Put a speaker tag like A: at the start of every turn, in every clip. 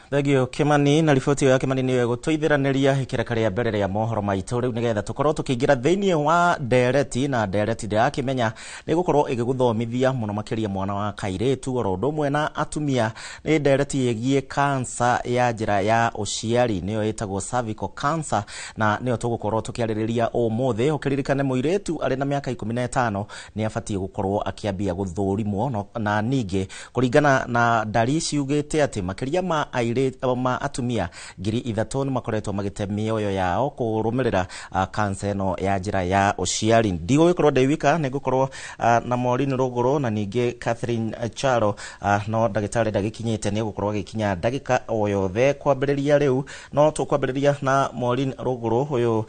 A: Thengio Kimani na riboti ĩyo ya Kimani nĩyo ĩgũtũithĩranĩria ikereka rĩa mbere rĩa mohoro maitũ rĩu, nĩgetha tũkorwo tũkĩingĩra thĩinĩ wa ndereti. Na ndereti ndĩrakĩmenya nĩ gũkorwo ĩgĩgũthomithia mũno makĩria mwana wa kairĩtu oro ũndũ ũmwe na atumia. Nĩ ndereti ĩgiĩ kansa ya njĩra ya ũciari, nĩyo ĩtagwo cervical cancer, na nĩyo tũgũkorwo tũkĩarĩrĩria ũmũthĩ. Ũkĩririkane mũirĩtu arĩ na mĩaka 15 nĩ abatiĩ gũkorwo akĩambia gũthũrimwo na ningĩ kũringana na ndari ciugĩte atĩ makĩria ma airĩtu ma atumia 3000 nĩ makoretwo magĩte mĩoyo yao kũrũmĩrĩra kansa ĩno ya njĩra ya ũciari. Ndigũgĩkorwo ndĩ wika, nĩ ngũkorwo na Maureen Rũgũrũ na ningĩ Catherine Charo, no ndagĩtarĩ ndagĩkinyĩte, nĩ egũkorwo agĩkinya ndagĩka o yothe kwambĩrĩria rĩu. No tũkwambĩrĩria na Maureen Rũgũrũ. Ũyũ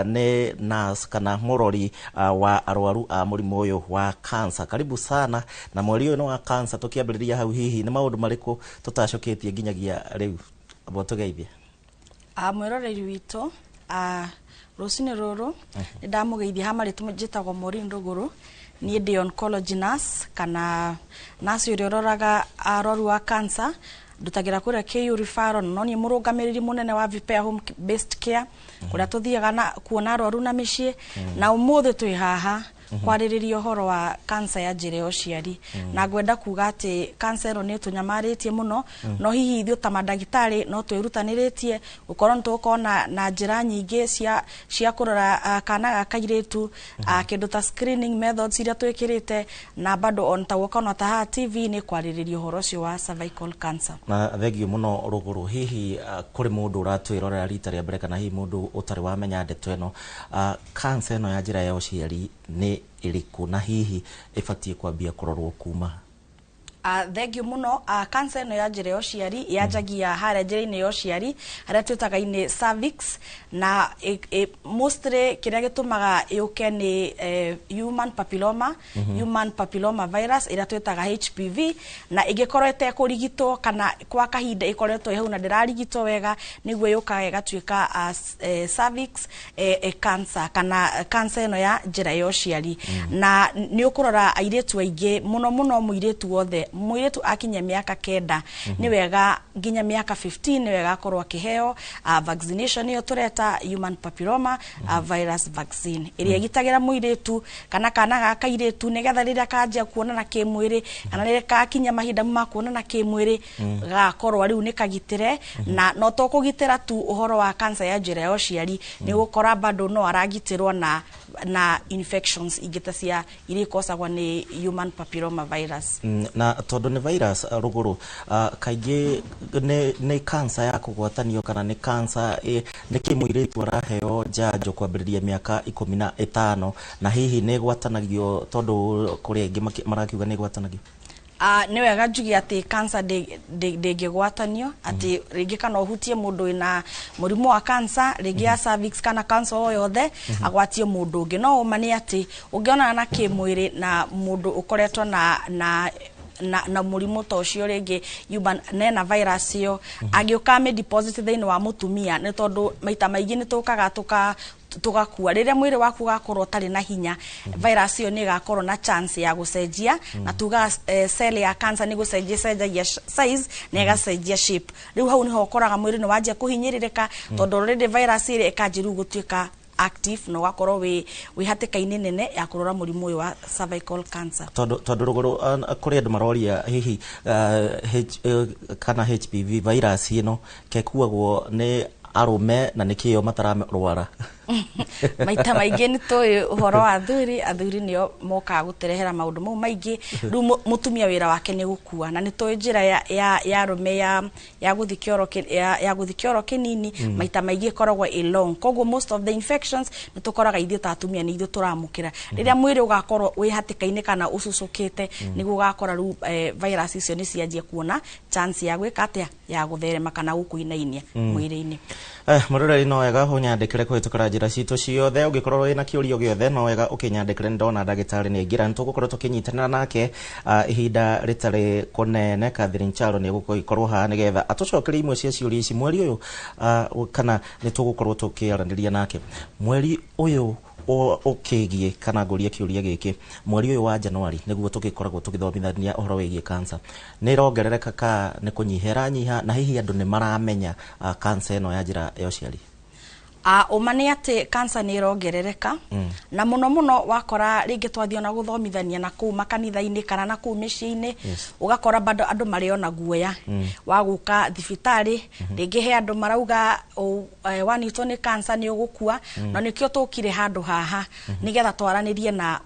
A: nĩ nurse kana mũrori wa arwaru a mũrimũ ũyũ wa cancer. Karibu sana. Na mweri ũyũ nĩ wa cancer, tũkĩambĩrĩria hau, hihi nĩ maũndũ marĩkũ tũtacũkĩtie nginyagia rĩu? Amba ũtũgeithie.
B: Mwĩroreri witũ, rũcinĩ rũrũ nĩ ndamũgeithia. Ha marĩtũ njĩtagwo Maureen Rũgũrũ, niĩ ndĩ oncology nurse kana nurse ũrĩa ũroraga arwaru a cancer, ndutagĩra kũrĩa KU Referral, no niĩ mũrũgamĩrĩri mũnene wa Vipea Home Based Care, kũrĩa tũthiaga na kuona arwaru na mĩciĩ. Na ũmũthĩ twĩ haha kwarĩrĩria ũhoro wa cancer ya njĩra ya ũciari, na ngwenda kuga atĩ cancer ĩno nĩ ĩtũnyamarĩtie mũno, no hihi ithuĩ ta mandagĩtarĩ no twĩrutanĩrĩtie gũkorwo nĩ tũgũkorwo na njĩra nyingĩ cia kũrora kana ga kairĩtu, kĩndũ ta screening methods iria twĩkĩrĩte, na bado on ta guoka ona ta haha TV nĩ kwarĩrĩria ũhoro ũcio wa cervical cancer.
A: Na thengio mũno Rũgũrũ. Hihi kũrĩ mũndũ ũratwĩrorera rita rĩa mbere kana hihi mũndũ ũtarĩ wamenya ndeto ĩno, cancer ĩno ya njĩra ya ũciari nĩ ĩrĩkũ na hihi ĩbatiĩ kwambia kũrorwo kuma?
B: Thengio mũno. Cancer ĩno ya njĩra ya ũciari yanjagia harĩa njĩra-inĩ ya ũciari, harĩa twĩtaga inĩ cervix, na mostly kĩrĩa gĩtũmaga yũke nĩ human papilloma, human papilloma virus ĩrĩa twĩtaga HPV, na ĩngĩkorwo ĩtekũrigitwo kana kwa kahinda ĩkoretwo ĩ hau na ndĩrarigitwo wega, nĩguo yũkaga ĩgatuĩka cervix cancer kana cancer ĩno ya njĩra ya ũciari. Na nĩ ũkũrora airĩtu aingĩ mũno mũno, mũirĩtu wothe, mũirĩtu akinyia mĩaka 9 nĩ wega, nginya mĩaka 15 nĩ wega akorwo akĩheo vaccination ĩyo tũreta human papilloma virus vaccine, ĩrĩa ĩgitagĩra mũirĩtu kana kana ga kairĩtu, nĩgetha rĩrĩa kanjia kuonana kĩmwĩrĩ kana rĩrĩa kakinya mahinda ma kuonana kĩmwĩrĩ, gakorwo rĩu nĩ kagitĩre. Na no to kũgitĩra tu ũhoro wa cancer ya njĩra ya ũciari, nĩ gũkora bado no aragitĩrwo na infections ingĩ ta cia iria ikosagwo nĩ human papilloma virus.
A: Na tondũ nĩ virus, Rũgũrũ, kaingĩ nĩ cancer ya kũgwatanio kana nĩ cancer nĩ kĩ mũirĩtu araheo njanjo kwambĩrĩria mĩaka 15, na hihi nĩ ĩgwatanagio, tondũ kũrĩ aingĩ marakiuga nĩ ĩgwatanagio?
B: Nĩ wega njuge atĩ cancer ndĩngĩgwatanio, atĩ rĩngĩ kana ũhutie mũndũ wĩna mũrimũ wa cancer rĩngĩ ya cervix kana cancer o yothe agwatie mũndũ ũngĩ. No ũma nĩ atĩ ũngĩonana na kĩmwĩrĩ na mũndũ ũkoretwo na mũrimũ ta ũcio, rĩngĩ human nena virus ĩyo, angĩũka amĩ deposit thĩinĩ wa mũtumia, nĩ tondũ maita maingĩ nĩ tũkaga tũgakua, rĩrĩa mwĩrĩ waku ũgakorwo ũtarĩ na hinya, virus ĩyo nĩ ĩgakorwo na chance ya gũcenjia, na tugaga cell ya cancer nĩ gũcenjia ĩcenjagia size na ĩgacenjia shape. Rĩu hau nĩho ũkoraga mwĩrĩ nĩ wanjia kũhinyĩrĩrĩka, tondũ already virus ĩrĩa ĩkanjia rĩu gũtuĩka active, na ũgakorwo wĩ hatĩka-inĩ nene ya kũrwara mũrimũ ũyũ wa cervical cancer.
A: Tondũ Rũgũrũ, kũrĩ andũ maroria hihi kana HPV virus ĩno kekuagwo nĩ arũme na nĩkĩo matararwara.
B: Maita maingĩ nĩ tũĩ ũhoro wa athuri, athuri nĩo mokaga gũtũrehera maũndũ mau maingĩ. Rĩu mũtumia wĩra wake nĩ gũkua, na nĩ tũĩ njĩra ya arũme ya gũthiĩ kĩoro ya gũthiĩ kĩoro kĩnini maita maingĩ ĩkoragwo ĩ long, koguo most of the infections nĩ tũkoraga ithuĩ ta atumia nĩ ithuĩ tũramũkĩra. Rĩrĩa mwĩrĩ ũgakorwo wĩ hatĩka-inĩ kana ũcucũkĩte, nĩguo ũgakora rĩu virus icio nĩ cianjia kuona chance ya gwĩka atĩa, ya gũtherema kana gũkũinainia mwĩrĩ-inĩ.
A: Mũroreri, no wega ũnyandĩkĩre kũhĩtũkĩra njĩra citũ ciothe. Ũngĩkorwo wĩna kĩũria gĩothe, no wega ũkĩnyandĩkĩre. Nĩ ndona ndagĩtarĩ nĩ aingĩra, nĩ tũgũkorwo tũkĩnyitanĩra nake ihinda rĩtarĩ kũnene. Catherine Charo nĩ egũkorwo haha nĩgetha atũcokerie imwe cia ciũria ici mweri ũyũ, kana nĩ tũgũkorwo tũkĩaranĩria nake mweri ũyũ. ũkĩgiĩ kana ngũrie kĩũria gĩkĩ mweri ũyũ wa Januari nĩguo tũgĩkoragwo tũgĩthomithania ũhoro wĩgiĩ cancer nĩ ĩrongerereka ka nĩ kũnyiha ĩranyiha na hihi andũ nĩ maramenya cancer ĩno ya njĩra ya ũciari?
B: Ũma nĩ atĩ cancer nĩ ĩrongerereka na mũno mũno wakora rĩngĩ twathiĩ ona gũthomithania na kũu makanitha-inĩ kana na kũu mĩciĩ-inĩ, ũgakora bado andũ marĩ ona guoya wa gũka thibitarĩ. Rĩngĩ he andũ marauga wanyitwo nĩ cancer nĩ ũgũkua, na nĩkĩo tũkire handũ haha nĩgetha twaranĩrie na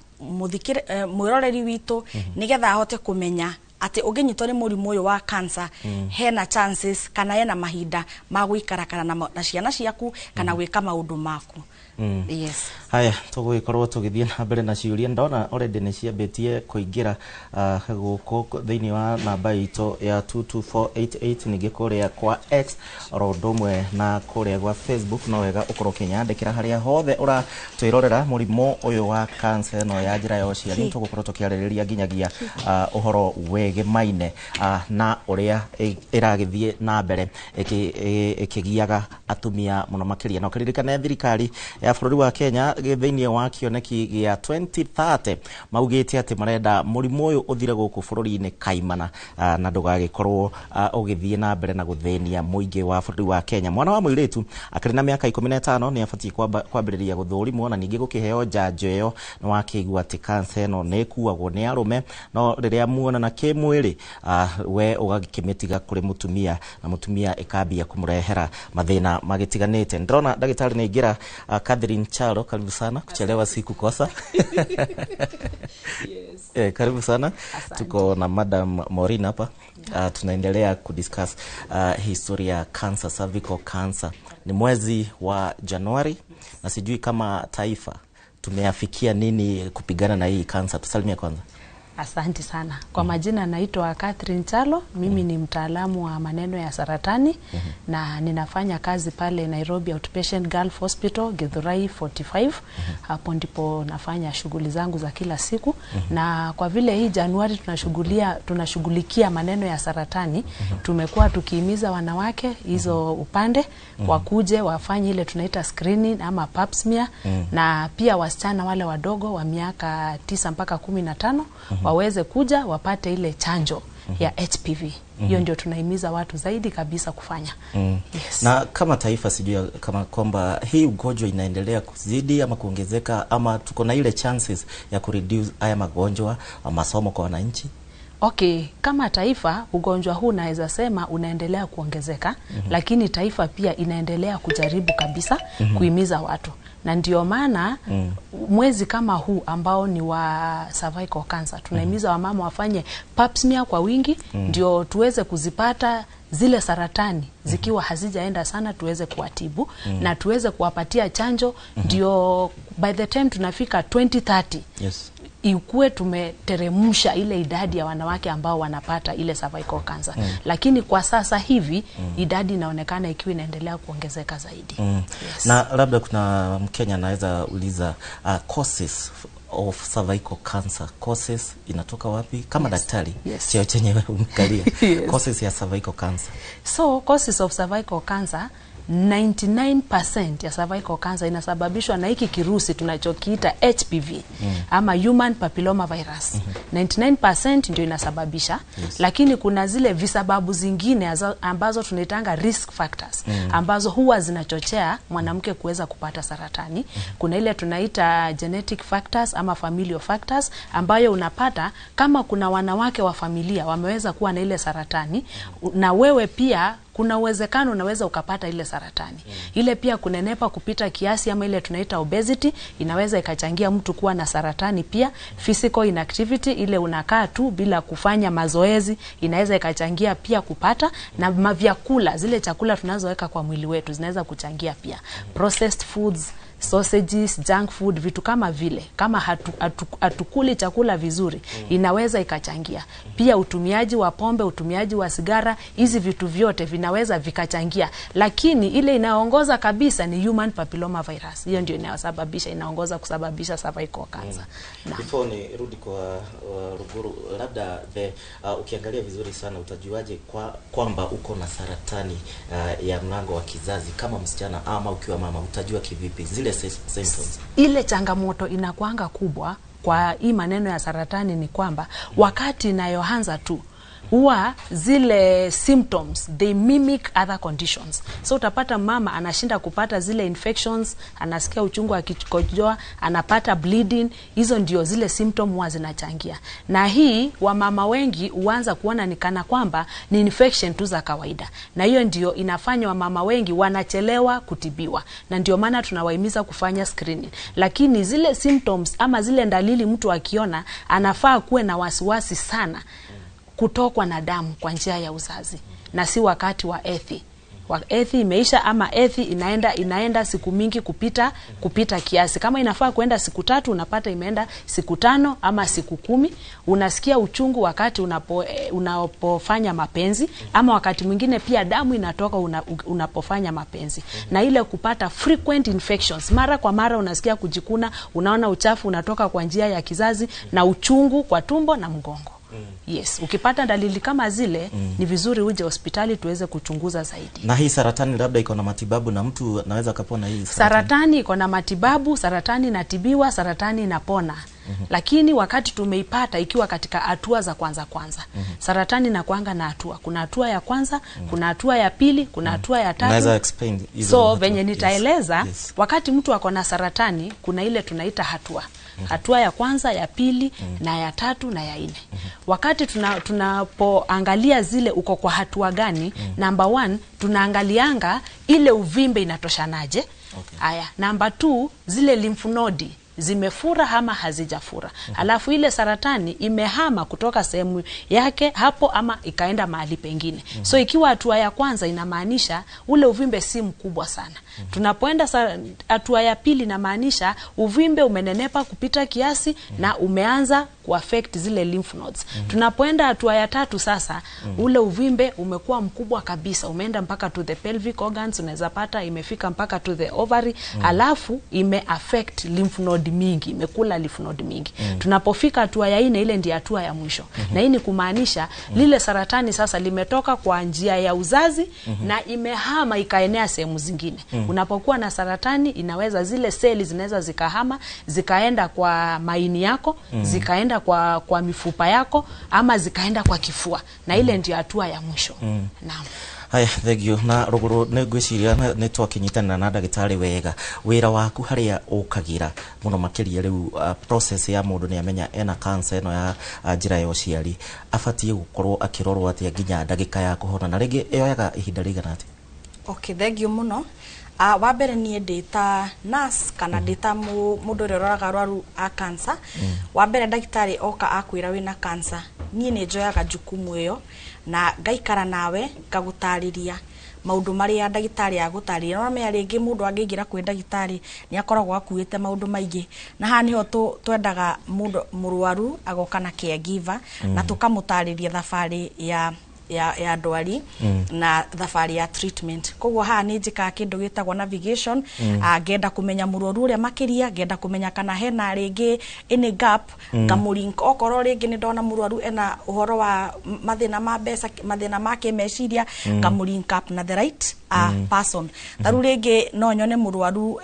B: mwĩroreri witũ nĩgetha ahote kũmenya atĩ ũngĩnyitwo nĩ mũrimũ ũyũ wa cancer hena chances kana hena mahinda ma gũikara kana na ciana ciaku kana gwĩka maũndũ maku. Yes.
A: Haya, tũgũgĩkorwo tũgĩthiĩ na mbere na ciũria. Ndona already nĩ ciambĩtie kũingĩra gũkũ thĩinĩ wa namba itũ ya 22488, ningĩ kũrĩa kwa X oro ũndũ ũmwe na kũrĩa gwa Facebook. No wega ũkorwo ũkĩnyandĩkĩra harĩa hothe ũratwĩrorera mũrimũ ũyũ wa cancer ĩno ya njĩra ya ũciari. Tũgũkorwo tũkĩarĩrĩria nginyagia ũhoro wĩgĩmaine na ũrĩa ĩragĩthiĩ na mbere ĩkĩgiaga atumia mũno makĩria. Na ũkĩririkane thirikari ya bũrũri wa Kenya thĩinĩ wa kĩoneki gĩa 2030 maugĩte atĩ marenda mũrimũ ũyũ ũthire gũkũ bũrũri-inĩ kaimana na ndũgagĩkorwo ũgĩthiĩ na mbere na gũthĩnia mũingĩ wa bũrũri wa Kenya. Mwana wa mũirĩtu akĩrĩ na mĩaka 15 nĩ abatiĩ kwambĩrĩria gũthũrimwo na ningĩ gũkĩheo njanjo ĩyo. Nĩ wakĩigua atĩ cancer ĩno nĩ ĩkuagwo nĩ arũme, no rĩrĩa muonana kĩmwĩrĩ we ũgakĩmĩtiga kũrĩ mũtumia na mũtumia ĩkambia kũmũrehera mathĩna magĩtiganĩte. Ndĩrona ndagĩtarĩ nĩ aingĩra. Catherine Charo, karibu sana. Kuchelewa si kukosa.
C: Yes.
A: Karibu sana.
C: Asante.
A: Tuko na Madam Maureen hapa. Tunaendelea kudiscuss historia ya cancer, cervical cancer. Ni mwezi wa Januari na sijui kama taifa tumeafikia nini kupigana na hii cancer. Tusalimie kwanza.
C: Asante sana. Kwa majina naitwa Catherine Chalo, mimi ni mtaalamu wa maneno ya saratani na ninafanya kazi pale Nairobi Outpatient Gulf Hospital, Githurai 45. Hapo ndipo nafanya shughuli zangu za kila siku. Na kwa vile hii Januari tunashughulikia maneno ya saratani, tumekuwa tukihimiza wanawake hizo upande wakuje wafanye ile tunaita screening ama pap smear, na pia wasichana wale wadogo wa miaka 9 mpaka 15 waweze kuja wapate ile chanjo ya HPV. Hiyo ndio tunahimiza watu zaidi kabisa kufanya. Yes.
A: Na kama taifa sijui kama kwamba hii ugonjwa inaendelea kuzidi ama kuongezeka ama tuko na ile chances ya kureduce haya magonjwa, masomo kwa wananchi.
C: Okay, kama taifa ugonjwa huu naweza sema unaendelea kuongezeka, lakini taifa pia inaendelea kujaribu kabisa kuhimiza watu. Na ndio maana mwezi kama huu ambao ni wa cervical cancer tunahimiza wamama wafanye pap smear kwa wingi, ndio tuweze kuzipata zile saratani zikiwa hazijaenda sana, tuweze kuwatibu na tuweze kuwapatia chanjo, ndio by the time tunafika 2030
A: Yes.
C: ikuwe tumeteremsha ile idadi ya wanawake ambao wanapata ile cervical cancer. Lakini kwa sasa hivi idadi inaonekana ikiwa inaendelea kuongezeka zaidi. Yes.
A: Na labda kuna Mkenya anaweza uliza causes of cervical cancer, causes inatoka wapi kama daktari?
C: Yes.
A: Cheo chenyewe umekalia.
C: Yes.
A: Causes ya cervical cancer.
C: So causes of cervical cancer, 99% ya cervical cancer inasababishwa na hiki kirusi tunachokiita HPV ama human papilloma virus. 99% ndio inasababisha.
A: Yes.
C: Lakini kuna zile visababu zingine ambazo tunaitanga risk factors ambazo huwa zinachochea mwanamke kuweza kupata saratani. Kuna ile tunaita genetic factors ama familial factors ambayo unapata kama kuna wanawake wa familia wameweza kuwa na ile saratani, na wewe pia kuna uwezekano unaweza ukapata ile saratani. Ile pia kunenepa kupita kiasi ama ile tunaita obesity inaweza ikachangia mtu kuwa na saratani pia. Physical inactivity, ile unakaa tu bila kufanya mazoezi, inaweza ikachangia pia kupata. Na mavyakula, zile chakula tunazoweka kwa mwili wetu zinaweza kuchangia pia. Processed foods, sausages, junk food, vitu kama vile. Kama hatukuli chakula vizuri, inaweza ikachangia. Pia utumiaji wa pombe, utumiaji wa sigara, hizi vitu vyote vinaweza vikachangia. Lakini ile inaongoza kabisa ni human papilloma virus. Hiyo ndio inayosababisha, inaongoza kusababisha cervical cancer.
A: Before ni rudi kwa Ruguru, labda ukiangalia vizuri sana utajuaje kwamba uko na saratani ya mlango wa kizazi kama msichana ama ukiwa mama, utajua kivipi zile Zile symptoms.
C: Ile changamoto inakuanga kubwa kwa hii maneno ya saratani ni kwamba wakati inayoanza tu huwa zile symptoms they mimic other conditions. So utapata mama anashinda kupata zile infections, anasikia uchungu akikojoa, anapata bleeding. Hizo ndio zile symptom huwa zinachangia, na hii wamama wengi huanza kuona ni kana kwamba ni infection tu za kawaida, na hiyo ndio inafanya wamama wengi wanachelewa kutibiwa, na ndio maana tunawahimiza kufanya screening. Lakini zile symptoms ama zile dalili mtu akiona, anafaa kuwe na wasiwasi sana kutokwa na damu kwa njia ya uzazi na si wakati wa ethi wa imeisha ama ethi inaenda siku mingi kupita kiasi. Kama inafaa kuenda siku 3 unapata imeenda siku 5 ama siku 10. Unasikia uchungu wakati unapofanya mapenzi, ama wakati mwingine pia damu inatoka unapofanya mapenzi. Na ile kupata frequent infections, mara kwa mara unasikia kujikuna, unaona uchafu unatoka kwa njia ya kizazi na uchungu kwa tumbo na mgongo. Yes, ukipata dalili kama zile ni vizuri uje hospitali tuweze kuchunguza zaidi.
A: Na hii saratani labda iko na matibabu na mtu anaweza kapona hii saratani?
C: Saratani iko na matibabu, saratani inatibiwa, saratani inapona. Lakini wakati tumeipata ikiwa katika hatua za kwanza. Saratani inakuanga na hatua. Kuna hatua ya kwanza, kuna hatua ya pili, kuna hatua ya tatu.
A: Unaweza explain hizo?
C: So venye nitaeleza, wakati mtu ako na saratani kuna ile tunaita hatua. Hatua ya kwanza, ya pili, na ya tatu na ya 4. Wakati tunapoangalia zile uko kwa hatua gani, number 1 tunaangalianga ile uvimbe inatoshanaje. Aya, number 2 zile lymph node zimefura ama hazijafura. Alafu ile saratani imehama kutoka sehemu yake hapo ama ikaenda mahali pengine. So ikiwa hatua ya kwanza inamaanisha ule uvimbe si mkubwa sana. Tunapoenda hatua ya pili inamaanisha uvimbe umenenepa kupita kiasi na umeanza kuaffect zile lymph nodes. Tunapoenda hatua ya tatu sasa, ule uvimbe umekuwa mkubwa kabisa, umeenda mpaka to the pelvic organs, unaweza pata imefika mpaka to the ovary, alafu imeaffect lymph node mingi, imekula lymph node mingi. Tunapofika hatua ya 4, ile ndiyo hatua ya mwisho. Na hii ni kumaanisha lile saratani sasa limetoka kwa njia ya uzazi na imehama ikaenea sehemu zingine. Unapokuwa na saratani inaweza zile seli zinaweza zikahama zikaenda kwa maini yako, zikaenda kwa mifupa yako ama zikaenda kwa kifua, na ile ndio hatua ya mwisho. Naam.
A: Haya, thank you. Na Ruguru nĩ ngwĩciria nĩ twakinyitanĩra na ndagĩtarĩ wega. Wĩra waku harĩa ũkagira mũno makĩria rĩu process ya mũndũ nĩ amenya ena cancer ĩno ya njĩra ya ũciari, abatiĩ gũkorwo akĩrorwo atĩa nginya ndagĩka ya kũhona, na rĩngĩ ĩyoyaga ihinda rĩigana atĩa?
B: Okay, thank you mũno. Wa mbere niĩ ndĩ ta nurse kana ndĩ ta mũndũ ũrĩa ũroraga arwaru a cancer. Wa mbere ndagĩtarĩ oka akwĩra wĩna cancer, niĩ nĩ njoyaga jukumu ĩyo na ngaikara nawe ngagũtarĩria maũndũ marĩa ndagĩtarĩ agũtarĩria. No menya rĩngĩ mũndũ angĩingĩra kwĩ ndagĩtarĩ nĩ akoragwo akuĩte maũndũ maingĩ, na haha nĩho twendaga mũndũ mũrwaru agoka na caregiver na tũkamũtarĩria thabarĩ ya ndwari na thabarĩ ya treatment. Koguo haha nĩ njĩkaga kĩndũ gĩtagwo navigation. Ngenda kũmenya mũrwaru ũrĩa makĩria, ngenda kũmenya kana hena rĩngĩ any gap, ngamũlink. Okorwo rĩngĩ nĩ ndona mũrwaru ena ũhoro wa mathĩna ma mbeca, mathĩna ma kĩmeciria, ngamũlink up na the right person. Tarĩu rĩngĩ no nyone mũrwaru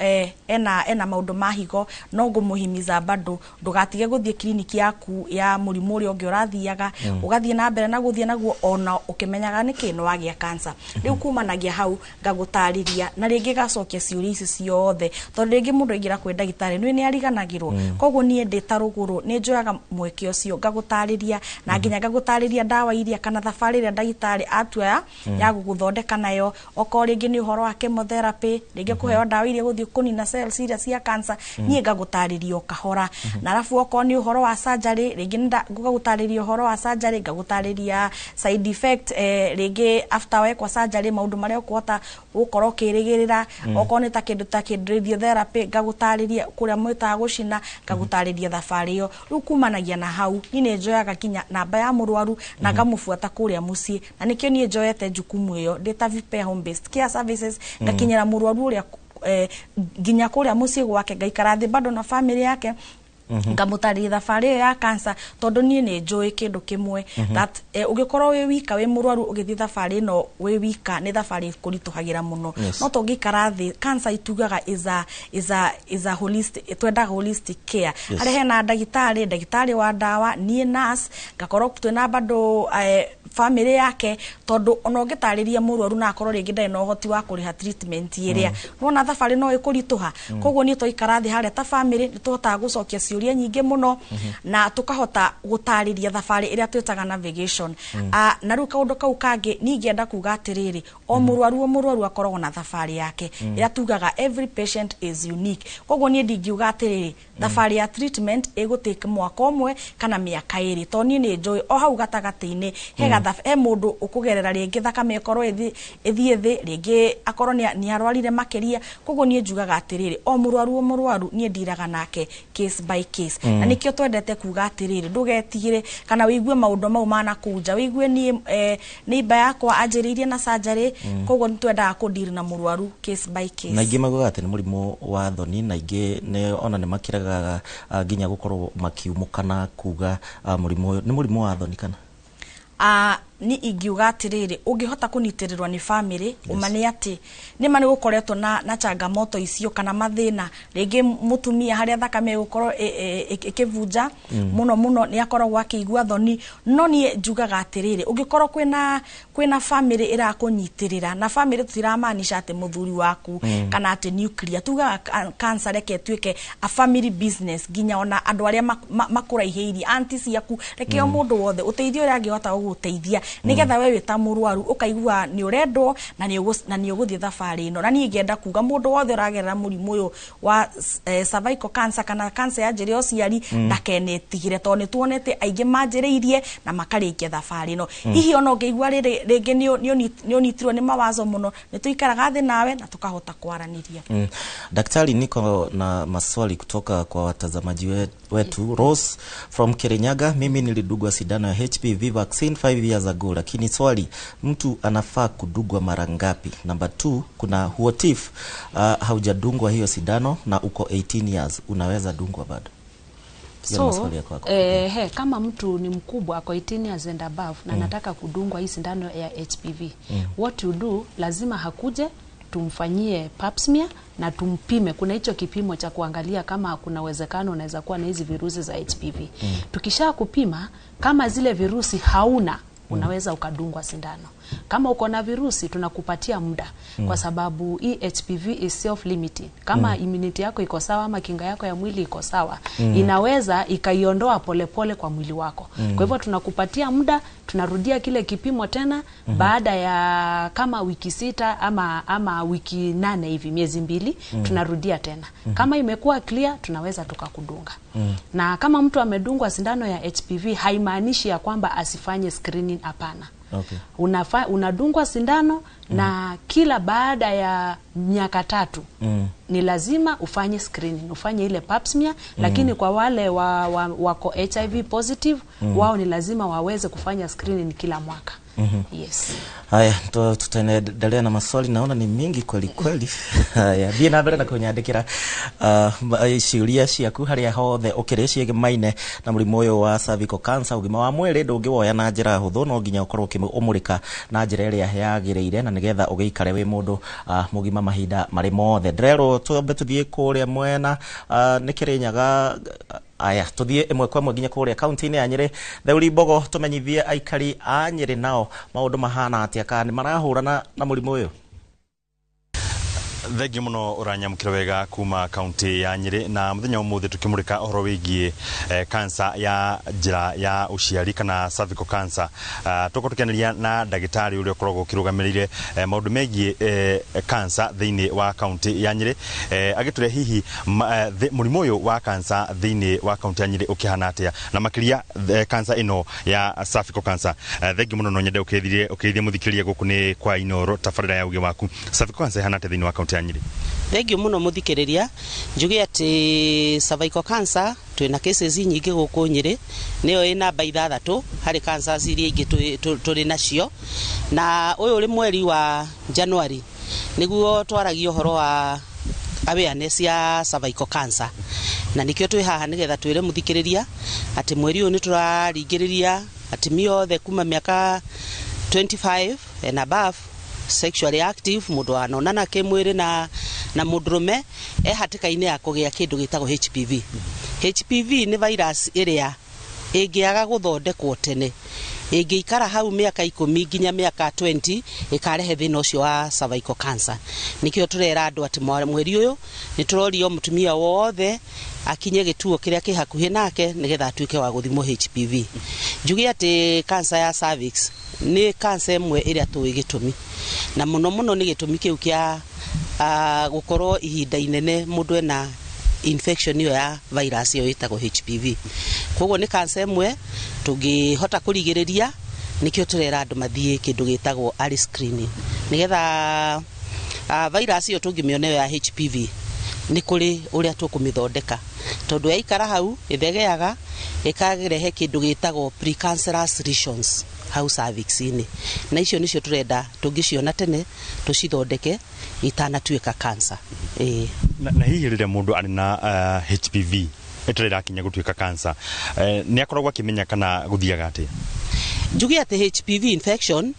B: ena maũndũ ma higo, no ngũmũhimiza bado ndũgatige gũthiĩ kiriniki yaku ya mũrimũ ũrĩa ũngĩ ũrathiaga, ũgathiĩ na mbere na gũthiĩ naguo ona ũkĩmenyaga nĩkĩ no wagĩa cancer. Rĩu kumanagia hau ngagũtarĩria na rĩngĩ gacokia ciũria ici ciothe, tondũ rĩngĩ mũndũ aingĩra kwĩ ndagĩtarĩ nĩ ariganagĩrwo. Koguo niĩ ndĩ ta Rũgũrũ nĩ njoyaga mweke ũcio ngagũtarĩria, na nginya ngagũtarĩria ndawa iria kana thabarĩ ĩrĩa ndagĩtarĩ atua ya gũgũthondeka nayo. Okorwo rĩngĩ nĩ ũhoro wa chemotherapy, rĩngĩ kũheo ndawa iria gũthiĩ kũnina cells iria cia cancer, niĩ ngagũtarĩria o kahora. Na arabu okorwo nĩ ũhoro wa surgery, rĩngĩ ngagũtarĩria ũhoro wa surgery, ngagũtarĩria side effect, rĩngĩ after wekwa surgery maũndũ marĩa ũkũhota gũkorwo ũkĩrĩgĩrĩra. Okorwo nĩ ta kĩndũ ta radiotherapy, ngagũtarĩria kũrĩa mwĩtaga gũcina, ngagũtarĩria thabarĩ ĩyo. Rĩu kumanagia na hau niĩ nĩ njoyaga nginya namba ya mũrwaru na ngamũbuata kũrĩa mũciĩ, na nĩkĩo niĩ njoete jukumu ĩyo ndĩ ta VP home based care services, ngakinyĩra mũrwaru ũrĩa nginya kũrĩa mũciĩ gwake, ngaikara thĩ bado na family yake. Ngamũtarĩria thabarĩ ĩyo ya cancer, tondũ niĩ nĩ njũĩ kĩndũ kĩmwe, that ũngĩkorwo wĩ wika, wĩ mũrwaru, ũgĩthiĩ thabarĩ ĩno wĩ wika, nĩ thabarĩ ĩkũritũhagĩra mũno. No tũngĩikara thĩ, cancer itugaga is a holistic, twendaga holistic care, harĩa hena ndagĩtarĩ, ndagĩtarĩ wa ndawa, niĩ nurse, ngakorwo twĩna bado family yake, tondũ ona ũngĩtarĩria mũrwaru na akorwo rĩngĩ ndarĩ na ũhoti wa kũrĩha treatment ĩrĩa, nĩwona thabarĩ no ĩkũritũha. Koguo niĩ twaikara thĩ harĩa ta family, nĩ tũhotaga gũcokia ciũria nyingĩ mũno na tũkahota gũtarĩria thabarĩ ĩrĩa twĩtaga navigation. Na rĩu kaũndũ kau kangĩ niĩ ingĩenda kuga atĩrĩrĩ, o mũrwaru, o mũrwaru akoragwo na thabarĩ yake ĩrĩa tugaga every patient is unique. Koguo niĩ ndingiuga atĩrĩrĩ, thabarĩ ya treatment ĩgũtake mwaka ũmwe kana mĩaka 2, tondũ niĩ nĩ njũĩ o hau gatagatĩ-inĩ he mũndũ ũkũgerera rĩngĩ thakame ĩkorwo ĩthiĩ thĩ, rĩngĩ akorwo nĩ arwarire makĩria. Koguo niĩ njugaga atĩrĩrĩ, o mũrwaru, o mũrwaru niĩ ndiraga nake case by case. Na nĩkĩo twendete kuga atĩrĩrĩ, ndũgetigĩre kana wĩigue maũndũ mau manakũu nja, wĩigue niĩ neighbor yakwa anjĩrĩirie na surgery. Koguo nĩ twendaga kũdeal na mũrwaru case by case.
A: Na ingĩ maugaga atĩ nĩ mũrimũ wa thoni, na ingĩ nĩ ona nĩ makĩregaga nginya gũkorwo makiumũkana kuga mũrimũ ũyũ nĩ mũrimũ wa thoni kana?
B: Ni ingiuga atiriri, ũngĩhota kũnyitĩrĩrwo nĩ family, ũma nĩ atĩ nĩma nĩ gũkoretwo na changamoto icio kana mathĩna, rĩngĩ mũtumia harĩa thakame ĩgũkorwo ĩkĩbunja mũno mũno nĩ akoragwo akĩigua thoni. No niĩ njugaga atĩrĩrĩ, ũngĩkorwo kwĩna family ĩrakũnyitĩrĩra, na family tũtiramaanisha atĩ mũthuri waku kana atĩ nuclear, tugaga cancer reke ĩtuĩke a family business, nginya ona andũ arĩa makũraihĩirie, auntie ciaku, reke o mũndũ wothe ũteithio ũrĩa angĩhota gũgũteithia, nĩgetha we wĩ ta mũrwaru ũkaigua nĩ ũrendwo na nĩ ũgũthiĩ thabarĩ ĩno. Na niĩ ingĩenda kuga mũndũ wothe ũragerera mũrimũ ũyũ wa cervical cancer kana cancer ya njĩra ya ũciari ndakenetigĩre, tondũ nĩ tuonete aingĩ manjĩrĩirie na makarĩkia thabarĩ ĩno. Hihi ona ũngĩigua rĩrĩ rĩngĩ nĩ ũnyitirwo nĩ mawazo mũno, nĩ tũikaraga thĩ nawe na tũkahota kwaranĩria.
A: Daktari, niko na maswali kutoka kwa watazamaji wetu. Rose from Kirinyaga: mimi nilidungwa sindano ya HPV vaccine 5 years ago, lakini swali, mtu anafaa kudungwa mara ngapi? Number 2, kuna what if haujadungwa hiyo sindano na uko 18 years, unaweza dungwa bado? Hiyo ni
C: So,
A: maswali ya kwako.
C: Kama mtu ni mkubwa, ako 18 years and above na anataka kudungwa hii sindano ya HPV, what you do, lazima akuje tumfanyie pap smear na tumpime. Kuna hicho kipimo cha kuangalia kama kuna uwezekano unaweza kuwa na hizi virusi za HPV. Tukisha kupima, kama zile virusi hauna, unaweza ukadungwa sindano. Kama uko na virusi, tunakupatia muda, kwa sababu hii HPV is self limiting. Kama immunity yako iko sawa ama kinga yako ya mwili iko sawa, inaweza ikaiondoa polepole kwa mwili wako. Kwa hivyo tunakupatia muda, tunarudia kile kipimo tena baada ya kama wiki 6 ama wiki 8 hivi, miezi 2, tunarudia tena. Kama imekuwa clear, tunaweza tukakudunga. Na kama mtu amedungwa sindano ya HPV, haimaanishi ya kwamba asifanye screening, hapana. Unadungwa sindano na kila baada ya miaka 3 ni lazima ufanye screening, ufanye ile pap smear. Lakini kwa wale wako HIV positive, wao ni lazima waweze kufanya screening kila mwaka. Yes.
A: Haya, tutaendelea na maswali, naona ni mingi kweli kweli. Haya, thiĩ na mbere na kũnyandĩkĩra ciũria ciaku harĩa hothe ũkĩrĩ ciĩmaine na mũrimũ ũyũ wa cervical cancer. Ũgima wa mwĩrĩ ndũngĩwoya na njĩra hũthũ, no nginya ũkorwo ũkĩũmũrĩka na njĩra ĩrĩa yagĩrĩire, na nĩgetha ũgĩikare wĩ mũndũ mũgima mahinda marĩ mothe. Ndĩrerwo twambe tũthiĩ kũrĩa mwena nĩ Kĩrĩnyaga. Aya, tuthiĩ ĩmwe kwa ĩmwe nginya kũrĩa kaunti-inĩ ya Nyĩrĩ. Theuri Mbogo, tũmenyithie aikari a Nyĩrĩ nao maũndũ mahana atĩa, kana nĩ marahũrana na mũrimũ ũyũ?
D: Thengiũ mũno, ũranyamũkĩra wega kuma kaunti ya Nyĩrĩ, na mũthenya wa ũmũthĩ tũkĩmũrĩka ũhoro wĩgiĩ cancer ya njĩra ya ũciari kana cervical cancer. Tũkorwo tũkĩanĩria na ndagĩtarĩ ũrĩa ũkoragwo ũkĩrũgamĩrĩire maũndũ megiĩ cancer thĩinĩ wa kaunti ya Nyĩrĩ, agĩtũre hihi mũrimũ ũyũ wa cancer thĩinĩ wa kaunti ya Nyĩrĩ ũkĩhana atĩa, na makĩria cancer ĩno ya cervical cancer. Thengiũ mũno, no nyende ũkĩithie mũthikĩrĩria gũkũ nĩ kwa Inoro tabarĩra ya ũgĩ waku, cervical cancer ĩhana atĩa thĩinĩ wa kaunti ya Nyĩrĩ?
E: Thengiũ mũno mũthikĩrĩria, njuge atĩ cervical cancer twĩna cases nyingĩ gũkũ Nyĩrĩ, nĩyo ĩ namba 6 harĩ cancers iria ingĩ tũrĩ nacio. Na ũyũ ũrĩ mweri wa January nĩguo twaragia ũhoro wa awareness ya cervical cancer. Na nĩkĩo twĩ haha nĩgetha twĩre mũthikĩrĩria atĩ mweri ũyũ nĩ tũraringĩrĩria atumia othe kuma mĩaka 25 and above, sexually active, mũndũ wanonana kĩmwĩrĩ na mũndũrũme, e hatĩka-inĩ ya kũgĩa kĩndũ gĩtagwo HPV. HPV nĩ virus ĩrĩa ĩngĩaga gũthondekwo tene, ĩngĩikara hau mĩaka 10 nginya mĩaka 20, ĩkarehe thĩna ũcio wa cervical cancer. Nĩkĩo tũrera andũ atĩ mweri ũyũ nĩ tũroria mũtumia wothe akinye gĩtuo kĩrĩa kĩ hakuhĩ nake nĩgetha atuĩke wa gũthimwo HPV. Njuge atĩ cancer ya cervix nĩ cancer ĩmwe ĩrĩa tũĩ gĩtũmi, na mũno mũno nĩ gĩtũmi kĩu kĩa gũkorwo ihinda inene mũndũ ena infection ĩyo ya virus ĩyo ĩtagwo HPV. Koguo nĩ cancer ĩmwe tũngĩhota kũrigĩrĩria. Nĩkĩo tũrera andũ mathiĩ kĩndũ gĩtagwo early screening, nĩgetha virus ĩyo tũngĩmĩona ĩyo ya HPV, nĩ kũrĩ ũrĩa tũkũmĩthondeka, tondũ yaikara hau ĩthegeaga ĩkarehe kĩndũ gĩtagwo precancerous lesions hau cervix-inĩ, na icio nĩcio tũrenda tũngĩciona tene tũcithondeke itanatuĩka cancer. Ĩĩ.
D: Na hihi rĩrĩa mũndũ arĩ na HPV ĩtarĩ ĩrakinya gũtuĩka cancer, nĩ akoragwo akĩmenya kana gũthiaga atĩa?
E: Njuge atĩ HPV infection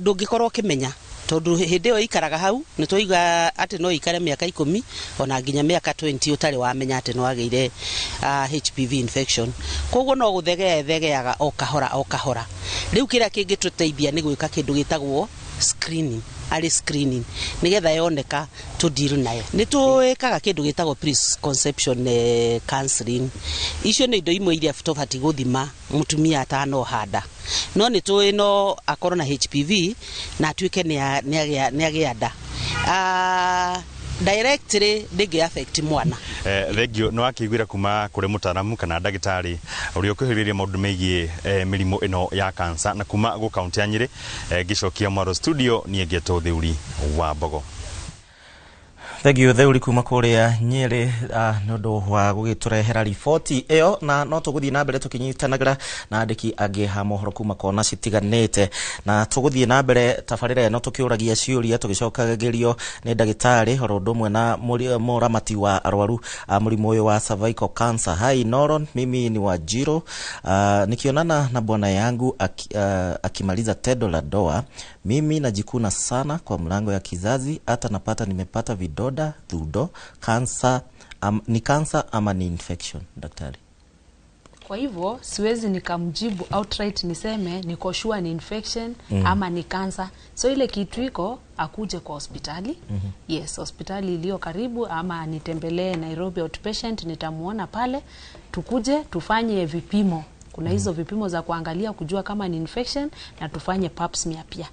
E: ndũngĩkorwo ũkĩmenya, tondũ hĩndĩ ĩyo ĩikaraga hau, nĩ twaiga atĩ no ĩikare mĩaka 10 ona nginya mĩaka 20 ũtarĩ wamenya atĩ nĩ wagĩire HPV infection. Koguo no gũthegea ĩthegeaga o kahora o kahora. Rĩu kĩrĩa kĩngĩtũteithia nĩ gwĩka kĩndũ gĩtagwo screening, early screening, nĩgetha yoneka tũ deal nayo. Nĩ twĩkaga kĩndũ gĩtagwo preconception counseling. Icio nĩ indo imwe iria tũbatiĩ gũthima mũtumia atanohanda. No nĩ tũĩ no akorwo na HPV na atuĩke nĩ agĩa nda. Directly ndĩngĩ affect mwana.
D: Thengio nĩ wakĩiguĩra kuma kũrĩ mũtaaramu kana ndagĩtarĩ ũrĩa ũkuhĩrĩirie maũndũ megiĩ mĩrimũ ĩno ya cancer, na kuma gũ kaunti ya Nyĩrĩ, ngĩcokia mwaro studio, niĩ ngetwo Theuri wa Mbogo.
A: Thank you Theuri kuma kũrĩa Nyĩrĩ nĩ ũndũ wa gũgĩtũrehera riboti ĩyo. Na no tũgũthiĩ na mbere tũkĩnyitanagĩra na andĩki angĩ a mohoro kuma kona citiganĩte, na tũgũthiĩ na mbere tabarĩra ĩno tũkĩũragia ciũria tũgĩcokagĩrio nĩ ndagĩtarĩ oro ũndũ ũmwe na mũramati wa arwaru a mũrimũ ũyũ wa cervical cancer. Hi Noron, mimi ni Wanjiru. Nikionana na bwana yangu akimaliza tendo la ndoa, mimi najikuna sana kwa mlango ya kizazi, hata napata nimepata vidoda thudo cancer. Ni cancer ama ni infection, daktari?
C: Kwa hivyo siwezi nikamjibu outright niseme niko sure ni infection ama ni cancer. So ile kitu iko, akuje kwa hospitali. Yes, hospitali iliyo karibu ama nitembelee Nairobi outpatient, nitamuona pale. Tukuje tufanye vipimo. Kuna hizo vipimo za kuangalia kujua kama ni infection na tufanye pap smear pia.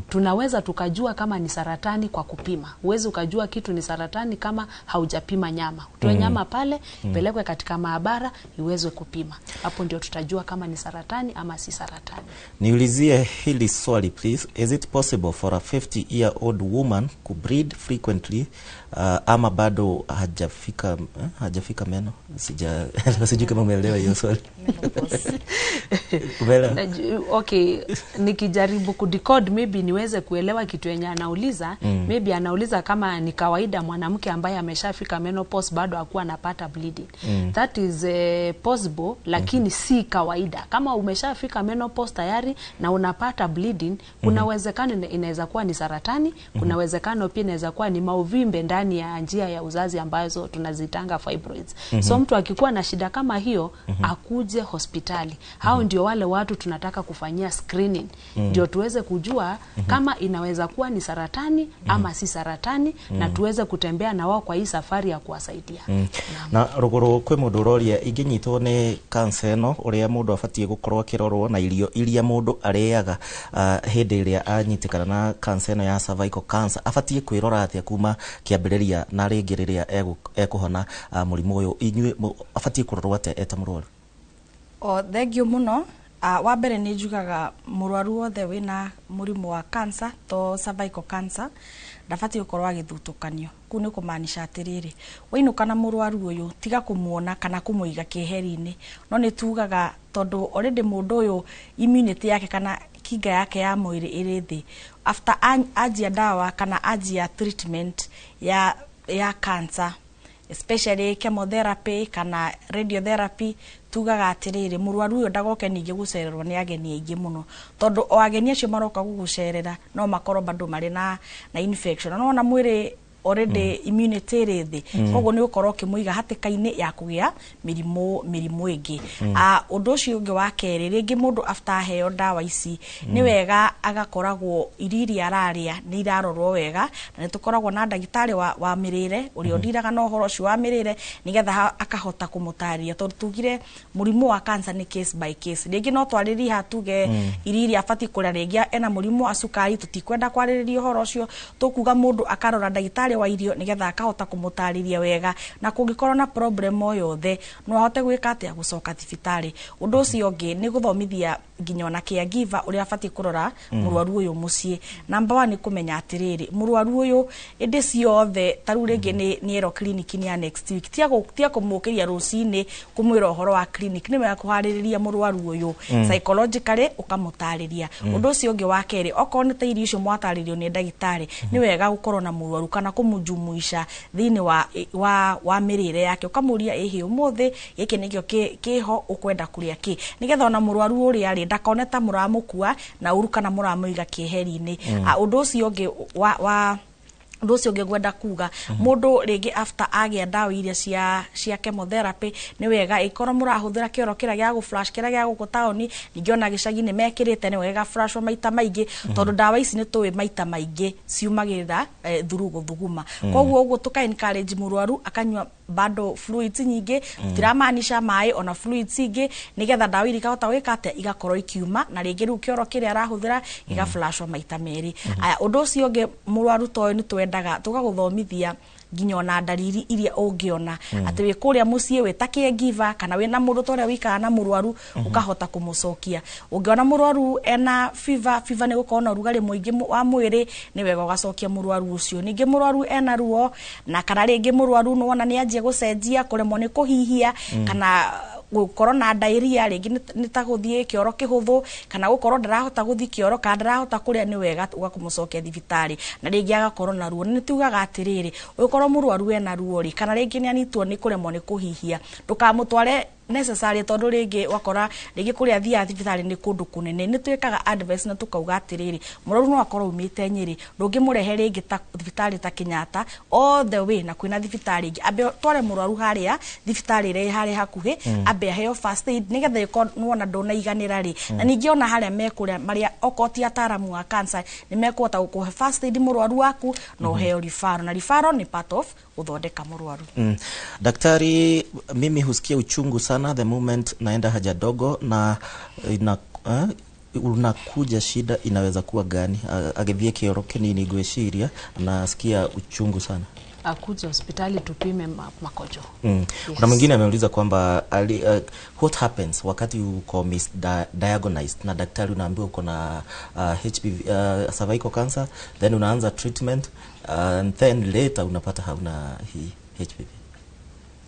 C: Tunaweza tukajua kama ni saratani kwa kupima. Huwezi ukajua kitu ni saratani kama haujapima nyama. Utoe nyama pale, ipelekwe katika maabara iwezwe kupima. Hapo ndio tutajua kama ni saratani ama si saratani.
A: Niulizie hili swali, please. Is it possible for a 50 year old woman ku bleed frequently ama bado hajafika meno? Sijui kama umeelewa hiyo swali. Umeelewa?
C: Okay, nikijaribu kudecode maybe niweze kuelewa kitu yenye anauliza. Maybe anauliza kama ni kawaida mwanamke ambaye ameshafika menopause bado akuwa anapata bleeding. That is possible, lakini si kawaida. Kama umeshafika menopause tayari na unapata bleeding, kuna uwezekano inaweza kuwa ni saratani, kuna uwezekano pia inaweza kuwa ni mauvimbe ndani ya njia ya uzazi ambazo tunazitanga fibroids. So mtu akikuwa na shida kama hiyo, akuje hospitali. Hao ndio wale watu tunataka kufanyia screening, ndio tuweze kujua kama inaweza kuwa ni saratani ama si saratani, na tuweze kutembea na wao kwa hii safari ya kuwasaidia.
A: Na ruguru kwĩ mũndũ ũroria ingĩnyitwo nĩ cancer ĩno, ũrĩa mũndũ abatiĩ gũkorwo akĩrorwo na irio iria mũndũ arĩaga hĩndĩ ĩrĩa anyitĩkana na cancer ĩno ya cervical cancer, abatiĩ kwĩrora atĩa kuma kĩambĩrĩria na rĩngĩ rĩrĩa ekũhona mũrimũ ũyũ, inyuĩ abatiĩ kũrorwo atĩa eta mũrwaru?
B: O thengio mũno. Wa mbere nĩ njugaga mũrwaru wothe wĩna mũrimũ wa cancer, to cervical cancer, ndabatiĩ gũkorwo agĩthutũkanio. Kũu nĩ kũmaanisha atĩrĩrĩ, wainũka na mũrwaru ũyũ, tiga kũmuona kana kũmũiga kĩeheri-inĩ. No nĩ tugaga tondũ already mũndũ ũyũ immunity yake kana kinga yake ya mwĩrĩ ĩrĩ thĩ, after anjia ndawa kana anjia treatment ya cancer, especially chemotherapy kana radiotherapy, tugaga atiriri mũrwaru ũyũ ndagoke ningĩ gũcererwo nĩ ageni aingĩ mũno, tondũ o ageni acio maroka gũgũcerera no makorwo bado marĩ na infection, na nona mwĩrĩ already immunity ĩrĩ thĩ, koguo nĩ ũkorwo ũkĩmũiga hatĩka-inĩ ya kũgĩa mĩrimũ ĩngĩ. Ũndũ ũcio ũngĩ wa kerĩ, rĩngĩ mũndũ after aheo ndawa ici, nĩ wega agakoragwo irio iria ararĩa nĩ irarorwo wega, na nĩ tũkoragwo na ndagĩtarĩ wa mĩrĩre ũrĩa ũndiraga na ũhoro ũcio wa mĩrĩre, nĩgetha akahota kũmũtarĩria, tondũ tugire mũrimũ wa cancer nĩ case by case. Rĩngĩ no twarĩrie haha tuge irio iria abatiĩ kũrĩa, rĩngĩ ena mũrimũ wa cukari, tũtikwenda kwarĩrĩria ũhoro ũcio, tũkuga mũndũ akarora ndagĩtarĩ wa irio nĩgetha akahota kũmũtarĩria wega, na kũngĩkorwo na problem o yothe no ahote gwĩka atĩa, gũcoka thibitarĩ. Ũndũ ũcio ũngĩ nĩ gũthomithia nginya ona caregiver ũrĩa abatiĩ kũrora mũrwaru ũyũ mũciĩ. Number one nĩ kũmenya atĩrĩrĩ, mũrwaru ũyũ ĩndĩ ciothe ta rĩu rĩngĩ nĩ ero clinic nĩ ya next week, tia kũmũkĩria rũcinĩ kũmwĩra ũhoro wa clinic, nĩ wega kũharĩrĩria mũrwaru ũyũ psychologically ũkamũtarĩria. Ũndũ ũcio ũngĩ wa kerĩ, okorwo nĩ ta irio icio mwatarĩrio nĩ ndagĩtarĩ, nĩ wega gũkorwo na mũrwaru kana kũmũjumuisha thĩinĩ wa mĩrĩre yake, ũkamũria ĩhĩ ũmũthĩ gĩkĩ nĩkĩo kĩho ũkwenda kũrĩa kĩ, nĩgetha ona mũrwaru ũrĩa rĩ ndakone ta mũramũkua na ũru kana mũramũiga kĩeheri-inĩ. Ũndũ ũcio ũngĩ wa ũndũ ũcio ũngĩ ngwenda kuga, mũndũ rĩngĩ after agĩa ndawa iria cia chemotherapy, nĩ wega ĩkorwo mũrahũthĩra kĩoro kĩrĩa gĩa gũ-flash kĩrĩa gĩa gũkũ taũni, ningĩ ona gĩcagi nĩ mekĩrĩte, nĩ wega flashwo maita maingĩ, tondũ ndawa ici nĩ tũĩ maita maingĩ ciumagĩrĩra through gũthuguma. Koguo ũguo tũka encourage mũrwaru akanyua bado fluids nyingĩ, tiramaanisha maĩ ona fluids ingĩ, nĩgetha ndawa iria ikahota gwĩka atĩa, igakorwo ikiuma, na rĩngĩ rĩu kĩoro kĩrĩa arahũthĩra gĩgaflashwo maita merĩ. Aya, ũndũ ũcio ũngĩ mũrwaru ta ũyũ nĩ twendaga tũgagũthomithia nginya ona ndariri iria ũngĩona atĩ wĩ kũrĩa mũciĩ wĩ ta caregiver kana wĩna mũndũ ta ũrĩa wĩikaraga na mũrwaru, ũkahota kũmũcokia. Ũngĩona mũrwaru ena fever, fever nĩ gũkorwo na ũrugarĩ mũingĩ wa mwĩrĩ, nĩ wega ũgacokia mũrwaru ũcio. Ningĩ mũrwaru ena ruo, na kana rĩngĩ mũrwaru nĩwona nĩ anjia gũcenjia, kũremwo nĩ kũhihia, kana gũkorwo na diarrhea, rĩngĩ nĩ ta gũthiĩ kĩoro kĩhũthũ, kana gũkorwo ndarahota gũthiĩ kĩoro kana ndarahota kũrĩa, nĩ wega ũgakũmũcokia thibitarĩ, na rĩngĩ agakorwo na ruo. Nĩ tugaga atĩrĩrĩ, ũngĩkorwo mũrwaru ena ruo rĩ, kana rĩngĩ nĩ anyitwo nĩ kũremwo nĩ kũhihia, ndũkamũtware necessary, tondũ rĩngĩ wakora rĩngĩ kũrĩa athiaga thibitarĩ nĩ kũndũ kũnene. Nĩ twĩkaga advice na tũkauga atĩrĩrĩ, mũrwaru no akorwo aumĩte Nyĩrĩ, ndũngĩmũrehe rĩngĩ ta thibitarĩ ta Kenyatta all the way, na kwĩna thibitarĩ ĩngĩ, ambe tware mũrwaru harĩa thibitarĩ ĩrĩa ĩ harĩa hakuhĩ, ambe aheo first aid, nĩgetha ĩkorwo nĩwona ndũnaiganĩra rĩ, na ningĩ ona harĩa mekũrĩa marĩa okorwo ti ataaramu a cancer nĩ mekũhota gũkũhe first aid mũrwaru waku, na ũheo referral, na referral nĩ part of gũthondeka mũrwaru.
A: Daktari, mimi husikia uchungu sana the moment naenda haja dogo na unakuja, shida inaweza kuwa gani? Agithie kĩoro kĩnini ngwĩciria anasikia uchungu sana.
C: Akuje hospitali tupime makojo.
A: Yes. Kuna mwingine ameuliza kwamba what happens wakati uko misdiagnosed na daktari unaambiwa uko na HPV, cervical cancer, then unaanza treatment and then later unapata hauna hii HPV.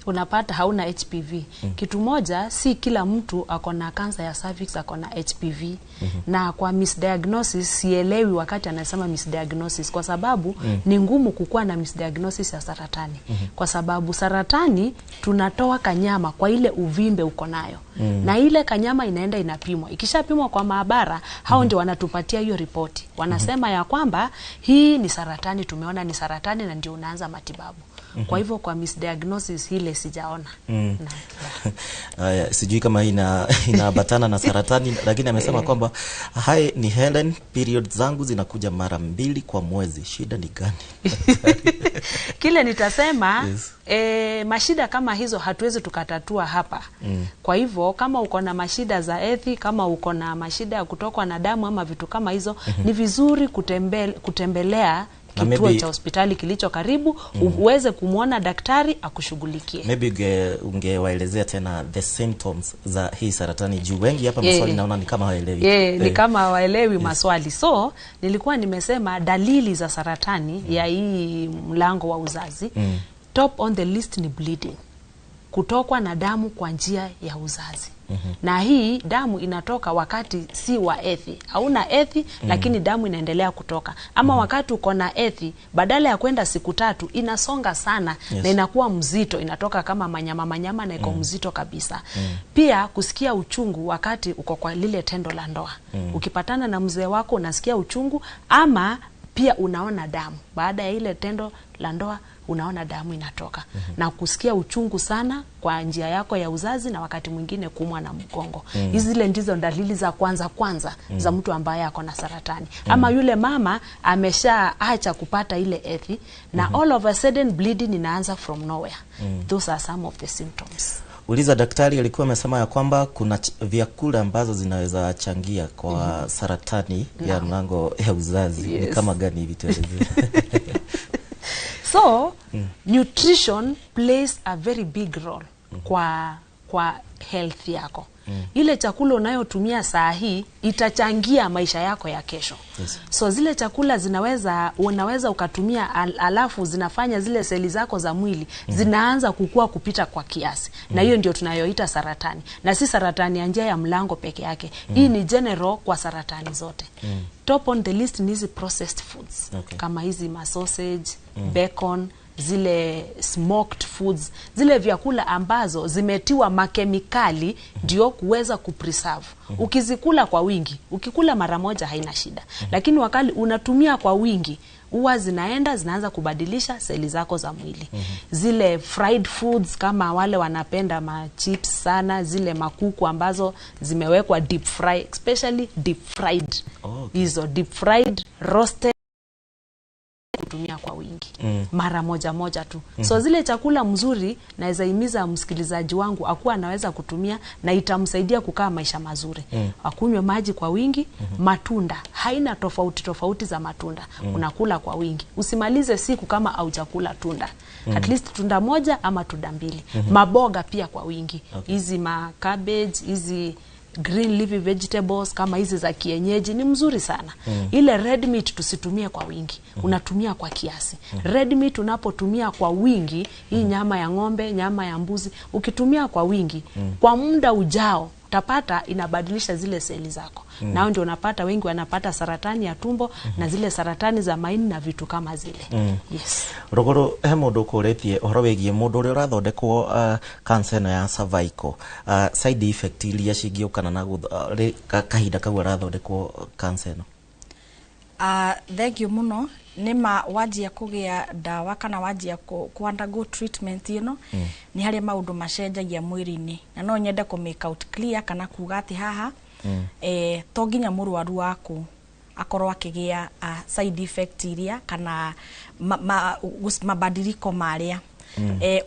C: Unapata hauna HPV. Kitu moja, si kila mtu ako na kansa ya cervix ako na HPV. Na kwa misdiagnosis, sielewi wakati anasema misdiagnosis, kwa sababu ni ngumu kukuwa na misdiagnosis ya saratani. Kwa sababu saratani tunatoa kanyama kwa ile uvimbe uko nayo. Na ile kanyama inaenda inapimwa. Ikishapimwa kwa maabara, hao ndio wanatupatia hiyo ripoti. Wanasema ya kwamba hii ni saratani, tumeona ni saratani, na ndio unaanza matibabu. Kwa hivyo kwa misdiagnosis ile sijaona.
A: Sijui kama inaambatana na saratani, lakini amesema kwamba hai ni Helen, period zangu zinakuja mara 2 kwa mwezi, shida ni gani?
C: Kile nitasema,
A: yes.
C: Mashida kama hizo hatuwezi tukatatua hapa. Kwa hivyo kama uko na mashida za hedhi, kama uko na mashida ya kutokwa na damu ama vitu kama hizo, ni vizuri kutembelea kituo cha hospitali kilicho karibu, uweze kumuona daktari akushughulikie.
A: Maybe ungewaelezea tena the symptoms za hii saratani, juu wengi hapa maswali naona ni kama hawaelewi.
C: Ni kama hawaelewi maswali. So nilikuwa nimesema dalili za saratani ya hii mlango wa uzazi, top on the list ni bleeding. Kutokwa na damu kwa njia ya uzazi. Na hii damu inatoka wakati si wa ethi, hauna ethi, lakini damu inaendelea kutoka ama wakati uko na ethi, badala ya kwenda siku 3 inasonga sana. Na inakuwa mzito, inatoka kama manyama manyama na iko mzito kabisa. Pia kusikia uchungu wakati uko kwa lile tendo la ndoa. Ukipatana na mzee wako unasikia uchungu, ama pia unaona damu baada ya ile tendo la ndoa, unaona damu inatoka. Na kusikia uchungu sana kwa njia yako ya uzazi, na wakati mwingine kuumwa na mgongo. Hizi zile ndizo dalili za kwanza kwanza za mtu ambaye ako na saratani. Ama yule mama ameshaacha kupata ile ethi na all of a sudden bleeding inaanza from nowhere. Those are some of the symptoms.
A: Uliza daktari alikuwa amesema ya kwamba kuna vyakula ambazo zinaweza changia kwa saratani ya mlango ya uzazi. Ni kama gani hivi, tuelezee?
C: So nutrition plays a very big role kwa health yako. Ile chakula unayotumia saa hii itachangia maisha yako ya kesho. So zile chakula unaweza ukatumia alafu zinafanya zile seli zako za mwili zinaanza kukua kupita kwa kiasi. Na hiyo ndio tunayoita saratani. Na si saratani ya njia ya mlango peke yake. Hii ni general kwa saratani zote. Top on the list ni hizi processed foods. Kama hizi ma sausage, bacon, zile smoked foods, zile vyakula ambazo zimetiwa makemikali ndio kuweza kupreserve. Ukizikula kwa wingi, ukikula mara moja haina shida. Lakini wakati unatumia kwa wingi, huwa zinaenda zinaanza kubadilisha seli zako za mwili. Zile fried foods, kama wale wanapenda ma chips sana, zile makuku ambazo zimewekwa deep fry, especially deep fried. Hizo deep fried, roasted, kutumia kwa wingi mara moja moja tu. So zile chakula mzuri naweza himiza msikilizaji wangu akuwa anaweza kutumia na itamsaidia kukaa maisha mazuri. Akunywe maji kwa wingi, matunda, haina tofauti tofauti za matunda. Unakula kwa wingi. Usimalize siku kama haujakula tunda. At least tunda moja ama tunda 2. Maboga pia kwa wingi. Hizi ma cabbage, hizi green leafy vegetables kama hizi za kienyeji ni mzuri sana. Ile red meat tusitumie kwa wingi. Unatumia kwa kiasi. Red meat unapotumia kwa wingi, hii nyama ya ng'ombe, nyama ya mbuzi, ukitumia kwa wingi, kwa muda ujao utapata inabadilisha zile seli zako. Nao ndio unapata wengi wanapata saratani ya tumbo na zile saratani za maini na vitu kama zile. Yes.
A: Rogoro, he mundu ukuretie uhoro wigie mundu uria urathondekwo cancer ĩno ya cervical, side effect iria cingĩũkana na kahinda kau arathondekwo cancer ĩno.
B: Thank you muno. Nĩma wanjia kũgĩa ndawa kana wanjia ku undergo treatment ĩno, nĩ harĩ maũndũ macenjagia mwĩrĩ-inĩ, na no nyende kũ make out clear kana kuga atĩ haha to nginya mũrwaru waku akorwo akĩgĩa side effect iria kana mabadiliko marĩa.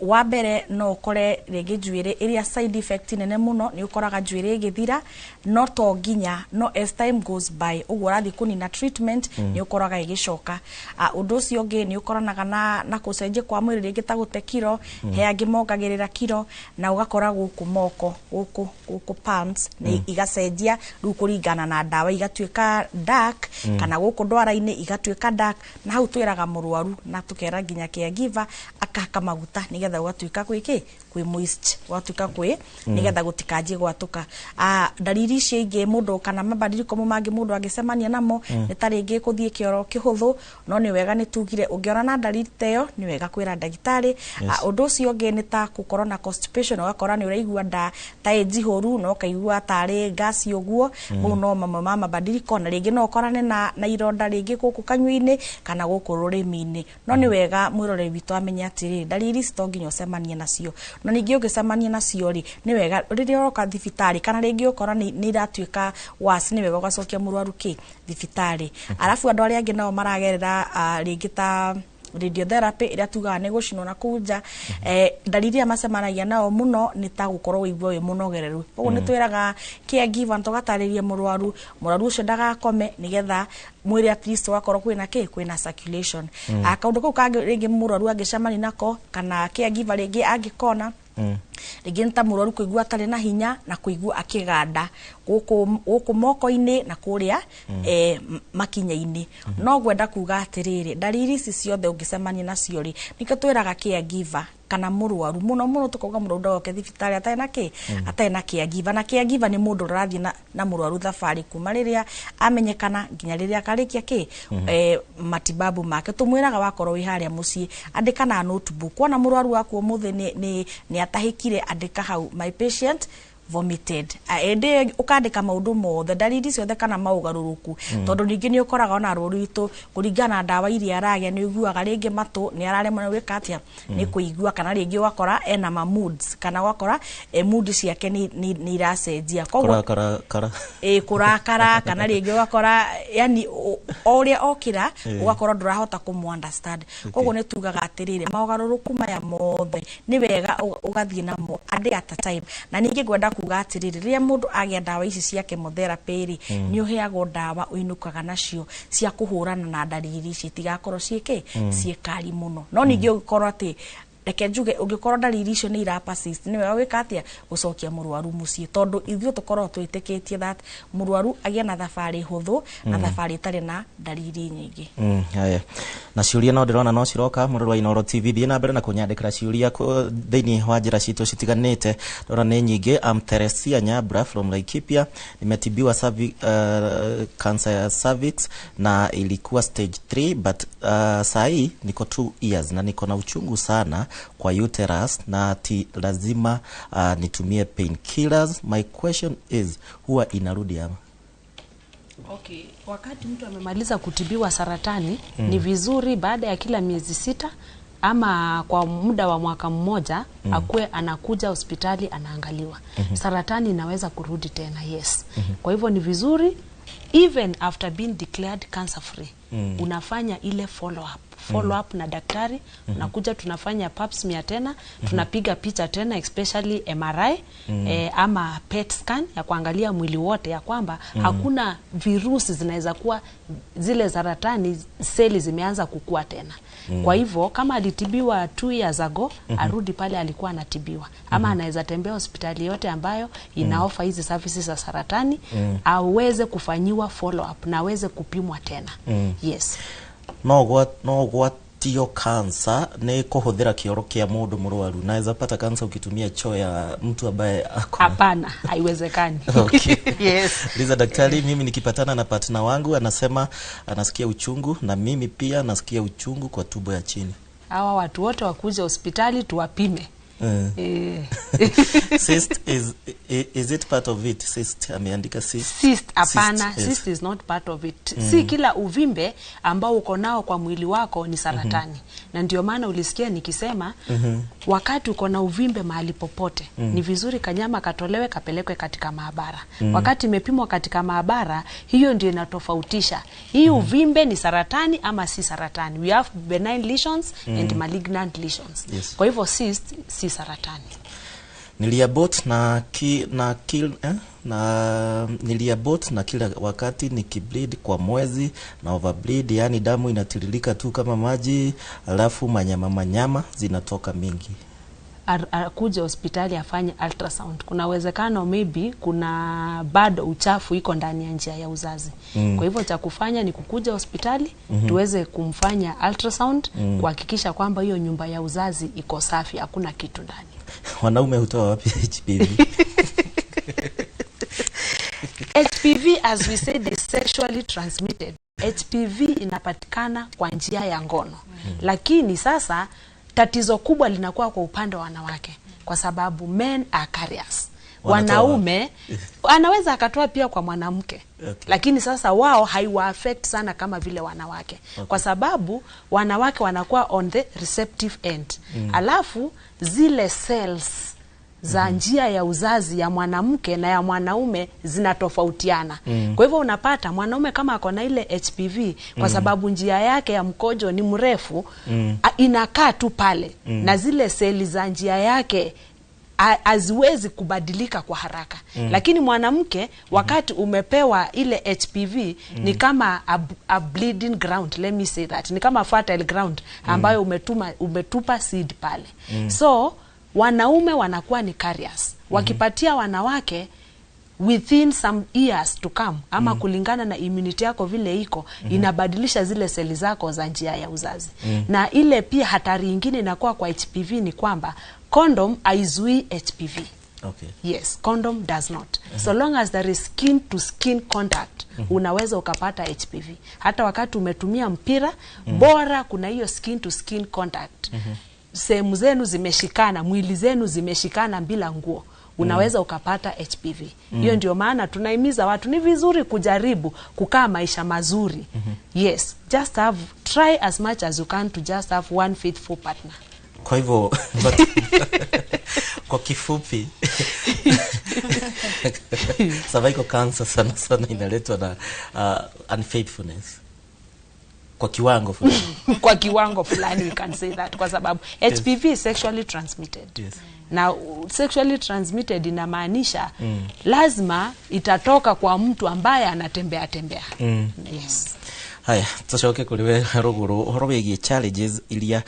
B: Wa mbere no ũkore rĩngĩ njuĩrĩ ĩrĩa side effect nene mũno nĩ ũkoraga njuĩrĩ ĩgĩthira, no to nginya, no as time goes by ũguo ũrathiĩ kũnina treatment nĩ ũkoraga ĩgĩcoka. Ũndũ ũcio ũngĩ nĩ ũkoranaga na gũcenjia kwa mwĩrĩ, rĩngĩ ta gũte kiro, he angĩ mongagĩrĩra kiro, na ũgakora gũkũ moko gũkũ palms nĩ igacenjia rĩu kũringana na ndawa, igatuĩka dark, kana gũkũ ndwara-inĩ igatuĩka dark, na hau twĩraga mũrwaru na tũkera nginya caregiver akahaka maguta nigetha gũgatuĩka gwĩ kĩ, kwĩ moist, gũgatuĩka kwĩ nigetha gũtikanjie gwatũka. Dalili icio ingĩ mũndũ kana mabadiliko mo mangĩ mũndũ angĩcemania namo nĩ ta rĩngĩ kũthiĩ kĩoro kĩhũthũ, no nĩ wega nĩ tugire ũngĩona na dalili ta ĩyo nĩ wega kwĩra ndagĩtarĩ. Ũndũ ũcio ũngĩ nĩ ta gũkorwo na constipation, ũgakora nĩ ũraigua nda ta ĩ njihũru na ũkaigua tarĩ gasi ũguo. Mau no mamwe ma mabadiliko, na rĩngĩ no ũkorane na ironda rĩngĩ gũkũ kanyua-inĩ kana gũkũ rũrĩmĩ-inĩ. No nĩ wega mwĩroreri witũ amenye atĩrĩrĩ, dalili ici to nginya ũcemanie nacio, no ningĩ ũngĩcemania nacio rĩ, nĩ wega rĩrĩa ũroka thibitarĩ kana rĩngĩ ũkora nĩ iratuĩka worse, nĩ wega ũgacokia mũrwaru kĩ thibitarĩ. Arabu andũ arĩa angĩ nao maragerera rĩngĩ ta radiotherapy ĩrĩa tugaga nĩ gũcinwo na kũu nja, dalili iria macemanagia nao mũno nĩ ta gũkorwo ũigua wĩ mũnogereru. Koguo nĩ twĩraga caregiver na tũgatarĩria mũrwaru, mũrwaru ũcio ndagakome nĩgetha mwĩrĩ at least ũgakorwo kwĩna kĩ, kwĩna circulation. Kaũndũ kau kangĩ rĩngĩ mũrwaru angĩcemania nako kana caregiver rĩngĩ angĩkona Rĩngĩ nĩ ta mũrwaru kũigua atarĩ na hinya na kũigua akĩganda gũkũ moko-inĩ na kũrĩa makinya-inĩ. No ngwenda kuga atĩrĩrĩ, ndariri ici ciothe ũngĩcemania nacio rĩ, nĩkĩo twĩraga caregiver kana mũrwaru mũno mũno, tũkauga mũrwaru ndagoke thibitarĩ atarĩ na kĩ, atarĩ na caregiver. Na caregiver nĩ mũndũ ũrathiĩ na mũrwaru thabarĩ kuma rĩrĩa amenyekana nginya rĩrĩa akarĩkia kĩ, matibabu make. Tũmwĩraga wakorwo wĩ harĩa mũciĩ, andĩka na notebook. Wona mũrwaru waku ũmũthĩ nĩ atahĩkire, andĩka hau, "My patient vomited." Ĩndĩ ũkandĩka maũndũ mothe, ndariri ciothe kana maũgarũrũku, tondũ ningĩ nĩ ũkoraga ona arwaru witũ, kũringana na ndawa iria aragĩa, nĩ ũiguaga rĩngĩ matũ nĩ araremwo nĩ gwĩka atĩa, nĩ kũigua, kana rĩngĩ ũgakora ena ma moods, kana ũgakora mood ciake nĩ iracenjia. Koguo
A: kara kara.
B: Ĩ, kũrakara, kana rĩngĩ ũgakora yani o ũrĩa okĩra ũgakorwo ndũrahota kũmũ understand. Koguo nĩ tugaga atĩrĩrĩ, maũgarũrũku maya mothe nĩ wega ũgathiĩ namo a day at a time. Na ningĩ ngwenda kuga atĩrĩrĩ, rĩrĩa mũndũ agĩa ndawa ici cia chemotherapy rĩ, nĩ ũheagwo ndawa ũinũkaga nacio cia kũhũrana na ndariri ici itigakorwo ciĩkĩ ciĩkari mũno. No ningĩ ũngĩkorwo atĩ, reke njuge, ũngĩkorwo ndariri icio nĩ ira persist, nĩ wega gwĩka atĩa, gũcokia mũrwaru mũciĩ, tondũ ithuĩ tũkoragwo twĩtĩkĩtie that mũrwaru agĩe na thabarĩ hũthũ na thabarĩ ĩtarĩ na ndariri nyingĩ.
A: Haya. Na ciũria no ndĩrona no ciroka. Mũrori wa Inooro TV, thiĩ na mbere na kũnyandĩkĩra ciũria thĩinĩ wa njĩra citũ citiganĩte, ndona nĩ nyingĩ. Am Teresia Nyabra from Laikipia. Nimetibiwa cancer ya cervix na ilikuwa stage 3, but sahii niko 2 years na niko na uchungu sana kwa uterus na ati lazima nitumie painkillers. My question is, huwa inarudi ama?
C: Okay, wakati mtu amemaliza kutibiwa saratani, ni vizuri baada ya kila miezi 6 ama kwa muda wa mwaka mmoja akuwe anakuja hospitali anaangaliwa. Saratani inaweza kurudi tena, yes. Kwa hivyo ni vizuri even after being declared cancer free, unafanya ile follow up na daktari, unakuja tunafanya pap smear tena, tunapiga picha tena, especially MRI ama PET scan ya kuangalia mwili wote ya kwamba hakuna virusi zinaweza kuwa zile saratani seli zimeanza kukua tena. Kwa hivyo kama alitibiwa 2 years ago, arudi pale alikuwa anatibiwa, ama anaweza tembea hospitali yote ambayo inaoffer hizi services za saratani, aweze kufanyiwa follow up na aweze kupimwa tena. Yes.
A: No ũgwatio kansa nĩ kũhũthĩra kĩoro kĩa mũndũ mũrwaru? Naweza pata kansa ukitumia choo ya mtu ambaye ako
C: Hapana, haiwezekani.
A: Okay.
C: Yes.
A: Liza daktari, mimi nikipatana na partner wangu anasema anasikia uchungu na mimi pia nasikia uchungu kwa tumbo ya chini.
C: Hawa watu wote wakuja hospitali tuwapime. Eh.
A: Cyst is it part of it? Cyst, ameandika cyst.
C: Cyst, hapana.
A: Cyst, yes.
C: Cyst is not part of it. Si kila uvimbe ambao uko nao kwa mwili wako ni saratani, na ndio maana ulisikia nikisema wakati uko na uvimbe mahali popote, ni vizuri kanyama katolewe kapelekwe katika maabara. Wakati imepimwa katika maabara, hiyo ndio inatofautisha hii uvimbe ni saratani ama si saratani. We have benign lesions and malignant lesions. Kwa hivyo cyst si saratani.
A: Niliabort na ki, na kil, eh? Na niliabort na kila wakati nikibleed kwa mwezi na overbleed, yani damu inatiririka tu kama maji, alafu manyama manyama zinatoka mingi.
C: Kuja hospitali afanye ultrasound. Kuna uwezekano maybe kuna bado uchafu iko ndani ya njia ya uzazi. Kwa hivyo cha kufanya ni kukuja hospitali tuweze kumfanya ultrasound kuhakikisha kwamba hiyo nyumba ya uzazi iko safi, hakuna kitu ndani.
A: Wanaume hutoa wapi HPV?
C: HPV, as we said, is sexually transmitted. HPV inapatikana kwa njia ya ngono. Lakini sasa tatizo kubwa linakuwa kwa upande wa wanawake kwa sababu men are carriers.
A: Wanatoa
C: Wanaume anaweza akatoa pia kwa mwanamke, lakini sasa wao haiwa affect sana kama vile wanawake, kwa sababu wanawake wanakuwa on the receptive end. Alafu zile cells za njia ya uzazi ya mwanamke na ya mwanaume zinatofautiana. Kwa hivyo unapata mwanaume kama ako na ile HPV, kwa sababu njia yake ya mkojo ni mrefu, inakaa tu pale na zile seli za njia yake haziwezi kubadilika kwa haraka. Lakini mwanamke, wakati umepewa ile HPV, ni kama a bleeding ground, let me say that, ni kama fertile ground ambayo umetupa seed pale. So Wanaume wanakuwa ni carriers. Wakipatia wanawake within some years to come ama kulingana na immunity yako vile iko, inabadilisha zile seli zako za njia ya uzazi. Na ile pia hatari ingine inakuwa kwa HPV ni kwamba condom haizuii HPV.
A: Okay.
C: Yes, condom does not. So long as there is skin to skin contact, unaweza ukapata HPV. Hata wakati umetumia mpira, bora kuna hiyo skin to skin contact. Sehemu zenu zimeshikana, mwili zenu zimeshikana bila nguo, unaweza ukapata HPV. Hiyo ndio maana tunahimiza watu ni vizuri kujaribu kukaa maisha mazuri. Yes, just have try as much as you can to just have one faithful partner.
A: Kwa hivyo kwa kifupi, cervical cancer sana sana inaletwa na unfaithfulness kwa kiwango fulani.
C: Kwa kiwango fulani we can say that, kwa sababu HPV is sexually transmitted. Na sexually transmitted inamaanisha lazima itatoka kwa mtu ambaye anatembea tembea. Yes.
A: Haya, tucoke kuri we Ruguru, uhoro wigie challenges iria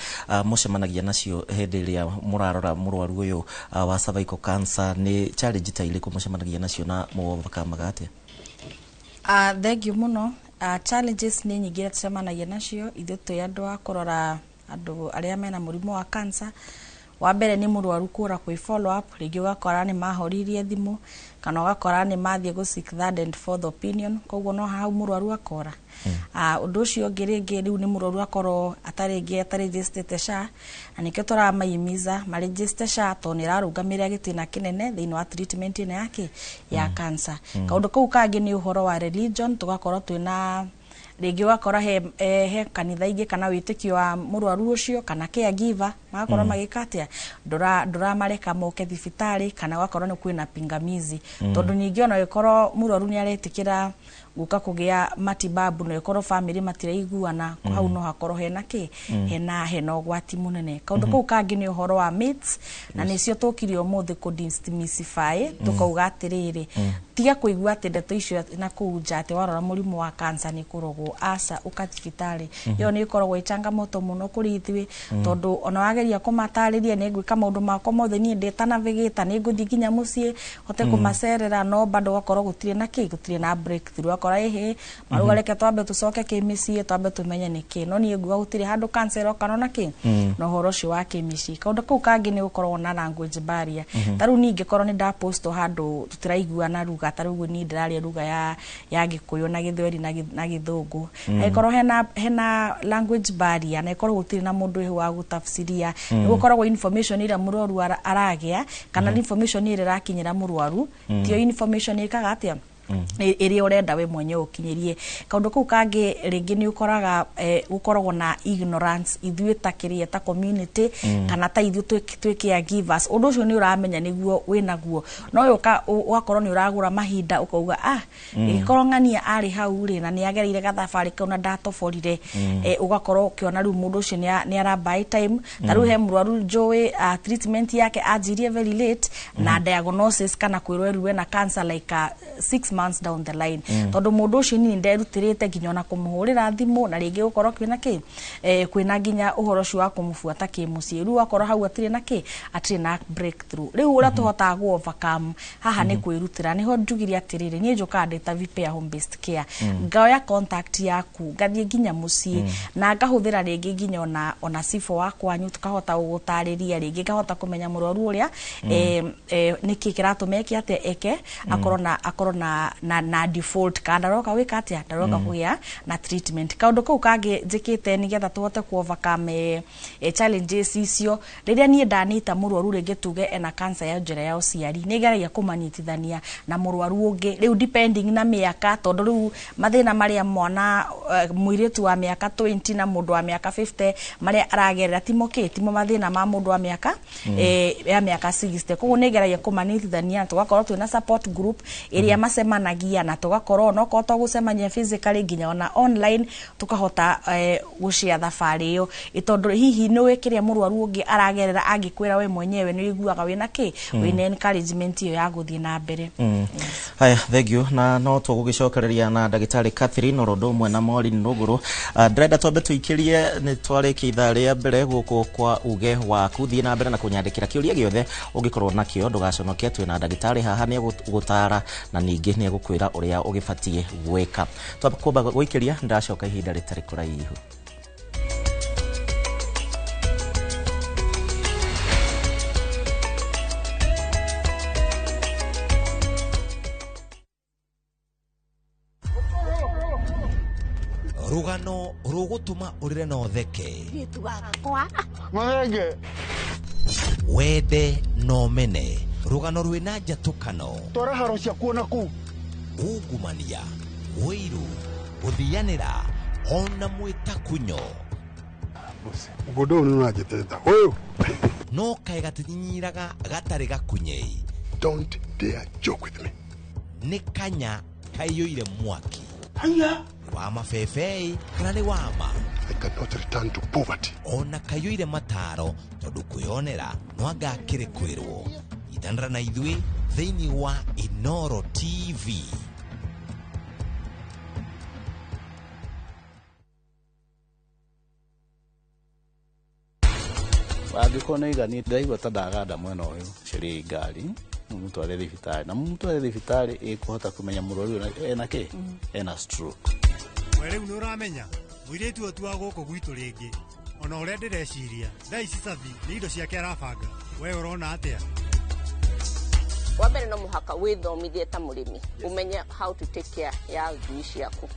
A: mucemanagia nacio hindi iria murarora murwaru uyu wa cervical cancer. Ni challenge ta iriku mucemanagia nacio na muovercome atia?
B: Thank you muno. Challenges nĩ nyingĩ iria tũcemanagia nacio ithuĩ twĩ andũ a kũrora andũ arĩa mena mũrimũ wa cancer. Wa mbere nĩ mũrwaru kũra kwĩ follow up, rĩngĩ ũgakora nĩ mahoririe thimũ kana ũgakora nĩ mathiĩ gũ seek third and fourth opinion, koguo no hau mũrwaru akora. Ũndũ ũcio ũngĩ rĩngĩ rĩu nĩ mũrwaru akorwo atarĩngĩ atarĩnjĩstĩte SHA, na nĩkĩo tũramaimiza marĩnjĩste SHA tondũ nĩ ĩrarũgamĩrĩra gĩtĩna kĩnene thĩinĩ wa treatment ĩno yake ya cancer. Kaũndũ kau kangĩ nĩ ũhoro wa religion, tũgakorwo twĩna rĩngĩ ũgakora he kanitha ingĩ kana wĩtĩkio wa mũrwaru ũcio kana caregiver magakorwo magĩka atĩa, ndũramareka moke thibitarĩ, kana ũgakorwo nĩ kwĩna pingamizi, tondũ ningĩ ona ĩkorwo mũrwaru nĩ aretĩkĩra gũka kũgĩa matibabu na ĩkorwo family matiraiguana, hau no hakorwo hena kĩ, hena ũgwati mũnene. Kaũndũ kau kangĩ nĩ ũhoro wa myths, na nĩcio tũkire ũmũthĩ kũ demystify, tũkauga atĩrĩrĩ, tiga kũigua atĩ ndeto icio na kũu nja atĩ warora mũrimũ wa cancer nĩ kũrogwo, aca, ũka thibitarĩ. Ĩyo nĩ ĩkoragwo ĩ changamoto mũno kũrĩ ithuĩ, tondũ ona wageria kũmatarĩria nĩ ngwĩka maũndũ makwa mothe niĩ ndĩ ta navigator, nĩ ngũthiĩ nginya mũciĩ hote kũmacerera, no bado ũgakorwo gũtirĩ na kĩ, gũtirĩ na breakthrough. Ũgakora ĩhĩ maruga, reke twambe tũcoke kĩmĩciĩ twambe tũmenye nĩ kĩ, no niĩ nguga gũtirĩ handũ cancer ĩroka na kĩ na ũhoro ũcio wa kĩmĩciĩ. Kaũndũ kau kangĩ nĩ gũkoragwo na language barrier. Ta rĩu niĩ ingĩkorwo nĩ ndapost handũ tũtiraiguana ruga, ta rĩu niĩ ndĩraria ruga ya Gĩkũyũ na Gĩthweri na Gĩthũngũ, angĩkorwo hena language barrier na ĩkorwo gũtirĩ na mũndũ wĩho wa gũtafsiria, nĩ gũkoragwo information ĩrĩa mũrwaru aragĩa kana information ĩrĩa ĩrakinyĩra mũrwaru tiyo information ĩkaga atĩa ĩrĩa ũrenda we mwenyewe ũkinyĩrie. Kaũndũ kau kangĩ rĩngĩ nĩ ũkoraga gũkoragwo na ignorance ithuĩ ta kĩrĩa ta community kana ta ithuĩ twĩ caregivers. Ũndũ ũcio nĩ ũramenya nĩguo wĩnaguo, no ũgakorwo nĩ ũragũra mahinda ũkauga, ah, ĩgĩkorwo ng'ania arĩ hau rĩ na nĩ agereire gathabarĩ kau na ndatoborire, ũgakorwo ũkĩona rĩu mũndũ ũcio nĩ ara buy time. Ta rĩu he mũrwaru njũĩ, treatment yake anjirie very late na diagnosis kana kwĩrwo eruwe na cancer like 6 months down the line, tondũ mũndũ ũcio niĩ nderutĩrĩte nginya ona kũmũhũrĩra thimũ na rĩngĩ gũkorwo kwĩna kĩ, kwĩna nginya ũhoro ũcio wa kũmũbuata kĩmũciĩ. Rĩu akorwo hau atirĩ na kĩ, atirĩ na breakthrough. Rĩu ũrĩa tũhotaga gũ overcome haha nĩ kwĩrutĩra. Nĩho njugire atĩrĩrĩ, niĩ njũkaga ndĩ ta VP ya home based care, ngaoya contact yaku, ngathiĩ nginya mũciĩ na ngahũthĩra rĩngĩ nginya ona cibũ wa kwanyu, tũkahota gũgũtarĩria, rĩngĩ ngahota kũmenya mũrwaru ũrĩa nĩkĩ kĩratũma eke atĩa, eke akorwo na default kana ndaroka gwĩka atĩa, ndaroka kũgĩa na treatment. Kaũndũ kau kangĩ njĩkĩte nĩgetha tũhote ku overcome challenges icio, rĩrĩa niĩ ndanita mũrwaru rĩngĩ tuge ena cancer ya njĩra ya ũciari, nĩ ngeragia kũmanyitithania na mũrwaru ũngĩ, rĩu depending na mĩaka, tondũ rĩu mathĩna marĩa mwana mũirĩtu wa mĩaka 20 na mũndũ wa mĩaka 50 marĩa aragerera timo kĩ, timo mathĩna ma mũndũ wa mĩaka ya mĩaka 60. Koguo nĩ ngeragia kũmanyitithania, tũgakorwo twĩna support group ĩrĩa macemanagia. tũcemanagia na tũgakorwo no korwo tũgũcemania physically nginya ona online tukahota gũcia thabarĩ ĩyo tondũ hihi nĩ kĩrĩa mũrwaru ũngĩ aragerera angĩkwĩra we mwenyewe nĩ ũiguaga wĩna kĩ wĩna encouragement ĩyo ya gũthiĩ na mbere.
A: Haya, thank you. Na no tũgũgĩcokereria na ndagĩtarĩ Catherine oro ũndũ ũmwe na Maureen Rũgũrũ. Ndĩrenda twambe tũikĩrie nĩ twarĩkia ithaa rĩa mbere gũkũ kwa uge waku. Thiĩ na mbere na kũnyandĩkĩra kĩũria gĩothe ũngĩkorwo nakĩo, ndũgaconoke, twĩna ndagĩtarĩ haha nĩ egũgũtara na ningĩ nĩ egũkwĩra ũrĩa ũgĩbatiĩ gwĩka. Twambe kwamba gũikĩria, ndacoka ihinda rĩtarĩ kũraihu.
F: Rugano rugutuma urire na utheke, wende no mene, rugano rwina njatukano,
G: twara haro ciaku ona kuu,
F: ungumania, wiru, guthianira ona mwitakunyo.
G: Mũgũnda ũyũ nĩ ũranjĩtĩte ũyũ
F: no kaĩ gatinyinyiraga gatarĩ gakunyei.
G: Don't dare joke with me.
F: Nĩ kanya kaiyũire mwaki.
G: Haya
F: wa mabebei kana nĩ wama.
G: I cannot return to poverty.
F: Ona kaiyũire mataro tondũ kwĩyonera no anga akĩrĩ kwĩrwo. Itanĩra na ithuĩ thĩinĩ wa Inoro TV.
H: Angĩkorwo nĩ igani ndaigua ta ndaganda mwena ũyũ, cariai ngari mũmũtware thibitarĩ, na mũmũtware thibitarĩ ĩkũhota kũmenya mũrwaru ũyũ ena kĩ, ena stroke.
I: We rĩu nĩ ũramenya mũirĩtu ũyũ ti wa gũkũ gwitũ rĩngĩ, ona ũrĩa ndĩreciria thaa ici Savi nĩ indo ciake arabanga. We ũrona atĩa?
J: Wa mbere no mũhaka wĩthomithie ta mũrĩmi, ũmenye how to take care ya ngui ciaku,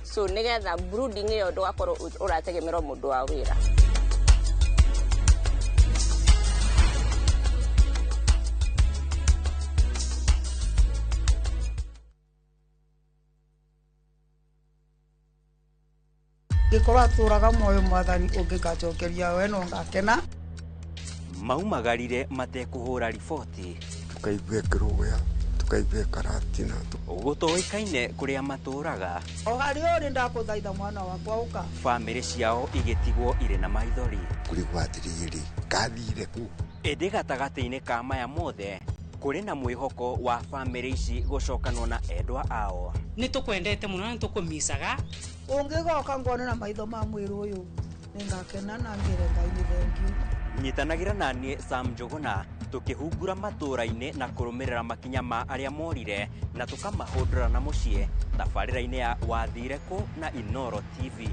J: so nĩgetha brooding ĩyo ndũgakorwo ũrategemerwo mũndũ wa wĩra.
K: Ngĩkorwo atũraga muoyo mwathani ũngĩkanjokeria we no ngakena.
L: Maumagarire matekũhũra riboti,
G: tukaigua kĩrũgũya, tukaigua karatina,
L: gũtoĩkaine kũrĩa matũraga.
K: O harĩa ũrĩ ndakũthaitha mwana wakwa ũka.
L: Bamĩrĩ ciao igĩtigwo irĩ na maithori.
G: Kũrigwo atĩrĩrĩ, kathire kũ?
L: Ĩndĩ gatagatĩ-inĩ ka maya mothe kũrĩ na mwĩhoko wa bamĩrĩ ici gũcokanwo na endwa ao.
M: Nĩ tũkwendete mũno na nĩ tũkũmicaga.
K: Ũngĩgoka ngone na maitho ma mwĩrĩ ũyũ nĩngakena na ngĩre Ngai nĩ thengiũ.
L: Nyitanagĩra na niĩ Sam Njũgũna tũkĩhungura matũũra-inĩ na kũrũmĩrĩra makinya ma arĩa morire na tũkamahũndũra na mũciĩ tabarĩra-inĩ ya Wathire Kũ na Inoro TV.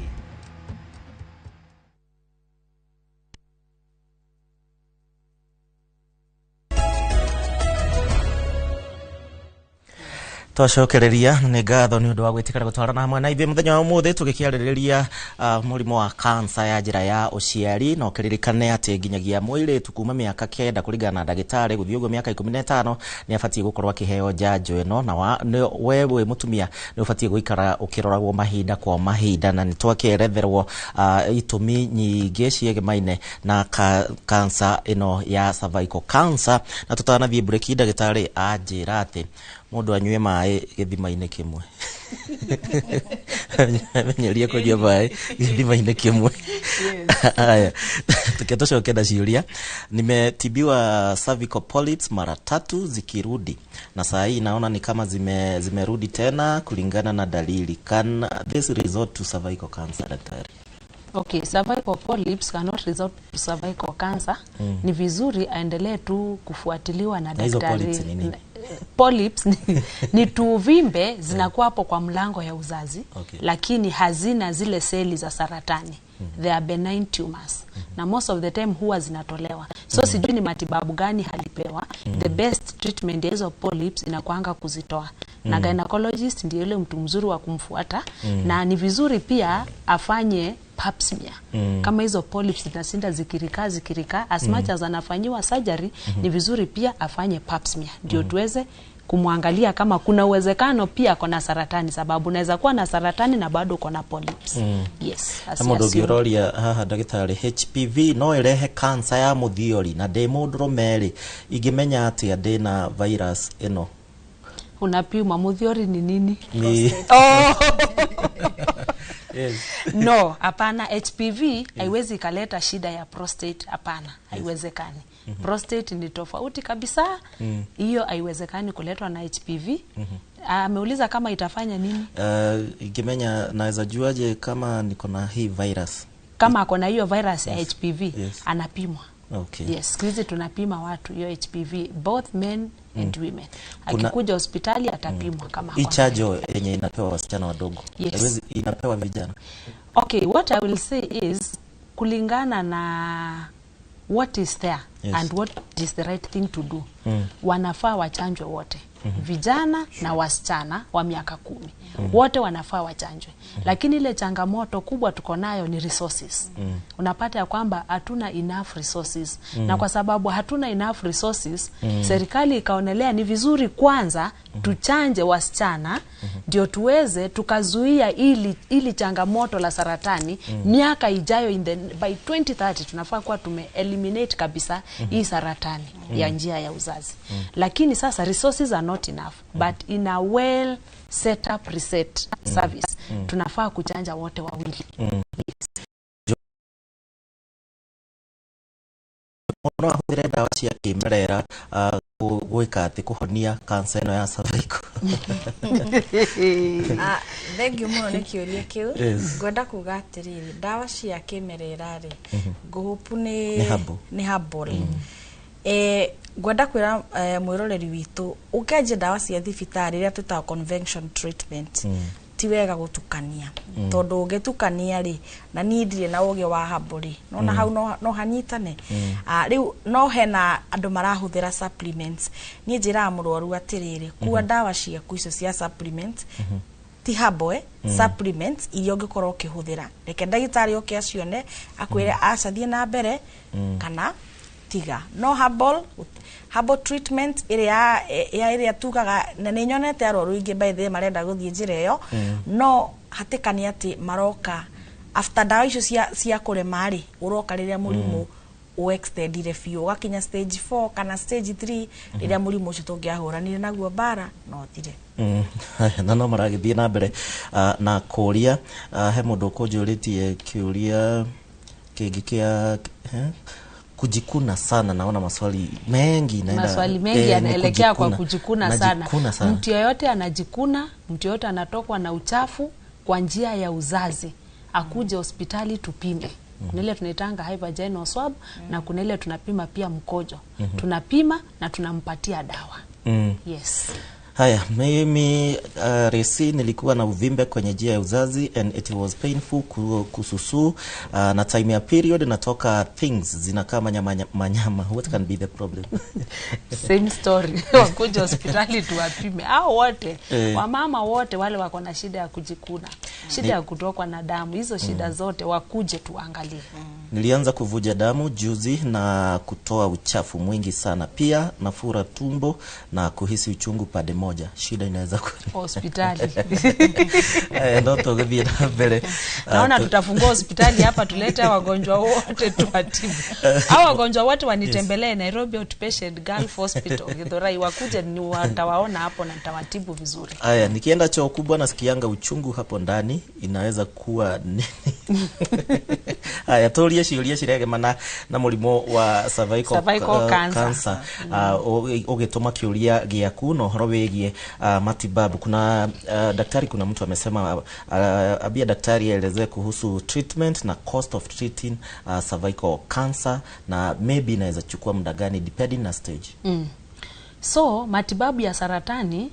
A: Twacokereria nĩ ngatho nĩ ũndũ wa gwĩtĩkĩra gũtwarana hamwe na ithuĩ mũthenya wa ũmũthĩ tũgĩkĩarĩrĩria mũrimũ wa kansa ya njĩra ya ũciari. Na ũkĩririkane atĩ nginyagia mũirĩtu kuma mĩaka 9 kũringana na ndagĩtarĩ gũthiĩ ũguo mĩaka 15 nĩ abatiĩ gũkorwo akĩheo njanjo ĩno, na we wĩ mũtumia nĩ ũbatiĩ gũikara ũkĩroragwo mahinda kwa mahinda, na nĩ twakĩeretherwo itũmi nyingĩ ciĩgemaine na kansa ĩno ya cervical cancer. Na tũtanathiĩ breki, ndagĩtarĩ anjĩra atĩ mũndũ anyue maĩ gĩthima-inĩ kĩmwe. Menyerie kũnyua maĩ gĩthima-inĩ kĩmwe. Haya, tukitushoke na ciũria. Nimetibiwa cervical polyps mara 3 zikirudi, na saa hii naona ni kama zimerudi tena kulingana na dalili. Can this result to cervical cancer, daktari?
C: Okay, cervical polyps cannot result to cervical cancer. Ni vizuri aendelee tu kufuatiliwa na daktari.
A: Hizo polyps ni nini?
C: Polyps ni tuvimbe zinakuwa hapo kwa mlango ya uzazi. Okay. Lakini hazina zile seli za saratani. They are benign tumors. Na most of the time huwa zinatolewa. So sijui ni matibabu gani halipewa. The best treatment ya hizo polyps inakuanga kuzitoa. Na gynecologist ndiye yule mtu mzuri wa kumfuata. Na ni vizuri pia afanye pap smear. Kama hizo polyps zinasinda zikirika as much as anafanyiwa surgery, ni vizuri pia afanye pap smear ndio tuweze kumwangalia kama kuna uwezekano pia kona saratani, sababu unaweza kuwa na saratani na bado kona polyps. Yes.
A: Mũndũ ũngĩroria haha ndagĩtarĩ, HPV no ĩrehe cancer ya mũthiori na ndĩ mũndũrũme rĩ, ingĩmenya atĩa ndĩna virus ĩno?
C: Unapimwa muthiori ni nini?
A: Ni
C: Oh.
A: Yes.
C: No, hapana. HPV haiwezi ikaleta shida ya prostate, hapana, haiwezekani. Prostate ni tofauti kabisa. Hiyo haiwezekani kuletwa na HPV. Ameuliza kama itafanya nini?
A: Ikimenya naweza juaje kama niko na hii virus?
C: Kama ako na hiyo virus ya HPV, anapimwa.
A: Okay.
C: Yes, siku hizi tunapima watu hiyo HPV, both men and women. Akikuja hospitali atapimwa kama
A: Hii
C: ako na.
A: chajo yenye inapewa wasichana wadogo,
C: Yes.
A: Inapewa vijana?
C: Okay, what I will say is, kulingana na what is there and what is the right thing to do, wanafaa wachanjwe wote, vijana na wasichana wa miaka 10, wote wanafaa wachanjwe. Lakini ile changamoto kubwa tuko nayo ni resources. Unapata ya kwamba hatuna enough resources, na kwa sababu hatuna enough resources, serikali ikaonelea ni vizuri kwanza tuchanje wasichana ndio tuweze tukazuia ili changamoto la saratani miaka ijayo. By 2030 tunafaa kuwa tume eliminate kabisa hii saratani ya njia ya uzazi. Lakini sasa resources are not enough, but in a well set up reset service, tunafaa kuchanja wote wawili.
A: No ahũthĩre ndawa cia kĩmerera gwĩka atĩ kũhonia cancer ĩno ya cervical?
B: Ah, thengiũ mũno nĩ kĩũria kĩu.
A: Yes.
B: Ngwenda kuga atĩrĩrĩ, ndawa cia kĩmerera rĩ, ngũhũpu nĩ
A: Nĩ herbal.
B: Nĩ herbal. Ngwenda kwĩra mwĩroreri witũ, ũkĩanjia ndawa cia thibitarĩ iria twĩtaga convention treatment, ti wega gũtukania, tondũ ũngĩtukania rĩ, na niĩ ndirĩ na ũgĩ wa herbal rĩ, nona hau no hanyitane. Ah, rĩu no hena andũ marahũthĩra supplements. Niĩ njĩraga mũrwaru atĩrĩrĩ, kua ndawa ciaku icio cia supplements, ti herbal, supplements iria ũngĩkorwo ũkĩhũthĩra, reke ndagĩtarĩ oke acione, akwĩre aca, thiĩ na mbere kana tiga. No herbal treatment ĩrĩa ya ĩrĩa tugaga, na nĩ nyonete arwaru aingĩ, by the way, marenda gũthiĩ njĩra ĩyo, no hatĩka nĩ atĩ maroka after ndawa icio cia kũrema rĩ, ũroka rĩrĩa mũrimũ ũextendire biũ, ũgakinya stage 4 kana stage 3, rĩrĩa mũrimũ ũcio tũngĩahũranire naguo mbara no ũthire.
A: Haya, na no maragĩthiĩ na mbere na kũria. He mũndũ ũkũnjũrĩtie kĩũria kĩngĩ kĩa kujikuna sana. Naona maswali mengi
C: Maswali mengi
A: ni
C: yanaelekea kwa kujikuna sana.
A: Najikuna sana.
C: Mtu yeyote anajikuna, mtu yeyote anatokwa na uchafu kwa njia ya uzazi, akuje hospitali tupime. Kuna ile tunaitanga high vaginal swab, na kuna ile tunapima pia mkojo. Tunapima na tunampatia dawa. Yes.
A: Haya, mimi resi nilikuwa na uvimbe kwenye njia ya uzazi and it was painful kususu na time ya period natoka things zinakaa manyama manyama. What can be the problem?
C: Same story, wakuja hospitali tuwapime au wote. Wamama wote wale wako na shida ya kujikuna, shida ya kutokwa na damu, hizo shida zote wakuje tuangalie.
A: Nilianza kuvuja damu juzi na kutoa uchafu mwingi sana, pia nafura tumbo na kuhisi uchungu pande moja. Shida inaweza kuwa
C: Hospitali.
A: No tũgĩthiĩ na mbere.
C: Naona tutafungua hospitali hapa, tulete wagonjwa wote tuwatibu. Hao wagonjwa wote wanitembelee Nairobi Outpatient Gulf Hospital Githurai, wakuje ni watawaona hapo na nitawatibu vizuri.
A: Aya, nikienda choo kubwa nasikianga uchungu hapo ndani, inaweza kuwa nini? Aya, turie ciũria ciregemana na mũrimũ wa cervical,
C: Cervical cancer.
A: Cancer. Ũgĩtũma kĩũria gĩaku na ũhoro wĩgiĩ matibabu. Kuna daktari, kuna mtu amesema abia daktari aelezee kuhusu treatment na cost of treating cervical cancer, na maybe inaweza chukua muda gani depending na stage.
C: So matibabu ya saratani,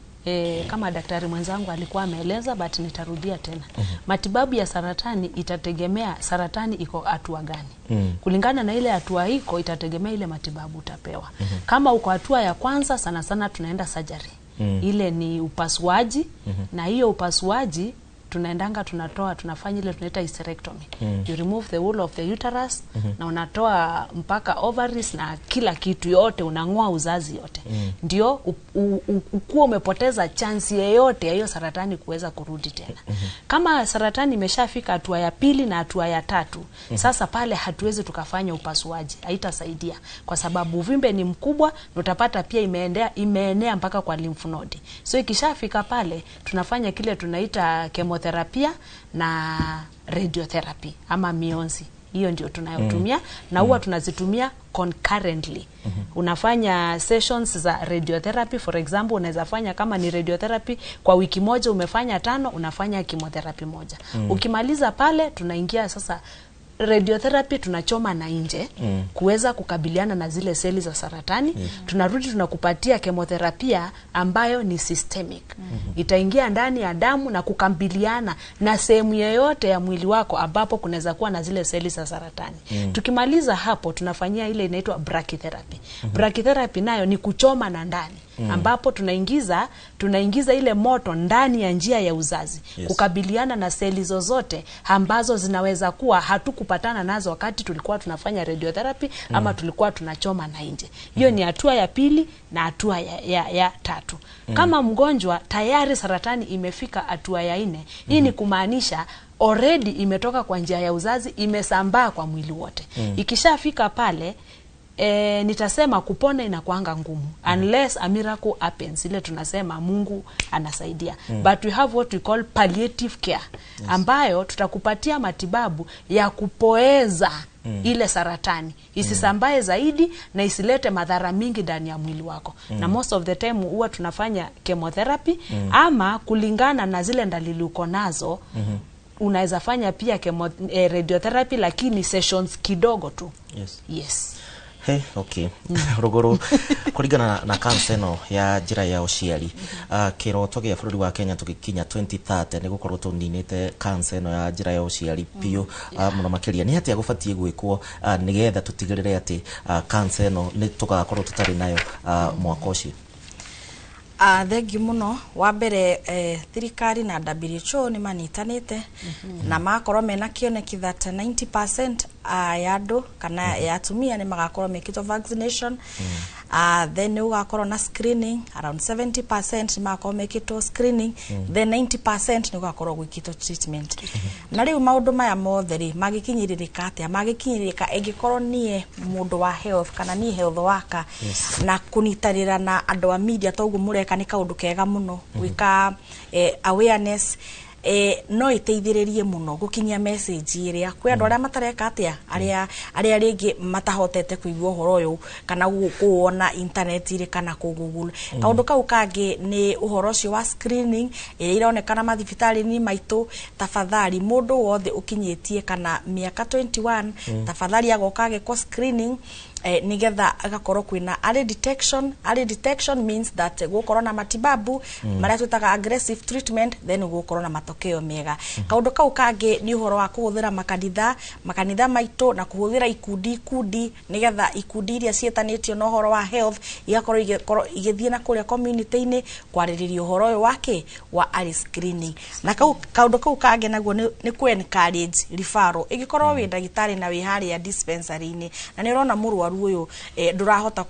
C: kama daktari mwenzangu alikuwa ameeleza, but nitarudia tena. Matibabu ya saratani itategemea saratani iko hatua gani. Kulingana na ile hatua iko, itategemea ile matibabu utapewa. Kama uko hatua ya kwanza, sana sana tunaenda surgery. Ile ni upasuaji, na hiyo upasuaji Tunaendanga tunatoa, tunafanya ile tunaita hysterectomy. You remove the whole of the uterus na unatoa mpaka ovaries na kila kitu yote, unang'oa uzazi yote. Ndio ukuwa umepoteza chance yeyote ya hiyo saratani kuweza kurudi tena. Kama saratani imeshafika hatua ya pili na hatua ya tatu, sasa pale hatuwezi tukafanya upasuaji, haitasaidia kwa sababu uvimbe ni mkubwa na utapata pia imeenea mpaka kwa lymph node. So ikishafika pale tunafanya kile tunaita chemotherapia na radiotherapy ama mionzi. Hiyo ndio tunayotumia na huwa tunazitumia concurrently. Unafanya sessions za radiotherapy, for example, unaweza fanya kama ni radiotherapy kwa wiki moja umefanya 5, unafanya chemotherapy 1. Ukimaliza pale tunaingia sasa radiotherapy, tunachoma na nje kuweza kukabiliana na zile seli za saratani. Tunarudi tunakupatia chemotherapia ambayo ni systemic. Itaingia ndani ya damu na kukabiliana na sehemu yoyote ya mwili wako ambapo kunaweza kuwa na zile seli za saratani. Tukimaliza hapo tunafanyia ile inaitwa brachytherapy. Brachytherapy nayo ni kuchoma na ndani ambapo tunaingiza ile moto ndani ya njia ya uzazi kukabiliana na seli zozote ambazo zinaweza kuwa hatukupatana nazo wakati tulikuwa tunafanya radiotherapy ama tulikuwa tunachoma na nje. Hiyo ni hatua ya pili na hatua ya tatu. Kama mgonjwa tayari saratani imefika hatua ya 4, hii ni kumaanisha already imetoka kwa njia ya uzazi, imesambaa kwa mwili wote. Ikishafika pale nitasema kupona inakuanga ngumu unless a miracle happens, ile tunasema Mungu anasaidia. But we have what we call palliative care ambayo tutakupatia matibabu ya kupoeza ile saratani isisambae zaidi na isilete madhara mingi ndani ya mwili wako. Na most of the time huwa tunafanya chemotherapy ama kulingana na zile dalili uko nazo unaweza fanya pia radiotherapy, lakini sessions kidogo tu. Yes.
A: Hey, okay. Ruguru kuringana na cancer ĩno ya njĩra ya ũciari, kĩroto gĩa bũrũri wa Kenya tũgĩkinya 2030 nĩ gũkorwo tũninĩte cancer ĩno ya njĩra ya ũciari biũ mũno makĩria. Nĩ atĩa gũbatiĩ gwĩkwo nĩgetha tũtigĩrĩre atĩ cancer ĩno nĩ tũgakorwo tũtarĩ nayo mwaka ũcio?
B: Thengiũ mũno. Wa mbere thirikari na WHO nĩ manyitanĩte na magakorwo mena kĩoneki that 90% ya andũ kana ya atumia nĩ magakorwo mekĩtwo vaccination. Then nĩ gũgakorwo na screening, around 70% nĩ magakorwo mekĩtwo screening, then 90% nĩ gũgakorwo gwĩkĩtwo treatment. Na rĩu maũndũ maya mothe rĩ magĩkinyĩrĩrĩka atĩa? Magĩkinyĩrĩrĩka ĩngĩkorwo niĩ mũndũ wa health kana niĩ health worker na kũnyitanĩra na andũ a media, toguo mũreka nĩ kaũndũ kega mũno gwĩka awareness no iteithĩrĩrie mũno gũkinyia message ĩrĩa kwĩ andũ arĩa matareka atĩa, arĩa rĩngĩ matahotete kũigua ũhoro ũyũ kana kũwona internet-inĩ kana kũ Google. Kaũndũ kau kangĩ nĩ ũhoro ũcio wa screening ĩrĩa ironekana mathibitarĩ-inĩ maitũ. Tafadhali mũndũ wothe ũkinyĩtie kana mĩaka 21 tafadhali agoka agĩkwo screening nigetha agakorwo kwina early detection. Early detection means that gukorwo na matibabu maria twitaga aggressive treatment, then gukorwo na matokeo mega. Kaundu kau kangi ni uhoro wa kuhuthira makanitha maitu na kuhuthira ikundi nigetha ikundi iria cietanitio na uhoro wa health igakorwo igithie na kuria community-ini kwaririria uhoro uyu wake wa early screening. Na kaundu kau kangi naguo ni ku encourage referral. Igikorwo wi ndagitari na wi haria dispensary-ini na ni urona murwaru uyu ndurahota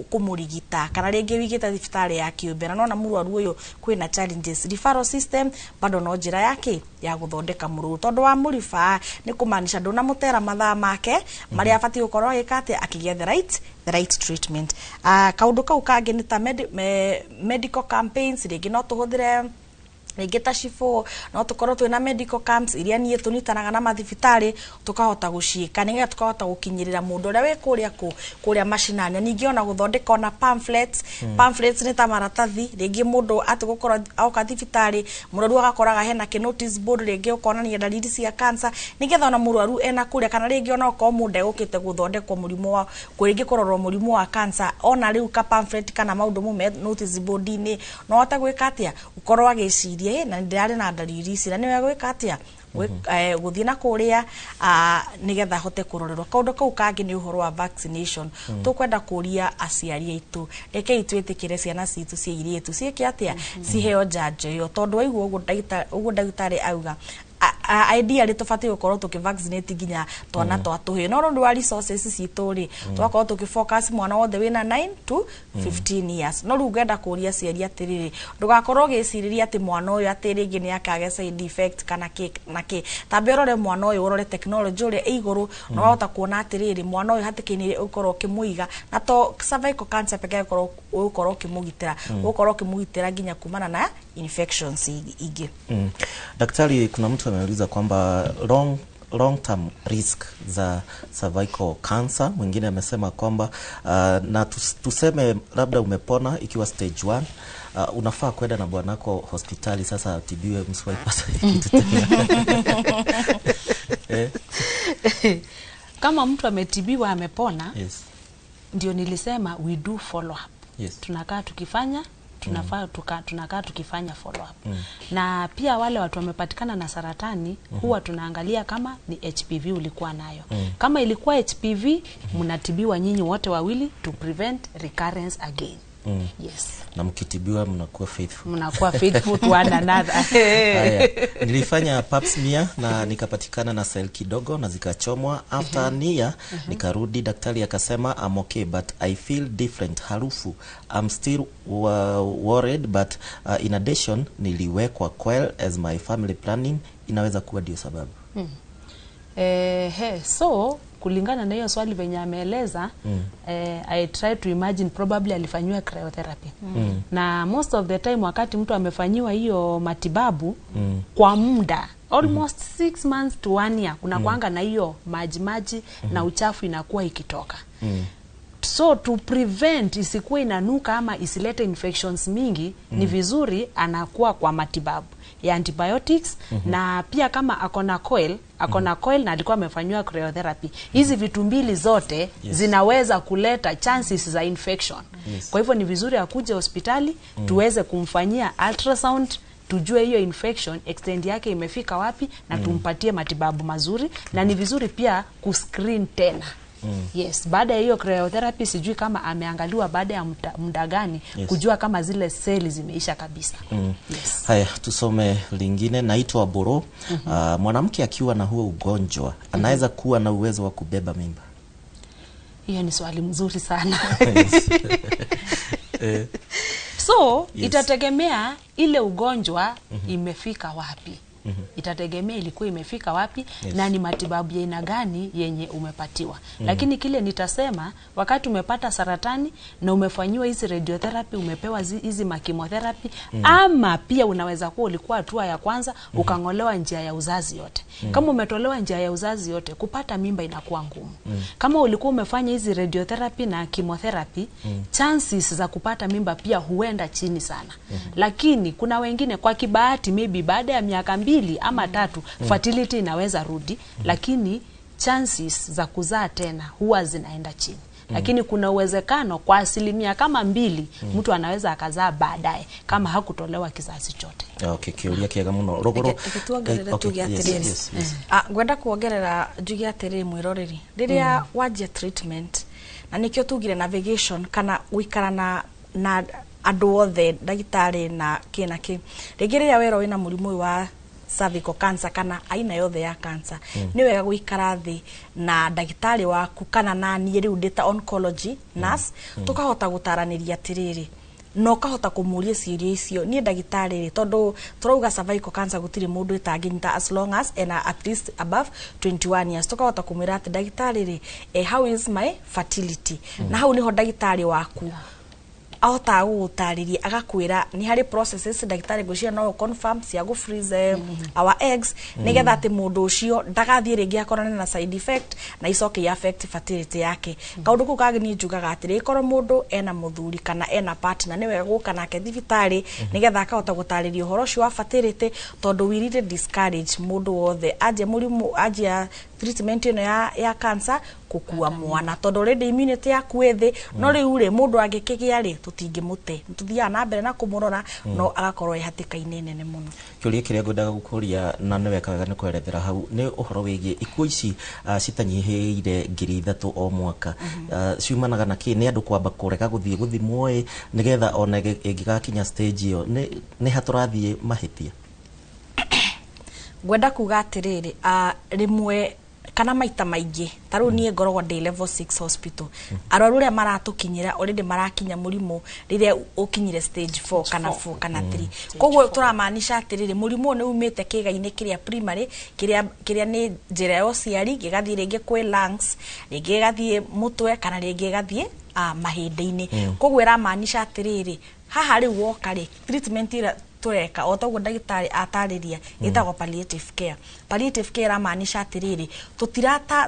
B: kumurigita kana ringi wigite thibitarĩ ya kiumbe na nona murwaru uyu kwina challenges, referral system bado no njira yake ya guthondeka mũrwaru tondu wa mũriba ni kumaanisha ndunamutera mathaa make maria abatiĩ gũkorwo agĩka atĩ akĩgĩa the right treatment. Kaundu kau kangĩ nĩ ta medical campaigns, rĩngĩ no tũhũthĩre rĩngĩ ta cibũ, no tũkorwo twĩna medical camps iria niĩ tũnyitanaga na mathibitarĩ tũkahota gũciĩka nĩgetha tũkahota gũkinyĩrĩra mũndũ ũrĩa wĩ kũrĩa macinani. Ningĩ ona gũthondeka ona pamphlets. Pamphlets nĩ ta maratathi, rĩngĩ mũndũ atĩ oka thibitarĩ mũrwaru agakoraga hena kĩ notice board rĩngĩ ũkonania dalili cia cancer nĩgetha ona mũrwaru ena kũrĩa kana rĩngĩ ona okorwo mũndũ egũkĩte gũthondekwo mũrimũ wa rĩngĩ kũrorwo mũrimũ wa cancer, ona rĩu ka pamphlet kana maũndũ mau me notice board-inĩ no ahote gwĩka atĩa ũkorwo agĩciria na ndirarĩ na dalili ici na nĩwe gwĩka atĩa Gũthiĩ na kũrĩa nĩgetha ahote kũrorerwo. Kaũndũ kau kangĩ nĩ ũhoro wa vaccination. Tũkwenda kũria aciari aitũ, rekei twĩtĩkĩre ciana citũ cia irĩtu ciĩke atĩa, ciheo njanjo ĩyo, tondũ waigua ũguo ndagĩtarĩ auga, ideally tũbatiĩ gũkorwo tũkĩ-vaccinate nginya twana twa tũhĩĩ, no ũndũ wa resources citũ rĩ, tũgakorwo tũkĩ-focus mwana wothe wĩna 9 to 15 years. No rĩu ngenda kũria aciari atĩrĩrĩ, ndũgakorwo ũgĩcirĩria atĩ mwana ũyũ atĩ rĩngĩ nĩ akagĩa side effect kana kĩ na kĩ. Tambe ũrore mwana ũyũ, ũrore technology ũrĩa ĩ igũrũ, na wahota kuona atĩrĩrĩ, mwana ũyũ hatĩka-inĩ ũkorwo ũkĩmũiga na to cervical cancer peke yake ũgũkorwo ũkĩmũgitĩra, ũgũkorwo ũkĩmũgitĩra nginya kumana na infections ingĩ.
A: Daktari, kuna mtu ameuliza kwamba long term risk za cervical cancer. Mwingine amesema kwamba na tuseme labda umepona ikiwa stage 1, unafaa kwenda na bwanako hospitali sasa atibiwe, msiwahi pata kitu tena.
C: Kama mtu ametibiwa amepona, ndio nilisema we do follow up. Tunakaa tukifanya tunakaa tukifanya follow up. Na pia wale watu wamepatikana na saratani, huwa tunaangalia kama ni HPV ulikuwa nayo. Kama ilikuwa HPV, mnatibiwa nyinyi wote wawili to prevent recurrence again. Yes.
A: Na mkitibiwa mnakuwa faithful.
C: Mnakuwa faithful to one another.
A: Haya, nilifanya pap smear na nikapatikana na cell kidogo na zikachomwa. After nia nikarudi, daktari akasema I'm okay but I feel different harufu. I'm still worried but in addition niliwekwa coil as my family planning, inaweza kuwa ndio sababu.
C: So kulingana na hiyo swali venye ameeleza, I try to imagine probably alifanyiwa cryotherapy. Na most of the time wakati mtu amefanyiwa hiyo matibabu kwa muda almost 6 months to 1 year, kuna kuanga na hiyo maji maji na uchafu inakuwa ikitoka. So to prevent isikuwe inanuka ama isilete infections mingi, ni vizuri anakuwa kwa matibabu ya antibiotics. Na pia kama akona coil, akona coil na alikuwa amefanyiwa cryotherapy, hizi vitu mbili zote zinaweza kuleta chances za infection. Kwa hivyo ni vizuri akuje hospitali, tuweze kumfanyia ultrasound, tujue hiyo infection extent yake imefika wapi, na tumpatie matibabu mazuri. Na ni vizuri pia kuscreen tena. Yes, baada ya hiyo cryotherapy sijui kama ameangaliwa baada ya muda gani, kujua kama zile seli zimeisha kabisa. Yes.
A: Haya, tusome lingine. Naitwa Boro. Mwanamke akiwa na huo ugonjwa anaweza kuwa na uwezo wa kubeba mimba?
C: Hiyo ni swali mzuri sana. So, itategemea ile ugonjwa imefika wapi. Itategemea ilikuwa imefika wapi, na ni matibabu ya aina gani yenye umepatiwa. Lakini kile nitasema, wakati umepata saratani na umefanyiwa hizi radiotherapy, umepewa hizi chemotherapy, ama pia unaweza kuwa ulikuwa hatua ya kwanza ukang'olewa njia ya uzazi yote. Kama umetolewa njia ya uzazi yote, kupata mimba inakuwa ngumu. Kama ulikuwa umefanya hizi radiotherapy na chemotherapy, chances za kupata mimba pia huenda chini sana. Lakini kuna wengine kwa kibahati maybe baada ya miaka 2 ama 3 fertility inaweza rudi, lakini chances za kuzaa tena huwa zinaenda chini. Lakini kuna uwezekano kwa 2% kama mtu anaweza akazaa baadaye kama hakutolewa kizazi chote.
A: Okay, kiuria kiega muno. Rogoro.
B: Tuongerere tuge atiriri. Ngwenda kuongerera njuge atiriri mwiroreri. Riria wanjia treatment, na nikio tugire navigation kana guikara na andu othe ndagitari na ki na ki. Rĩngĩ rĩrĩa werwo wĩna mũrimũ ũyũ wa cervical cancer kana aina yothe ya cancer, nĩ wega gũikara thĩ na ndagĩtarĩ waku kana na niĩ rĩu ndĩ ta oncology nurse, tũkahota gũtaranĩria atĩrĩrĩ, na ũkahota kũmũria ciũria icio, niĩ ndagĩtarĩ rĩ, tondũ tũrauga cervical cancer gũtirĩ mũndũ ĩtangĩnyita as long as ena at least above 21 years, tũkahota kũmwĩra atĩ ndagĩtarĩ rĩ, how is my fertility? Na hau nĩho ndagĩtarĩ waku ahotaga gũgũtarĩria, agakwĩra nĩ harĩ processes ndagĩtarĩ ngwĩciria no confirm cia gũ freeze our eggs, nĩgetha atĩ mũndũ ũcio ndagathiĩ rĩngĩ akorane na side effect na icoke i affect fertility yake. Kaũndũ kau kangĩ niĩ njugaga atĩrĩ, korwo mũndũ ena mũthuri kana ena partner, nĩ wega gũka nake thibitarĩ nĩgetha akahota gũtarĩria ũhoro ũcio wa fertility, tondũ we really discourage mũndũ wothe anjia mũrimũ, anjia treatment ĩno ya cancer kũkua mwana tondũ already immunity yaku ĩ thĩ. No rĩu rĩ, mũndũ angĩkĩgĩa rĩ, tũtingĩmũte, tũthiaga na mbere na kũmũrora, no agakorwo ĩ hatĩka-inĩ nene mũno.
A: Kĩũria kĩrĩa ngwendaga gũkũria na nĩ weka wega nĩ kwerethera hau nĩ ũhoro wĩgiĩ ikuũ ici citanyihĩire 3,000 o mwaka. Ciumanaga na kĩ? Nĩ andũ kwamba kũrega gũthiĩ gũthimwo ĩ nĩgetha ona ĩngĩgakinya stage ĩyo nĩ ha tũrathiĩ mahĩtia?
B: Ngwenda kuga atĩrĩrĩ, rĩmwe kana maita maingĩ ta rĩu niĩ ngoragwo ndĩ level 6 hospital, arwaru arĩa maratũkinyĩra already marakinya mũrimũ rĩrĩa ũkinyire stage 4 kana 4 kana 3. Koguo tũramaanisha atĩrĩrĩ, mũrimũ ũyũ nĩ umĩte kĩĩga-inĩ kĩrĩa primary, kĩrĩa nĩ njĩra ya ũciari, gĩgathiĩ rĩngĩ kwĩ lungs, rĩngĩ gĩgathiĩ mũtwe, kana rĩngĩ gĩgathiĩ mahĩndĩ-inĩ. Koguo ĩramaanisha atĩrĩrĩ, haha rĩu woka rĩ, treatment ĩrĩa tũreka o toguo ndagĩtarĩ atarĩria ĩtagwo palliative care. Palliative care ĩramaanisha atĩrĩrĩ,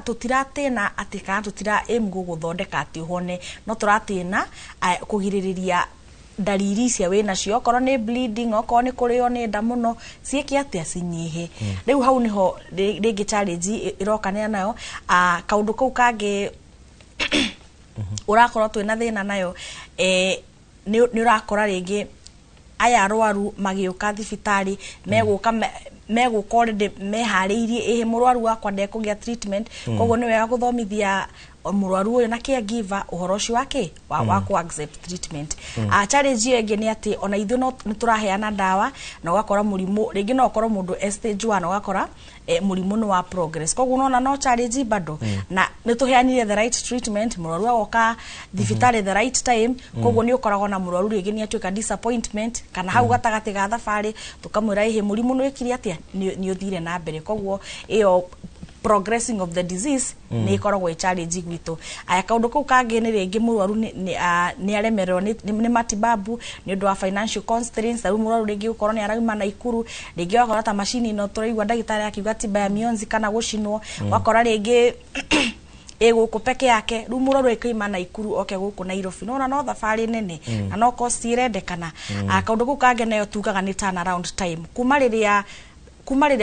B: tũtiratĩna atĩ kana tũtira aim gũgũthondeka atĩ ũhone, no tũratĩna kũgirĩrĩria ndariri icia wĩnacio, okorwo nĩ bleeding, okorwo nĩ kũrĩo nĩ nda mũno, ciĩke atĩa, cinyihe. Rĩu hau nĩho rĩngĩ challenge ĩrokanĩra nayo. Kaũndũ kau kangĩ ũrakorwo twĩna thĩna nayo, nĩ ũrakora rĩngĩ aya arwaru magĩũka thibitarĩ megũka already meharĩirie, ĩhĩ mũrwaru wakwa ndekũgĩa treatment. Koguo nĩ wega gũthomithia mũrwaru ũyũ na caregiver ũhoro ũcio wake wa ku accept treatment. Challenge ĩyo ĩngĩ nĩ atĩ ona ithuĩ no nĩ tũraheana ndawa na ũgakora mũrimũ rĩngĩ no ũkorwo mũndũ e stage 1, ũgakora mũrimũ nĩ wa progress. Koguo nona no challenge bado, na nĩ tũheanire the right treatment, mũrwaru agoka thibitarĩ the right time. Koguo nĩ ũkoragwo na mũrwaru rĩngĩ nĩ atuĩka disappointment, kana hau gatagatĩ ga thabarĩ tũkamwĩra ĩhĩ mũrimũ nĩ wĩkire atĩa, nĩ ũthire na mbere. Koguo ĩyo progressing of the disease nĩ ĩkoragwo ĩ challenge gwitũ. Aya, kaũndũ kau kangĩ nĩ rĩngĩ mũrwaru nĩ aremererwo nĩ matibabu nĩ ũndũ wa financial constraints. Rĩu mũrwaru rĩngĩ gũkorwo nĩ arauma Naikuru, rĩngĩ ũgakora ta macini ĩno tũraigua ndagĩtarĩ akiuga tiba ya mionzi kana gũcinwo, ũgakora rĩngĩ ĩ gũkũ peke yake. Rĩu mũrwaru akĩima Naikuru oke gũkũ Nairobi, nona no thabarĩ nene na no cost ĩrendekana. Kaũndũ kau kangĩ nayo tugaga nĩ turnaround time, kuma rĩrĩa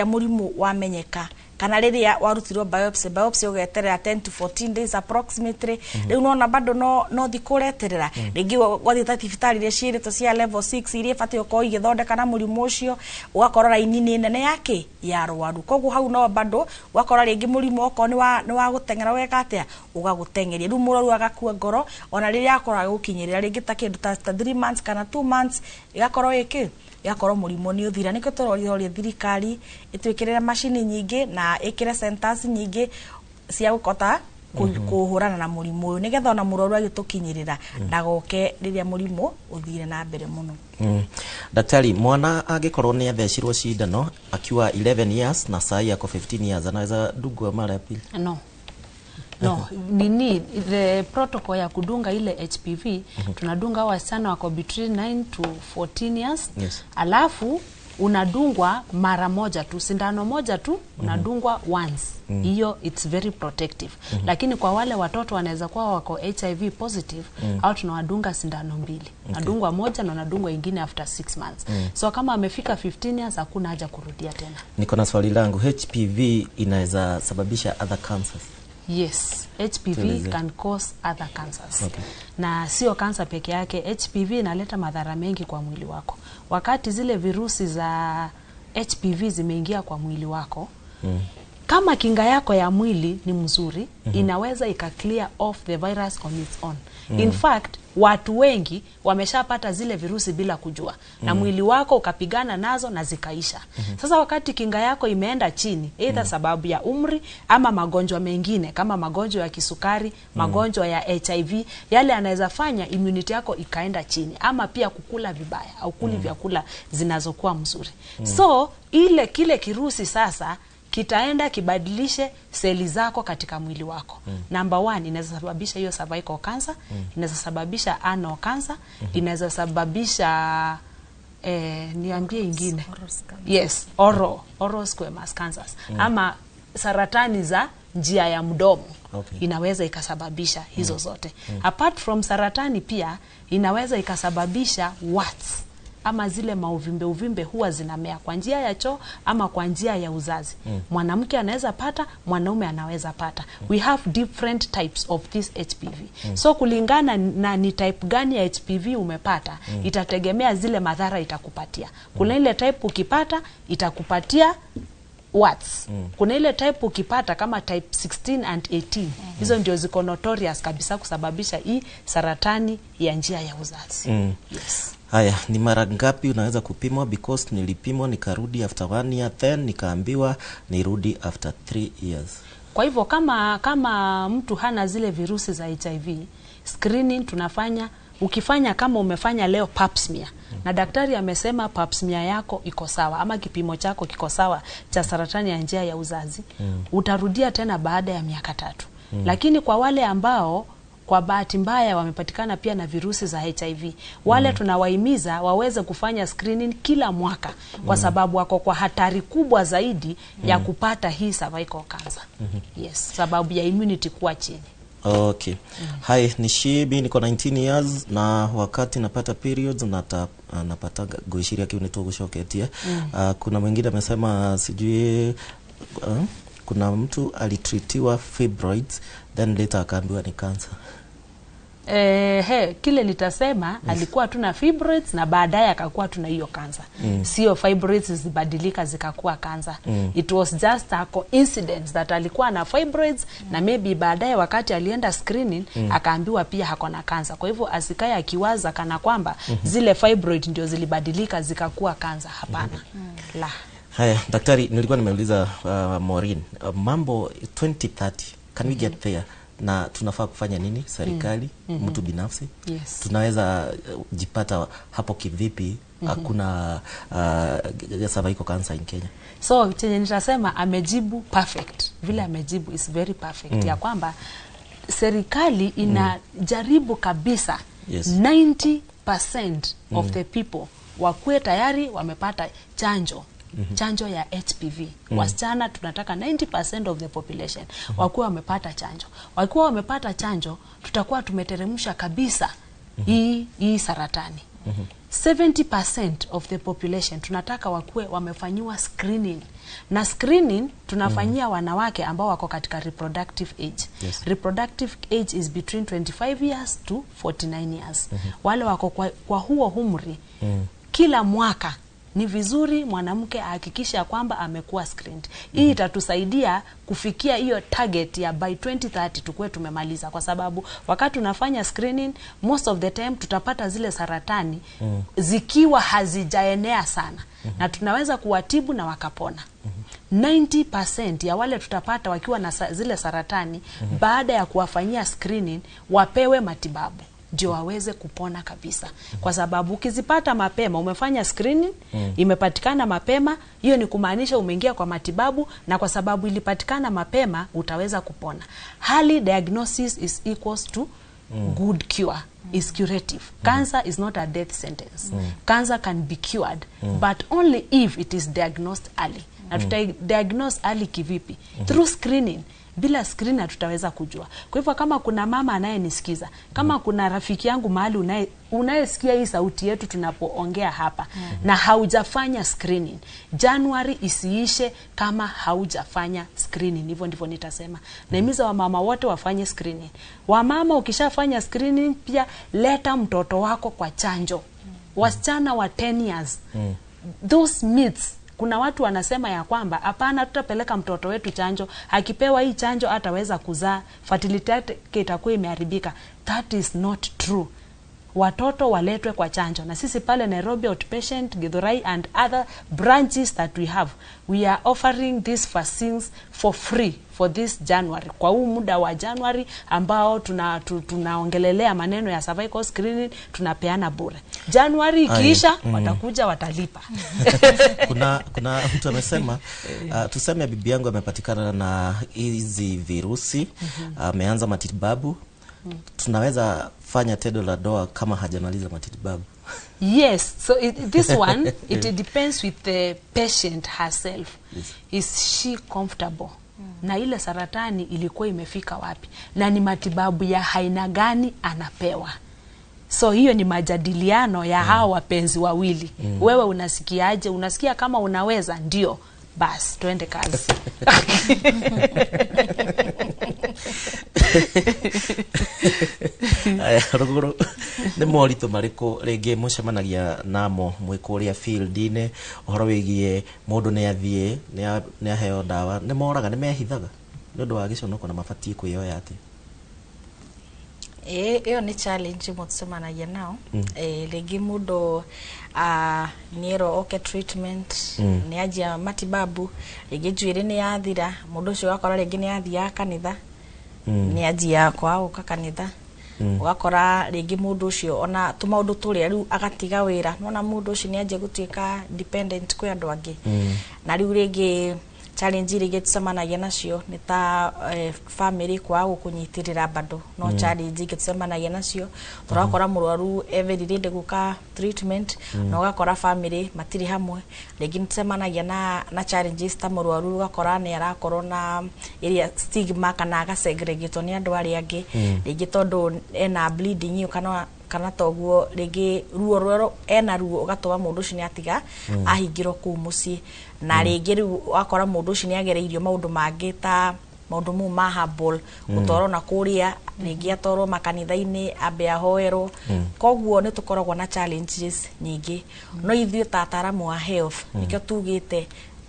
B: mũrimũ wamenyeka kana rĩrĩa warutirwo biopsy ũgeterera 10 to 14 days approximately. Rĩu nona bado no thikũ ũreterera, rĩngĩ wathiĩ ta thibitarĩ iria ciĩrĩtwo cia level 6 iria ibatiĩ gũkorwo igĩthondeka na mũrimũ ũcio, ũgakora raini nĩ nene yake ya arwaru. Koguo hau no bado ũgakora rĩngĩ mũrimũ okorwo nĩ wa gũteng'era ũgeka atĩa, ũgagũteng'eria. Rĩu mũrwaru agakua ngoro ona rĩrĩa akorwo agĩgũkinyĩrĩra rĩngĩ ta kĩndũ ta 3 months kana 2 months, ĩgakorwo ĩkĩ ĩgakorwo mũrimũ nĩ ũthira. Nĩkĩo tũroria thirikari ĩtwĩkĩrĩre macini nyingĩ na ĩkĩre centers nyingĩ cia gũkota kũhũrana na mũrimũ ũyũ, nĩgetha ona mũrwaru agĩtũkinyĩrĩra ndagoke rĩrĩa mũrimũ ũthire na mbere mũno.
A: Daktari, mwana angĩkorwo nĩ athecirwo cindano akiwa 11 years na sahi ako 15 years, anaweza dungwa mara ya pili?
C: No, nini, the protocol ya kudunga ile HPV, tunadunga wasichana wako between 9 to 14 years. Alafu unadungwa mara moja tu, sindano moja tu, unadungwa once. Hiyo it's very protective. Lakini kwa wale watoto wanaweza kuwa wako HIV positive, au tunawadunga sindano mbili. Nadungwa moja na unadungwa ingine after 6 months. So kama amefika 15 years hakuna haja kurudia tena.
A: Niko na swali langu, HPV inaweza sababisha other cancers?
C: Yes, HPV can cause other cancers. Na sio kansa peke yake, HPV inaleta madhara mengi kwa mwili wako. Wakati zile virusi za HPV zimeingia kwa mwili wako, kama kinga yako ya mwili ni mzuri, inaweza ika clear off the virus on its own. In fact, watu wengi wameshapata zile virusi bila kujua, na mwili wako ukapigana nazo na zikaisha. Sasa wakati kinga yako imeenda chini, either sababu ya umri ama magonjwa mengine kama magonjwa ya kisukari, magonjwa ya HIV, yale yanaweza fanya immunity yako ikaenda chini, ama pia kukula vibaya au kuli vyakula zinazokuwa mzuri. So ile kile kirusi sasa kitaenda kibadilishe seli zako katika mwili wako. Number 1, inaweza sababisha hiyo cervical cancer, inaweza sababisha anal cancer, inaweza sababisha niambie ingine. Yes, oral squamous cancers. Ama saratani za njia ya mdomo. Inaweza ikasababisha hizo zote. Apart from saratani pia inaweza ikasababisha warts. ama zile mauvimbe uvimbe huwa zinamea kwa njia ya choo ama kwa njia ya uzazi. Mwanamke anaweza pata, mwanaume anaweza pata. We have different types of this HPV. So kulingana na ni type gani ya HPV umepata, itategemea zile madhara itakupatia. Kuna ile type ukipata itakupatia warts. Kuna ile type ukipata kama type 16 and 18. Hizo ndio ziko notorious kabisa kusababisha hii saratani ya njia ya uzazi. Yes.
A: Haya, ni mara ngapi unaweza kupimwa? Because nilipimwa nikarudi after 1 year, then nikaambiwa nirudi after 3 years.
C: Kwa hivyo kama mtu hana zile virusi za HIV, screening tunafanya, ukifanya kama umefanya leo pap smear na daktari amesema pap smear yako iko sawa ama kipimo chako kiko sawa cha saratani ya njia ya uzazi, utarudia tena baada ya miaka 3. Lakini kwa wale ambao kwa bahati mbaya wamepatikana pia na virusi za HIV, wale tunawahimiza waweze kufanya screening kila mwaka kwa sababu wako kwa hatari kubwa zaidi ya kupata hii cervical cancer. Yes, sababu ya immunity kuwa chini.
A: Okay. Hi, ni Shibi, niko 19 years na wakati napata periods napata goishiria kiu nitugucoketie. Kuna mwingine amesema sijui kuna mtu alitreatiwa fibroids then later akaambiwa ni cancer.
C: Kile nitasema alikuwa tuna fibroids na baadaye akakuwa tuna hiyo cancer. Sio fibroids zibadilika zikakuwa cancer. It was just a coincidence that alikuwa na fibroids na maybe baadaye wakati alienda screening akaambiwa pia hako na cancer. Kwa hivyo asikae akiwaza kana kwamba zile fibroid ndio zilibadilika zikakuwa cancer. Hapana. La.
A: Haya, daktari, nilikuwa nimeuliza Maureen, mambo 2030, can we get there? Na tunafaa kufanya nini serikali, mtu binafsi?
C: Yes.
A: Tunaweza jipata hapo kivipi? Hakuna cervical cancer in Kenya.
C: So chenye nitasema amejibu perfect. Vile amejibu is very perfect. Ya kwamba serikali inajaribu kabisa 90% of the people wakuwe tayari wamepata chanjo. Chanjo ya HPV. Wasichana tunataka 90% of the population wakuwa wamepata chanjo. Wakiwa wamepata chanjo, tutakuwa tumeteremsha kabisa hii saratani. 70% of the population tunataka wakuwe wamefanyiwa screening. Na screening tunafanyia wanawake ambao wako katika reproductive age.
A: Yes.
C: Reproductive age is between 25 years to 49 years. Wale wako kwa huo umri, kila mwaka ni vizuri mwanamke ahakikishe kwamba amekuwa screened. Hii itatusaidia kufikia hiyo target ya by 2030 tukue tumemaliza, kwa sababu wakati tunafanya screening most of the time tutapata zile saratani zikiwa hazijaenea sana na tunaweza kuwatibu na wakapona. 90% ya wale tutapata wakiwa na zile saratani baada ya kuwafanyia screening wapewe matibabu ndio waweze kupona kabisa. Kwa sababu ukizipata mapema, umefanya screening, imepatikana mapema, hiyo ni kumaanisha umeingia kwa matibabu, na kwa sababu ilipatikana mapema utaweza kupona. Early diagnosis is equals to good cure, is curative. Cancer is not a death sentence. Cancer can be cured, but only if it is diagnosed early. Na tutaidiagnose early kivipi? Through screening. Bila screen hatutaweza kujua. Kwa hivyo kama kuna mama anayenisikiza, kama kuna rafiki yangu mahali unayesikia hii sauti yetu tunapoongea hapa na haujafanya screening, Januari isiishe kama haujafanya screening. Hivyo ndivyo nitasema. Nahimiza wamama wote wafanye screening. Wamama, ukishafanya screening pia leta mtoto wako kwa chanjo. Wasichana wa 10 years. Those myths. Kuna watu wanasema ya kwamba hapana, tutapeleka mtoto wetu chanjo, akipewa hii chanjo ataweza kuzaa, fertility yake itakuwa imeharibika. That is not true. Watoto waletwe kwa chanjo. Na sisi pale Nairobi Outpatient, Githurai and other branches that we have, we are offering these vaccines for free for this January. Kwa huu muda wa January ambao tunaongelelea maneno ya cervical screening, tunapeana bure. January ikiisha, watakuja watalipa.
A: Kuna mtu amesema, tuseme bibi yangu amepatikana na hizi virusi, ameanza matibabu, tunaweza fanya tendo la ndoa kama hajamaliza matibabu?
C: Yes, so this one, it depends with the patient herself.
A: Yes.
C: Is she comfortable? Na ile saratani ilikuwa imefika wapi? Na ni matibabu ya aina gani anapewa? So hiyo ni majadiliano ya hawa wapenzi wawili. Wewe unasikiaje? Unasikia kama unaweza? Ndio, basi tuende kazi.
A: Ruguru nĩ moritũ marĩkũ rĩngĩ mũcemanagia namo mwĩ kũrĩa field-inĩ ũhoro wĩgiĩ mũndũ nĩ athiĩ nĩ aheo ndawa nĩ moraga nĩ mehithaga nĩ ũndũ wa gĩconoko na mabatiĩ kwĩyoya atĩa?
B: Ĩyo nĩ challenge ĩmwe tũcemanagia nao. Rĩngĩ mũndũ nĩerwo oke treatment, nĩ anjia matibabu, rĩngĩ njuĩrĩ nĩ yathira, mũndũ ũcio ũgakora rĩngĩ nĩ athiaga kanitha, nĩ anjia kwaga gũka kanitha, ũgakora rĩngĩ mũndũ ũcio ona tũmaũndũ tũrĩa rĩu agatiga wĩra, nona mũndũ ũcio nĩ anjia gũtuĩka dependent kwĩ andũ angĩ. Na rĩu rĩngĩ challenge iria tũcemanagia nacio nĩ ta family kwaga gũkũnyitĩrĩra bado no challenge ingĩ tũcemanagia nacio tũrakora mũrwaru every day gũka treatment, na ũgakora family matirĩ hamwe. Rĩngĩ nĩtũcemanagia na challenges ta mũrwaru ũgakora nĩ arakorwo na ĩrĩa stigma kana agasegregatwo nĩ andũ arĩa angĩ, rĩngĩ tondũ ena bleeding ĩyo kana toguo rĩngĩ ruo rũrĩa ena ruo ũgatũma mũndũ ũcio nĩ atiga ahingĩrwo kũu mũciĩ. Na rĩngĩ rĩu wakora mũndũ ũcio nĩ agereirio maũndũ mangĩ ta maũndũ mau ma herbal, gũtwarwo na kũrĩa rĩngĩ atwarwo makanitha-inĩ ambe ahoerwo. Koguo nĩ tũkoragwo na challenges nyingĩ, no ithuĩ ta ataaramu a health nĩkĩo tugĩte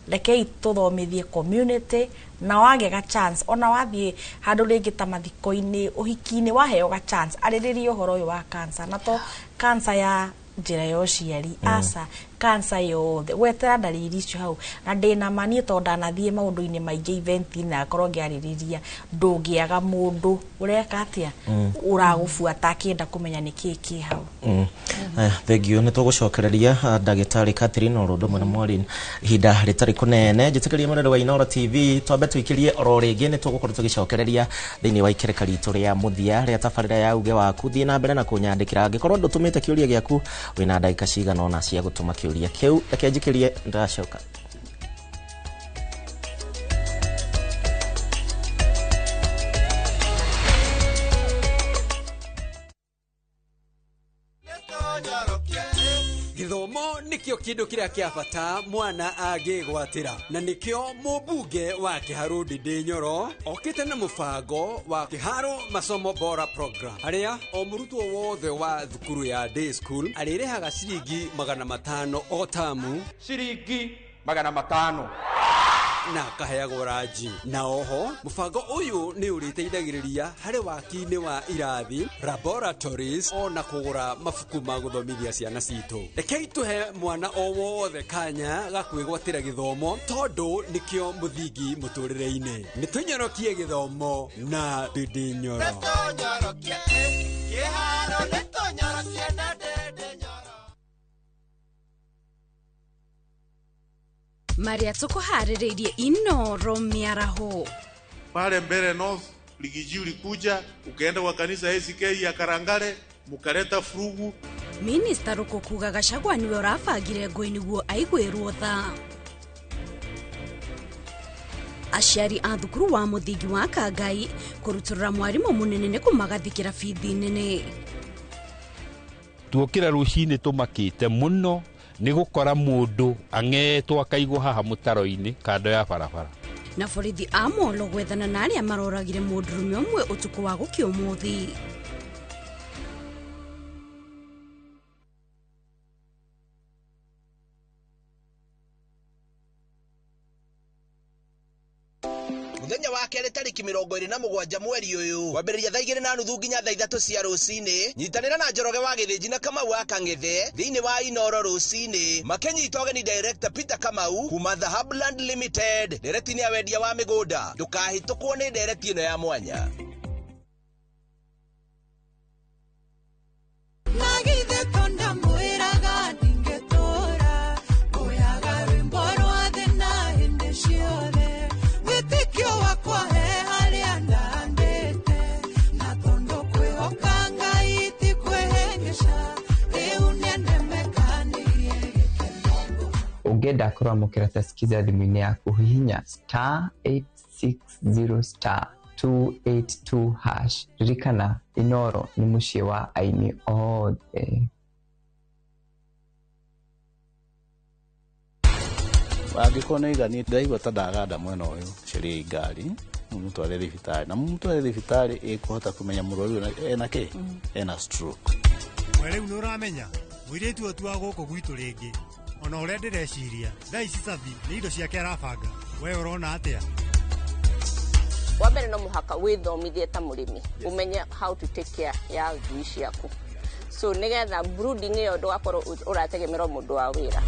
B: rekei tũthomithie community, na wagĩa ga chance ona wathiĩ handũ rĩngĩ ta mathiko-inĩ, ũhiki-inĩ, waheo ga chance arĩrĩria ũhoro ũyũ wa cancer, na to cancer ya njĩra ya ũciari, aca cancer yothe, gwetera ndariri icio hau. Na ndĩna ma niĩ tondũ ndanathiĩ maũndũ-inĩ maingĩ event na akorwo ngĩarĩrĩria, ndũngĩaga mũndũ ũreka atĩa ũragũbuata akĩenda kũmenya nĩkĩĩ kĩ hau.
A: Thank you. Nĩ tũgũcokereria ndagĩtarĩ Catherine oro ũndũ ũmwe na Maureen ihinda rĩtarĩ kũnene. Njĩtĩkĩrie mũrere wa Inooro TV twambe tũikĩrie oro rĩngĩ, nĩ tũgũkorwo tũgĩcokereria thĩinĩ wa ikereka ritũ rĩa mũthia rĩa tabarĩra ya uge waku. Thiĩ na mbere na kũnyandĩkĩra angĩkorwo ndũtũmĩte kĩũria gĩaku, wĩna ndagĩka cigana ũna cia gũtũma kĩũria kĩu. Reke njikĩrie, ndacoka.
N: Gĩthomo nĩkĩo kĩndũ kĩrĩa kĩa bata mwana angĩgwatĩra, na nĩkĩo mũmbunge wa Kĩharũ Ndindi Nyoro okĩte na mũbango wa Kĩharũ Masomo Bora Program, harĩa o mũrutwo wothe wa thukuru ya day school arĩrĩhaga ciringi 500 o tamu,
O: ciringi 500,
N: na akaheagwo ranji. Na oho mũbango ũyũ nĩ ũrĩteithagĩrĩria harĩ waki-inĩ wa irathi, laboratories, ona kũgũra mabuku ma gũthomithia ciana citũ. Rekei tũhe mwana o wothe kanya ga kwĩgwatĩra gĩthomo, tondũ nĩkĩo mũthingi mũtũrĩre-inĩ. Nĩ tũnyorokie gĩthomo na Ndindi Nyoro.
P: Maria tukuharĩrĩirie Inooro mĩaraho.
Q: Pale mbele North Ligiji ulikuja ukaenda kwa kanisa ACK ya Karangale mukaleta furugu.
P: Minista Ruku kuga Gachagua niwe ũrabangire ngũĩ nĩguo aiguĩrwo tha. Aciari a thukuru wa mũthingi wa Kangai kũrutũrũra mwarimũ mũnene nĩ kũmagathĩkĩra bithi nene.
R: Tuokĩra rũcinĩ tũmakĩte mũno nĩ gũkora mũndũ ang'etwo akaigwo haha mũtaro-inĩ kando ya barabara.
P: Na borithi a Molo gwethana na arĩa maroragire mũndũrũme ũmwe ũtukũ wa gũkĩa ũmũthĩ.
S: Muthenya wa kerĩ tarĩki 27 mweri ũyũ kwambĩrĩria thaa 2:30 nginya thaa 3 cia rũcinĩ, nyitanĩra na Njoroge wa Gĩthĩnji na Kamau wa Kang'ethe thĩinĩ wa Inooro rũcinĩ makĩnyita ũgeni Director Peter Kamau kuma The Hubland Limited. Ndereti nĩ ya wendia wa mĩgũnda, ndũkahĩtũkwo nĩ ndereti ĩno ya mwanya.
T: Ũngĩenda kũramũkĩra ta Skiza thimũ-inĩ yaku, hihinya *860*282#. Ririkana, Inooro nĩ mũciĩ wa aini othe. mothe.
H: Angĩkorwo nĩ iganie ndĩraigua ta ndaganda mwena ũyũ cariai ngari mũmũtware thibitarĩ na mũmũtware thibitarĩ ĩkũhota kũmenya mũrwaru ena kĩ ena stroke.
I: We rĩu nĩ ũramenya mũirĩtu ũyũ ti wa gũkũ gwitũ rĩngĩ ona ũrĩa ndĩreciria thaa ici Savi nĩ indo ciake arabanga we ũrona atĩa?
J: Wa mbere no mũhaka wĩthomithie ta mũrĩmi ũmenye how to take care ya ngui ciaku, so nĩgetha brooding ĩyo ndũgakorwo ũrategemerwo mũndũ wa wĩra.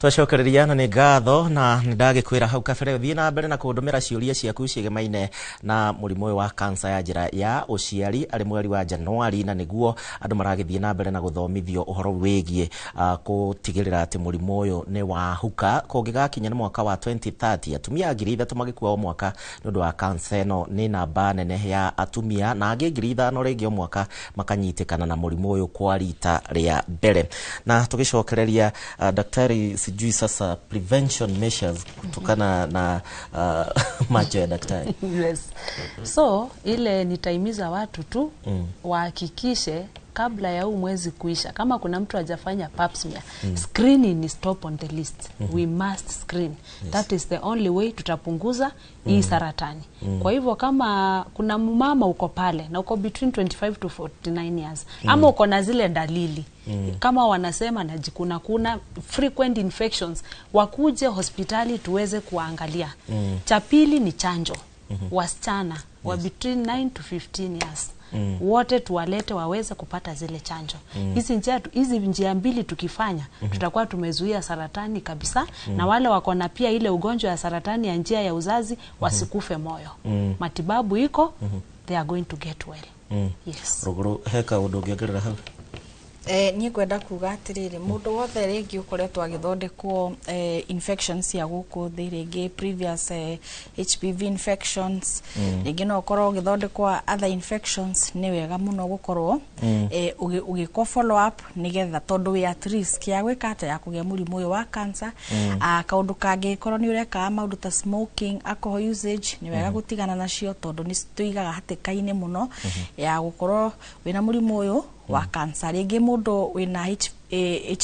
A: Twacokereria na nĩ ngatho na nĩ ndagĩkwĩra hau kabere ũthiĩ na mbere na kũndũmĩra ciũria ciaku ciĩgemaine na mũrimũ ũyũ wa kansa ya njĩra ya ũciari arĩ mweri wa Januari, na nĩguo andũ maragĩthiĩ na mbere na gũthomithio ũhoro wĩgiĩ gũtigĩrĩra atĩ mũrimũ ũyũ nĩ wahuka. Kũngĩgakinya nĩ mwaka wa 2030 atumia 3,000 magĩkua o mwaka nĩ ũndũ wa kansa ĩno, nĩ namba nene ya atumia, na angĩ 5,000 rĩngĩ o mwaka makanyitĩkana na mũrimũ ũyũ kwa rita rĩa mbere. Na tũgĩcokereria daktari, sijui sasa prevention measures kutokana na macho ya daktari.
C: Yes. So ile nitaimiza watu tu wahakikishe kabla ya huu mwezi kuisha, kama kuna mtu hajafanya pap smear, screening is top on the list. We must screen.
A: Yes.
C: That is the only way tutapunguza hii saratani. Kwa hivyo kama kuna mama uko pale na uko between 25 to 49 years, ama uko na zile dalili kama wanasema najikuna kuna frequent infections, wakuje hospitali tuweze kuangalia. Cha pili ni chanjo. Wasichana wa between 9 to 15 years wote tuwalete waweze kupata zile chanjo. Hizi njia mbili tukifanya, tutakuwa tumezuia saratani kabisa. Na wale wako na pia ile ugonjwa ya saratani ya njia ya uzazi wasikufe moyo. Matibabu iko, they are going to get well. Yes.
A: Ruguru heka undu ũngĩongerera hau?
B: Niĩ ngwenda kuga atĩrĩrĩ, mũndũ wothe rĩngĩ ũkoretwo agĩthondekwo infections cia gũkũ thĩ, rĩngĩ previous HPV infections, rĩngĩ no ũkorwo ũgĩthondekwo other infections, nĩ wega mũno gũkorwo ũgĩkwo follow up nĩgetha, tondũ wĩ at risk ya gwĩka atĩa, ya kũgĩa mũrimũ ũyũ wa cancer. Kaũndũ kangĩ korwo nĩ ũreka maũndũ ta smoking, alcohol usage, nĩ wega gũtigana nacio tondũ nĩ tũigaga hatĩka-inĩ mũno ya gũkorwo wĩna mũrimũ ũyũ wa cancer. Rĩngĩ mũndũ wĩna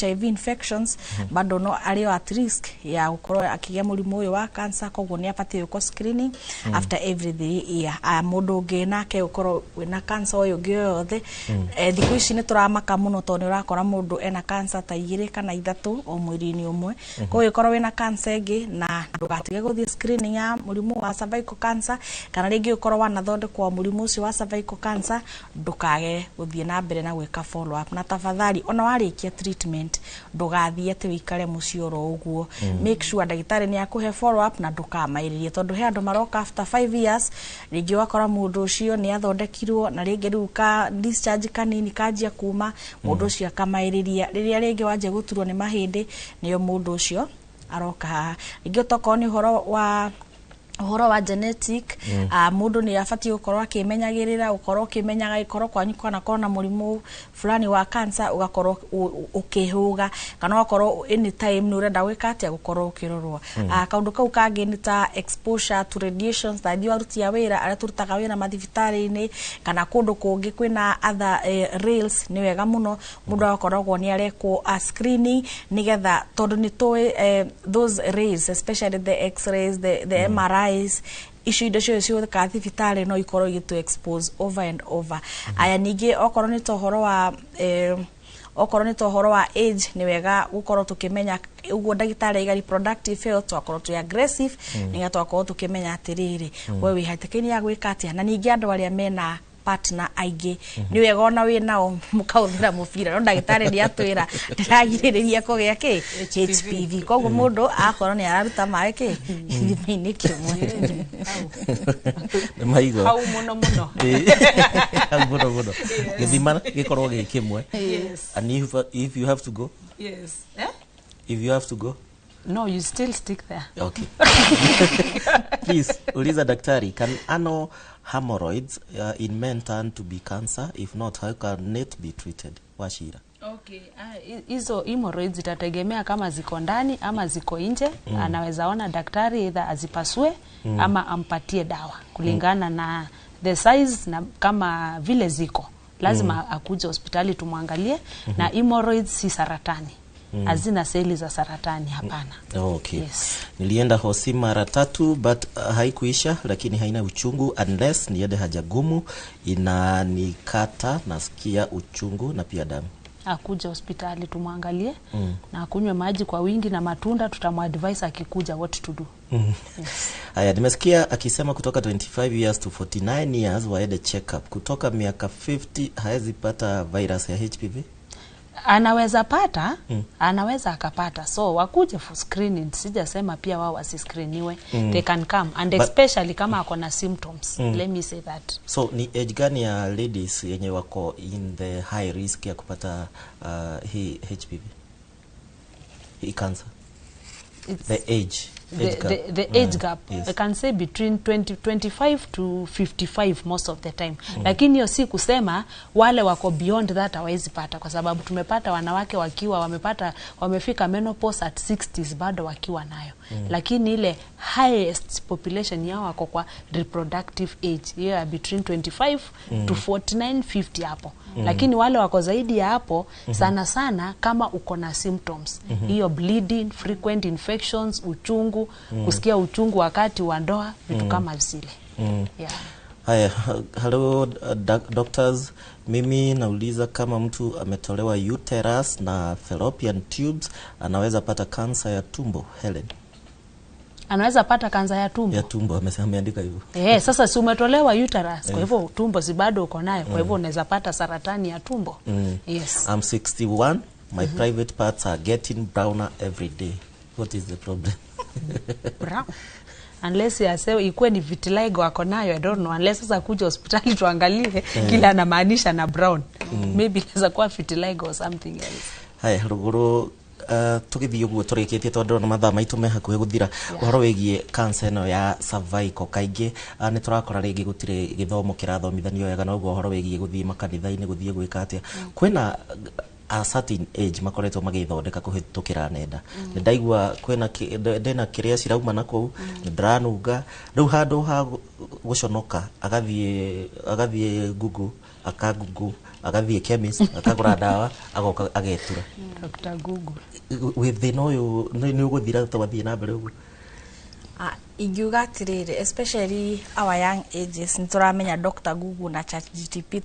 B: HIV infections bado no arĩ at risk ya gũkorwo akĩgĩa mũrimũ ũyũ wa cancer, koguo nĩ abatiĩ gwĩkwo screening after every 3 year. Mũndũ ũngĩ nake ũkorwo wĩna cancer ũyũ ũngĩ yothe, thikũ ici nĩ tũramaka mũno tondũ nĩ ũrakora mũndũ ena cancer ta 2 kana 3 o mwĩrĩ-inĩ ũmwe. Koguo ĩkorwo wĩna cancer ĩngĩ na ndũgatige gũthiĩ screening ya mũrimũ wa cervical cancer, kana rĩngĩ ũkorwo wanathondekwo mũrimũ ũcio wa cervical cancer, ndũkage gũthiĩ na mbere na gwĩka follow up. Na tafadhali ona warĩkia treatment ndũgathiĩ atĩ wĩikare mũciĩ oro ũguo. Make sure ndagĩtarĩ nĩ akũhe follow up na ndũkamaĩrĩrie, tondũ he andũ maroka after 5 years, rĩngĩ ũgakora mũndũ ũcio nĩ athondekirwo na rĩngĩ rĩu ka discharge kanini kanjia kuma, mũndũ ũcio akamaĩrĩria. Rĩrĩa rĩngĩ wanjia gũturwo nĩ mahĩndĩ, nĩyo mũndũ ũcio aroka haha. Rĩngĩ tokorwo nĩ ũhoro wa genetic, mũndũ nĩ abatiĩ gũkorwo akĩmenyagĩrĩra, gũkorwo ũkĩmenyaga ĩkorwo kwanyu kwanakorwo na mũrimũ fulani wa cancer, ũgakorwo ũkĩhũga, kana ũgakorwo anytime nĩ ũrenda gwĩka atĩa, gũkorwo ũkĩrorwo. Kaũndũ kau kangĩ nĩ ta exposure to radiations, ta ithuĩ aruti a wĩra arĩa tũrutaga wĩra mathibitarĩ-inĩ kana kũndũ kũngĩ kwĩna other rails, nĩ wega mũno mũndũ agakoragwo nĩ arekwo screening nĩgetha, tondũ nĩ tũĩ those rays, especially the x-rays, the MRI, icio indo ciothe cihũthĩkaga thibitarĩ no ikorwo igĩtũ expose over and over. Aya ningĩ okorwo nĩ ta ũhoro wa okorwo nĩ ta ũhoro wa age, nĩ wega gũkorwo tũkĩmenya ũguo ndagĩtarĩ aiga reproductive health, twakorwo twĩ aggressive nĩgetha twakorwo tũkĩmenya atĩrĩrĩ, we wĩ hatĩka-inĩ ya gwĩka atĩa. Na ningĩ andũ arĩa mena partner aingĩ nĩ wega ona wĩ nao mũkahũthĩra mũbira, no ndagĩtarĩ nĩ atwĩra ndĩragirĩrĩria kũgĩa kĩ HPV, koguo mũndũ akorwo nĩ araruta maĩ kĩ gĩthima-inĩ kĩmwe.
A: Nĩ maigua
C: hau mũno mũno.
A: Hau mũno mũno, gĩthima gĩkorwo gĩ kĩmwe. And if you have to go,
C: yes,
A: if you have to go,
C: no, you still stick there.
A: Okay. Please, uliza daktari, can anal hemorrhoids in men turn to be cancer? If not, how can it be treated? Wachira.
C: Okay, hizo hemorrhoids zitategemea kama ziko ndani ama ziko nje. Anaweza ona daktari either azipasue ama ampatie dawa kulingana na the size na kama vile ziko. Lazima akuje hospitali tumwangalie. Na hemorrhoids si saratani. Hazina seli za saratani, hapana.
A: Okay.
C: Yes.
A: Nilienda hosi mara 3 but haikuisha, lakini haina uchungu unless niende haja gumu, inanikata, nasikia uchungu na pia damu.
C: Akuja hospitali tumwangalie na akunywe maji kwa wingi na matunda, tutamuadvise akikuja what to do. Yes.
A: Haya, nimesikia akisema kutoka 25 years to 49 years waende check up. Kutoka miaka 50 haezi pata virus ya HPV?
C: Anaweza pata, anaweza akapata. So wakuje for screening, sijasema pia wao wasiscreeniwe. They can come and especially kama ako na symptoms. Let me say that.
A: So ni age gani ya ladies yenye wako in the high risk ya kupata hii HPV? Hii cancer?
C: It's
A: the age.
C: The age gap.
A: Yes.
C: I can say between 25 to 55 most of the time. Lakini hiyo si kusema wale wako beyond that hawawezi pata, kwa sababu tumepata wanawake wakiwa wamefika menopause at 60s bado wakiwa nayo. Lakini ile highest population yao wako kwa reproductive age, hiyo ya between 25 to 49, 50 hapo. Lakini wale wako zaidi ya hapo sana sana kama uko na symptoms. Hiyo bleeding, frequent infections, uchungu, kusikia uchungu wakati wa ndoa, vitu kama zile. Yeah.
A: Haya, hello doctors, mimi nauliza kama mtu ametolewa uterus na fallopian tubes anaweza pata kansa ya tumbo? Helen.
C: Anaweza pata kansa ya tumbo?
A: Ya tumbo, ameandika hivyo.
C: Sasa si umetolewa uterus, kwa hivyo tumbo si bado uko nayo, kwa hivyo unaweza pata saratani ya tumbo. Yes.
A: I'm 61, my private parts are getting browner every day. What is the problem?
C: Brown. Unless yaseo ikuwe ni vitiligo ako nayo, I don't know. Unless sasa kuja hospitali tuangalie kila anamaanisha na brown. Maybe inaweza kuwa vitiligo or something else.
A: Haya, Ruguru, tugithii uguo turikitie tondu na mathaa maitu me hakuhi guthira, uhoro wigie cancer ino ya cervical kaingi ni turakora ringi gutire githomo kirathomithanio wega, na uguo uhoro wigie guthii makanitha-ini guthii gwika atia, kwina a certain age makoretwo magithondeka kuhitukira nenda. Ni ndaigua kwina ndina kiria cirauma na kuu, ni ndiranunga riu handu ha guconoka agathie Google, akagugu agathie chemist akagura dawa agoka agetura.
C: Dr. Google.
A: Wi thina uyu ni uguthira twathie na mbere uguo?
B: Ingiuga atiriri, especially our young ages, nituramenya Dr. Google na ChatGPT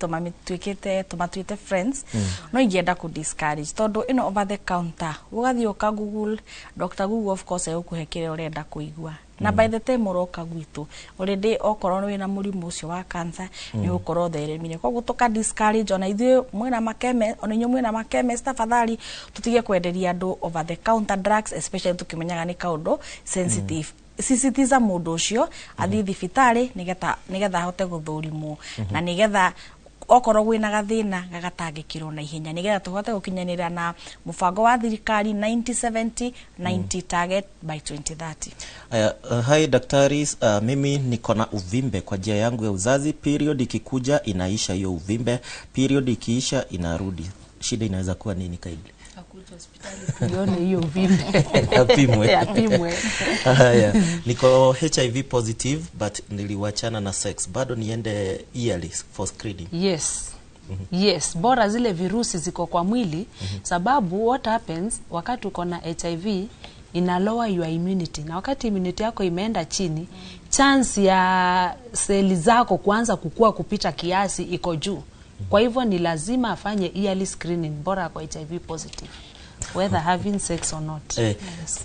B: tumatuite friends. No ingienda ku discourage tondu ino over the counter ugathie uka Google Dr. Google, of course egukuhe kiria urenda kuigua. Na by the time uroka gwitu already okorwo wina murimu ucio wa cancer ni ukorwo theremire, koguo tuka discourage ona ithuĩ mwina makeme, ona inyuĩ mwina makeme, tafadhali tutige kwenderia andu over the counter drugs, especially tukimenyaga ni kaundu sensitive. Sisitiza mundu ucio athii thibitari nigetha ahote guthurimwo na nigetha okorwo gwina gathina gagatangikirwo na ihenya, nigetha tuhote gukinyanira na mubango wa thirikari 90-70 90 target by 2030.
A: Hi daktari, mimi niko na uvimbe kwa njia yangu ya uzazi, period ikikuja inaisha hiyo uvimbe, period ikiisha inarudi. Shida inaweza kuwa nini kaidi?
C: Tulione hiyo uvimbe.
A: Apimwe.
C: Apimwe.
A: Haya, niko HIV positive but niliwachana na sex. Bado niende yearly for screening?
C: Yes. Yes, bora zile virusi ziko kwa mwili, sababu what happens wakati uko na HIV ina lower your immunity, na wakati immunity yako imeenda chini, chance ya seli zako kuanza kukua kupita kiasi iko juu. Kwa hivyo ni lazima afanye yearly screening bora kwa HIV positive, whether having sex or not.
A: Yes.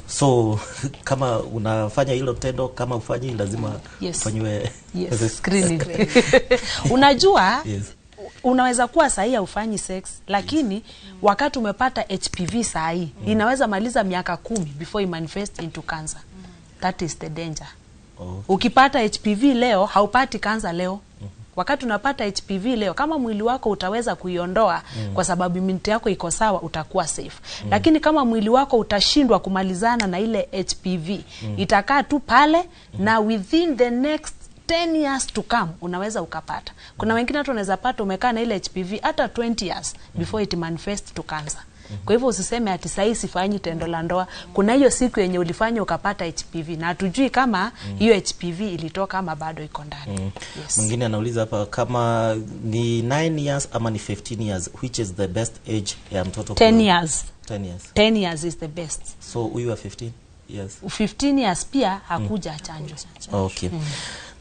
A: So kama unafanya hilo tendo, kama ufanyi lazima ufanywe
C: screening. Unajua, unaweza kuwa sahi haufanyi sex, lakini wakati umepata HPV sahi, inaweza maliza miaka 10 before it manifest into cancer. That is the danger. Ukipata HPV leo, haupati cancer leo. Wakati unapata HPV leo, kama mwili wako utaweza kuiondoa kwa sababu immunity yako iko sawa, utakuwa safe. Lakini kama mwili wako utashindwa kumalizana na ile HPV, itakaa tu pale na within the next 10 years to come unaweza ukapata. Kuna wengine hata unaweza pata umekaa na ile HPV hata 20 years before it manifest to cancer. Kwa hivyo usiseme ati sahii sifanyi tendo la ndoa. Kuna hiyo siku yenye ulifanya ukapata HPV na hatujui kama hiyo HPV ilitoka ama bado iko ndani. Yes.
A: Mwingine anauliza hapa kama ni 9 years ama ni 15 years, which is the best age ya mtoto?
C: 10 years.
A: 10 years.
C: 10 years is the best.
A: So huyu wa 15 years.
C: 15 years pia hakuja chanjo.
A: Okay.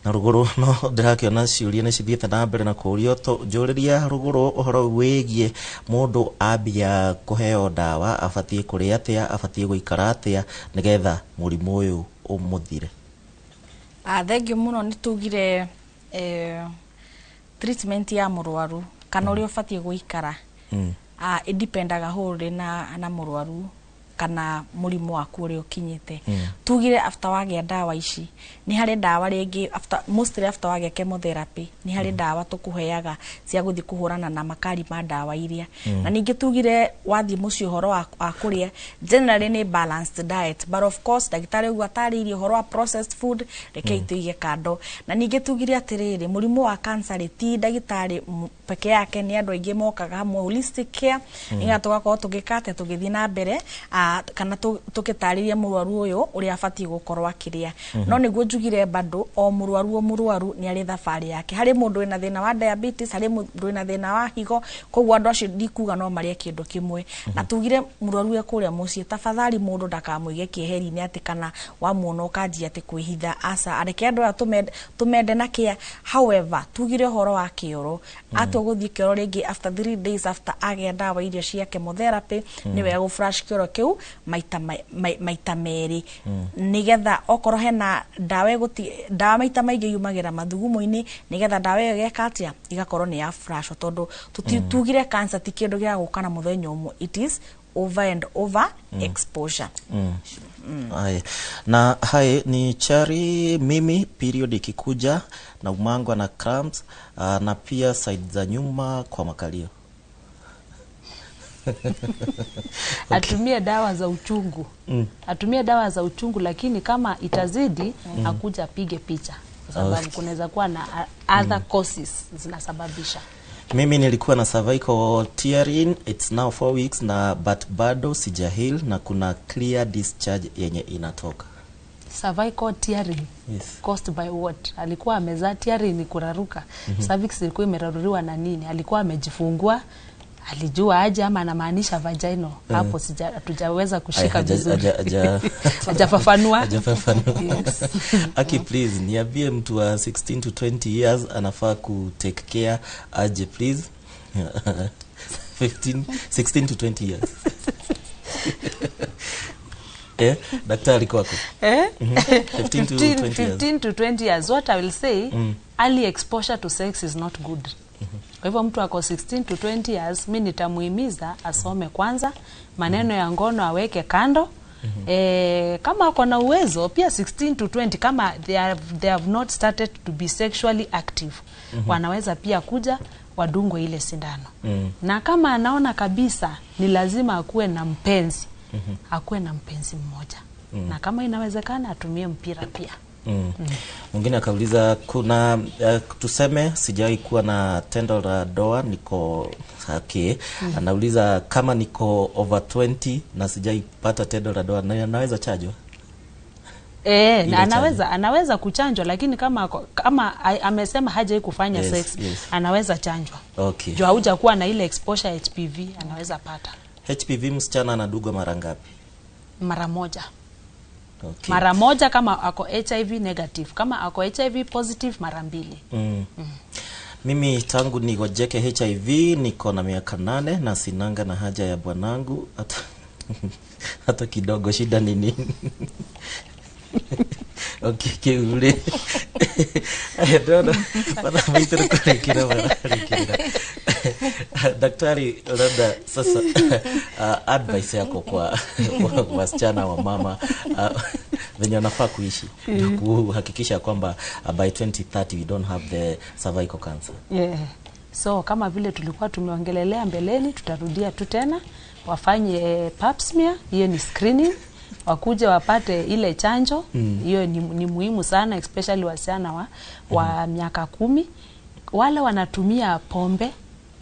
A: Na ruguru no ndirakiona ciũria nĩ cithiĩte na mbere na kũũrio. Njũrĩria ruguru ũhoro wĩgiĩ mũndũ ambia kũheo ndawa abatiĩ kũrĩa atĩa, abatiĩ gũikara atĩa nĩgetha mũrimũ ũyũ ũmũthire.
B: Thengiũ mũno. Nĩ tugire treatment ya mũrwaru kana ũrĩa ũbatiĩ gũikara ĩdipendaga wholly na mũrwaru kana mũrimũ waku ũrĩa ũkinyĩte. Tugire after wagĩa ndawa ici, nĩ harĩ ndawa rĩngĩ after, mostly after wagĩa chemotherapy, nĩ harĩ ndawa tũkũheaga cia gũthiĩ kũhũrana na makari ma ndawa iria. Na ningĩ tugire wathiĩ mũciĩ ũhoro wa kũrĩa generally nĩ balanced diet, but of course ndagĩtarĩ ũguo atarĩirie ũhoro wa processed food, rekei tũige kando. Na ningĩ tugire atĩrĩrĩ, mũrimũ wa cancer rĩ, ti ndagĩtarĩ peke yake, nĩ andũ aingĩ mokaga hamwe, holistic care, nĩgetha tũgakorwo tũgĩka atĩa, tũgĩthiĩ na mbere kana tũgĩtarĩria mũrwaru ũyũ ũrĩa abatiĩ gũkorwo akĩrĩa. No nĩguo njugire bado o mũrwaru o mũrwaru nĩ arĩ thabarĩ yake. Harĩ mũndũ wĩna thĩna wa diabetes, harĩ mũndũ wĩna thĩna wa higo, koguo andũ acio ndikuga no marĩe kĩndũ kĩmwe. Na tugire mũrwaru e kũrĩa mũciĩ, tafadhali mũndũ ndakamũige kĩeheri-inĩ atĩ kana wamuona ũkanjia atĩ kwĩhitha, aca, areke andũ aya tũmende na kĩa. However, tugire ũhoro wa kĩoro, atua gũthiĩ kĩoro rĩngĩ after 3 days after agĩa ndawa iria cia chemotherapy, nĩ wega gũ flush kĩoro kĩu maita merĩ, nĩgetha okorwo hena ndawa ĩgũti ndawa maita maingĩ yumagĩra mathugumo-inĩ, nĩgetha ndawa ĩyo ĩgeka atĩa, igakorwo nĩ ya flush, tondũ tugire cancer ti kĩndũ gĩa gũka na mũthenya ũmwe, it is over and over exposure.
A: Haya. Na hai ni Chari, mimi period ikikuja na umangwa na cramps na pia side za nyuma kwa makalio.
C: Atumie dawa za uchungu. Atumie dawa za uchungu, lakini kama itazidi akuja apige picha, kwa sababu kunaweza kuwa na other causes zinasababisha.
A: Mimi nilikuwa na cervical tearing, it's now 4 weeks na but bado sijaheal na kuna clear discharge yenye inatoka.
C: Cervical tearing?
A: Yes.
C: Caused by what? Alikuwa amezaa, tearing ni kuraruka. Cervix ilikuwa imeraruriwa na nini? Alikuwa amejifungua, alijua aje ama anamaanisha vaginal? Hapo hatujaweza kushika vizuri. Hajafafanua.
A: Hajafafanua.
C: Yes.
A: Aki, please niambie mtu wa 16 to 20 years anafaa ku take care aje, please. 15 16 to 20 years. Daktari kwako. 15 to 20 years.
C: 15 to 20 years, what I will say, early exposure to sex is not good. Kwa hivyo mtu ako 16 to 20 years, mi nitamuhimiza asome kwanza, maneno ya ngono aweke kando. Kama ako na uwezo pia 16 to 20, kama they have not started to be sexually active, wanaweza pia kuja wadungwe ile sindano. Na kama anaona kabisa ni lazima akuwe na mpenzi, akuwe na mpenzi mmoja. Na kama inawezekana atumie mpira pia.
A: Mwingine akauliza kuna tuseme sijai kuwa na tendo la ndoa, niko okay. Anauliza kama niko over 20 na sijai pata tendo la ndoa, naweza chanjwa?
C: Na anaweza kuchanjwa, lakini kama amesema hajai kufanya sex, anaweza chanjwa.
A: Okay.
C: Juu haujakuwa na ile exposure HPV, anaweza pata.
A: HPV msichana anadugwa mara ngapi?
C: Mara moja.
A: Okay.
C: Mara moja kama ako HIV negative, kama ako HIV positive mara mbili.
A: Mimi tangu nigojeke HIV niko na miaka 8 na sinanga na haja ya bwanangu hata kidogo, shida ni nini? Okay, kiule. Ndona bana maitero kurekera bana. Daktari, labda sasa advice yako kwa wasichana wa mama venye wanafaa kuishi kuhakikisha kwamba by 2030 we don't have the cervical cancer.
C: Yeah. So kama vile tulikuwa tumeongelelea mbeleni, tutarudia tu tena, wafanye pap smear, hiyo ni screening. Wakuje wapate ile chanjo. Hiyo ni muhimu sana, especially wasichana wa miaka 10. Wale wanatumia pombe,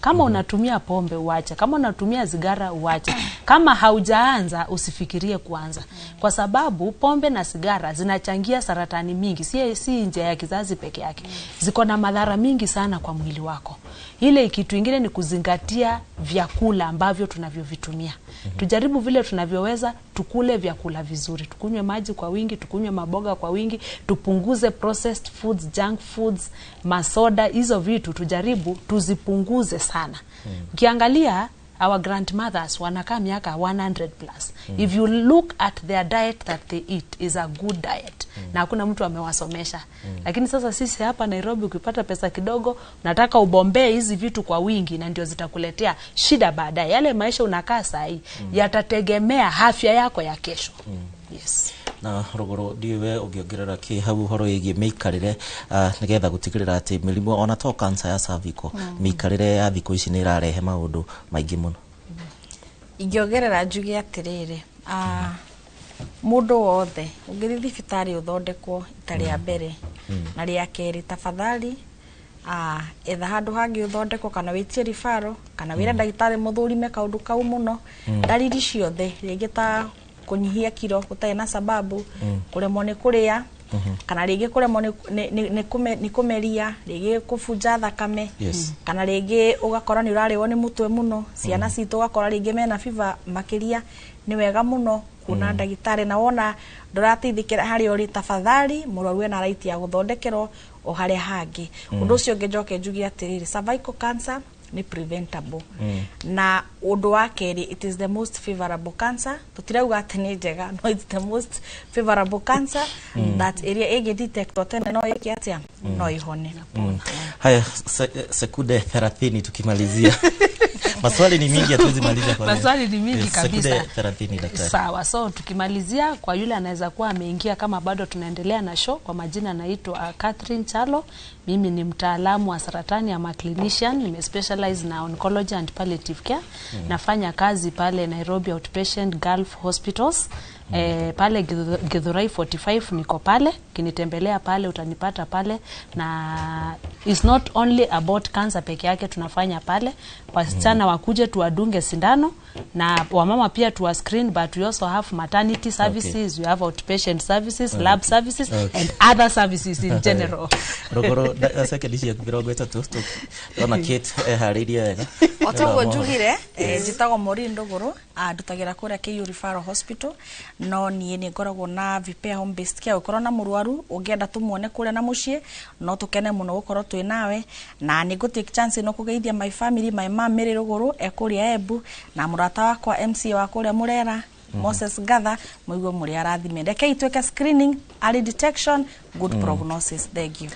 C: kama unatumia pombe uache, kama unatumia sigara uache, kama haujaanza usifikirie kuanza, kwa sababu pombe na sigara zinachangia saratani mingi, si njia ya kizazi peke yake, ziko na madhara mingi sana kwa mwili wako. Ile kitu ingine ni kuzingatia vyakula ambavyo tunavyovitumia. Tujaribu vile tunavyoweza, tukule vyakula vizuri, tukunywe maji kwa wingi, tukunywe maboga kwa wingi, tupunguze processed foods, junk foods, masoda, hizo vitu tujaribu tuzipunguze sana. Ukiangalia our grandmothers wanakaa miaka 100 plus. If you look at their diet that they eat is a good diet. Na hakuna mtu amewasomesha. Lakini sasa sisi hapa Nairobi ukipata pesa kidogo unataka ubombee hizi vitu kwa wingi, na ndio zitakuletea shida baadaye. Yale maisha unakaa saa hii yatategemea afya yako ya kesho. Yes.
A: Na Ruguru ndiwe ũngĩongerera kĩ hau ũhoro wĩgiĩ mĩikarĩre, nĩgetha gũtigĩrĩra atĩ mĩrimũ ona to cancer ya cervical, mĩikarĩre ya thikũ ici nĩ ĩrarehe maũndũ maingĩ mũno?
B: Ingĩongerera njuge atĩrĩrĩ, mũndũ wothe ũngĩthiĩ thibitarĩ ũthondekwo ita rĩa mbere na rĩa kerĩ, tafadhali etha handũ hangĩ ũthondekwo, kana wĩtie referral, kana wĩre ndagĩtarĩ mũthũrime kaũndũ kau mũno. Ndariri ciothe rĩngĩ ta kũnyihia kiro gũtarĩ na sababu, kũremwo nĩ kũrĩa, kana rĩngĩ kũremwo nĩ kũmeria, rĩngĩ kũbunja thakame, kana rĩngĩ ũgakora nĩ ũrarĩo nĩ mũtwe mũno, ciana citũ ũgakora rĩngĩ mena fever makĩria, nĩ wega mũno kuona ndagĩtarĩ. Na wona ndũrateithĩkĩra harĩa ũrĩ, tafadhali mũrwaru ena right ya gũthondekerwo o harĩa hangĩ. Ũndũ ũcio ũngĩ njoke njuge atĩrĩrĩ, cervical cancer ni preventable. Na ũndũ wa kerĩ, it is the most favorable cancer. Tũtirauga atĩ nĩ njega, no it's the most favorable cancer that ĩrĩa ĩngĩ detectwo tene no ĩke atĩa, no ĩhone.
A: Haya, sekunde 30 tukimalizia. Maswali ni mingi, hatuwezi maliza kwa leo.
C: Maswali ni mingi kabisa.
A: Sekunde 30 daktari.
C: Sawa, so tukimalizia, kwa yule anaweza kuwa ameingia kama bado tunaendelea na show, kwa majina naitwa Catherine Chalo. Mimi ni mtaalamu wa saratani ama clinician, nime specialize na oncology and palliative care. Nafanya kazi pale Nairobi Outpatient Gulf Hospitals. Pale Githurai 45 niko pale, kinitembelea pale utanipata pale. Na it's not only about cancer peke yake tunafanya pale. Wasichana wakuje tuwadunge sindano, na wamama pia tuwa screen, but we also have maternity services, we have outpatient services, lab services, and other services in general.
A: Ruguru, sekondi ciaku 30, ndona Kate eharĩirie wega.
B: O toguo njugire, njĩtagwo Maureen Ndũgũrũ, ndutagĩra kũrĩa KU Referral Hospital, no niĩ nĩ ngoragwo na Vipea Home Based Care. Ũkorwo na mũrwaru ũngĩenda tũmuone kũrĩa na mũciĩ, no tũkene mũno gũkorwo twĩ nawe. Na nĩ ngũ take chance ĩno kũgeithia my family, my mom Mary Rũgũrũ e kũrĩa Embu, na mũrata wakwa MCA wa kũrĩa Mũrera Moses Gatha, mũigue mũrĩ arathime. Rekei twĩke screening, early detection, good prognosis. Thank you.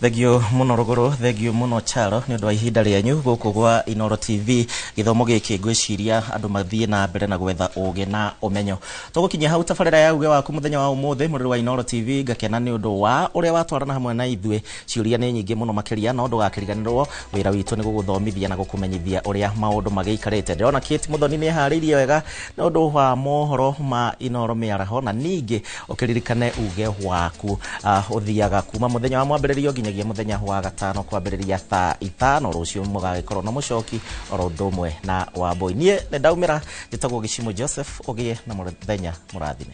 A: Thengio muno Ruguru, thengio muno Chalo nĩ ũndũ wa ihinda rĩanyu gũkũ gwa Inooro TV. Gĩthomo gĩkĩ ngwĩciria andũ mathiĩ na mbere na gwetha ũgĩ na ũmenyo. Tũgũkinyia hau tabarĩra ya uge waku mũthenya wa ũmũthĩ mũrĩrĩ wa Inooro TV. Ngakena nĩ ũndũ wa ũrĩa watwarana hamwe na ithuĩ. Ciũria nĩ nyingĩ mũno makĩria, no ndũgakĩriganĩrwo wĩra witũ nĩ gũgũthomithia na gũkũmenyithia ũrĩa maũndũ magĩikarĩte. Ndĩrona Kate Muthoni nĩ eharĩirie wega nĩ ũndũ wa mohoro ma Inooro mĩaraho, na ningĩ ũkĩririkane uge waku ũthiaga kuma mũthenya wa mwambĩrĩrio nginyagia mũthenya wa gatano kwambĩrĩria thaa 5 rũciũ mũgagĩkorwo na mũcoki oro ũndũ ũmwe na Wambũi. Niĩ nĩ ndaumĩra, njĩtagwo Gĩcimo Joseph, ũgĩe na mũthenya mũrathime.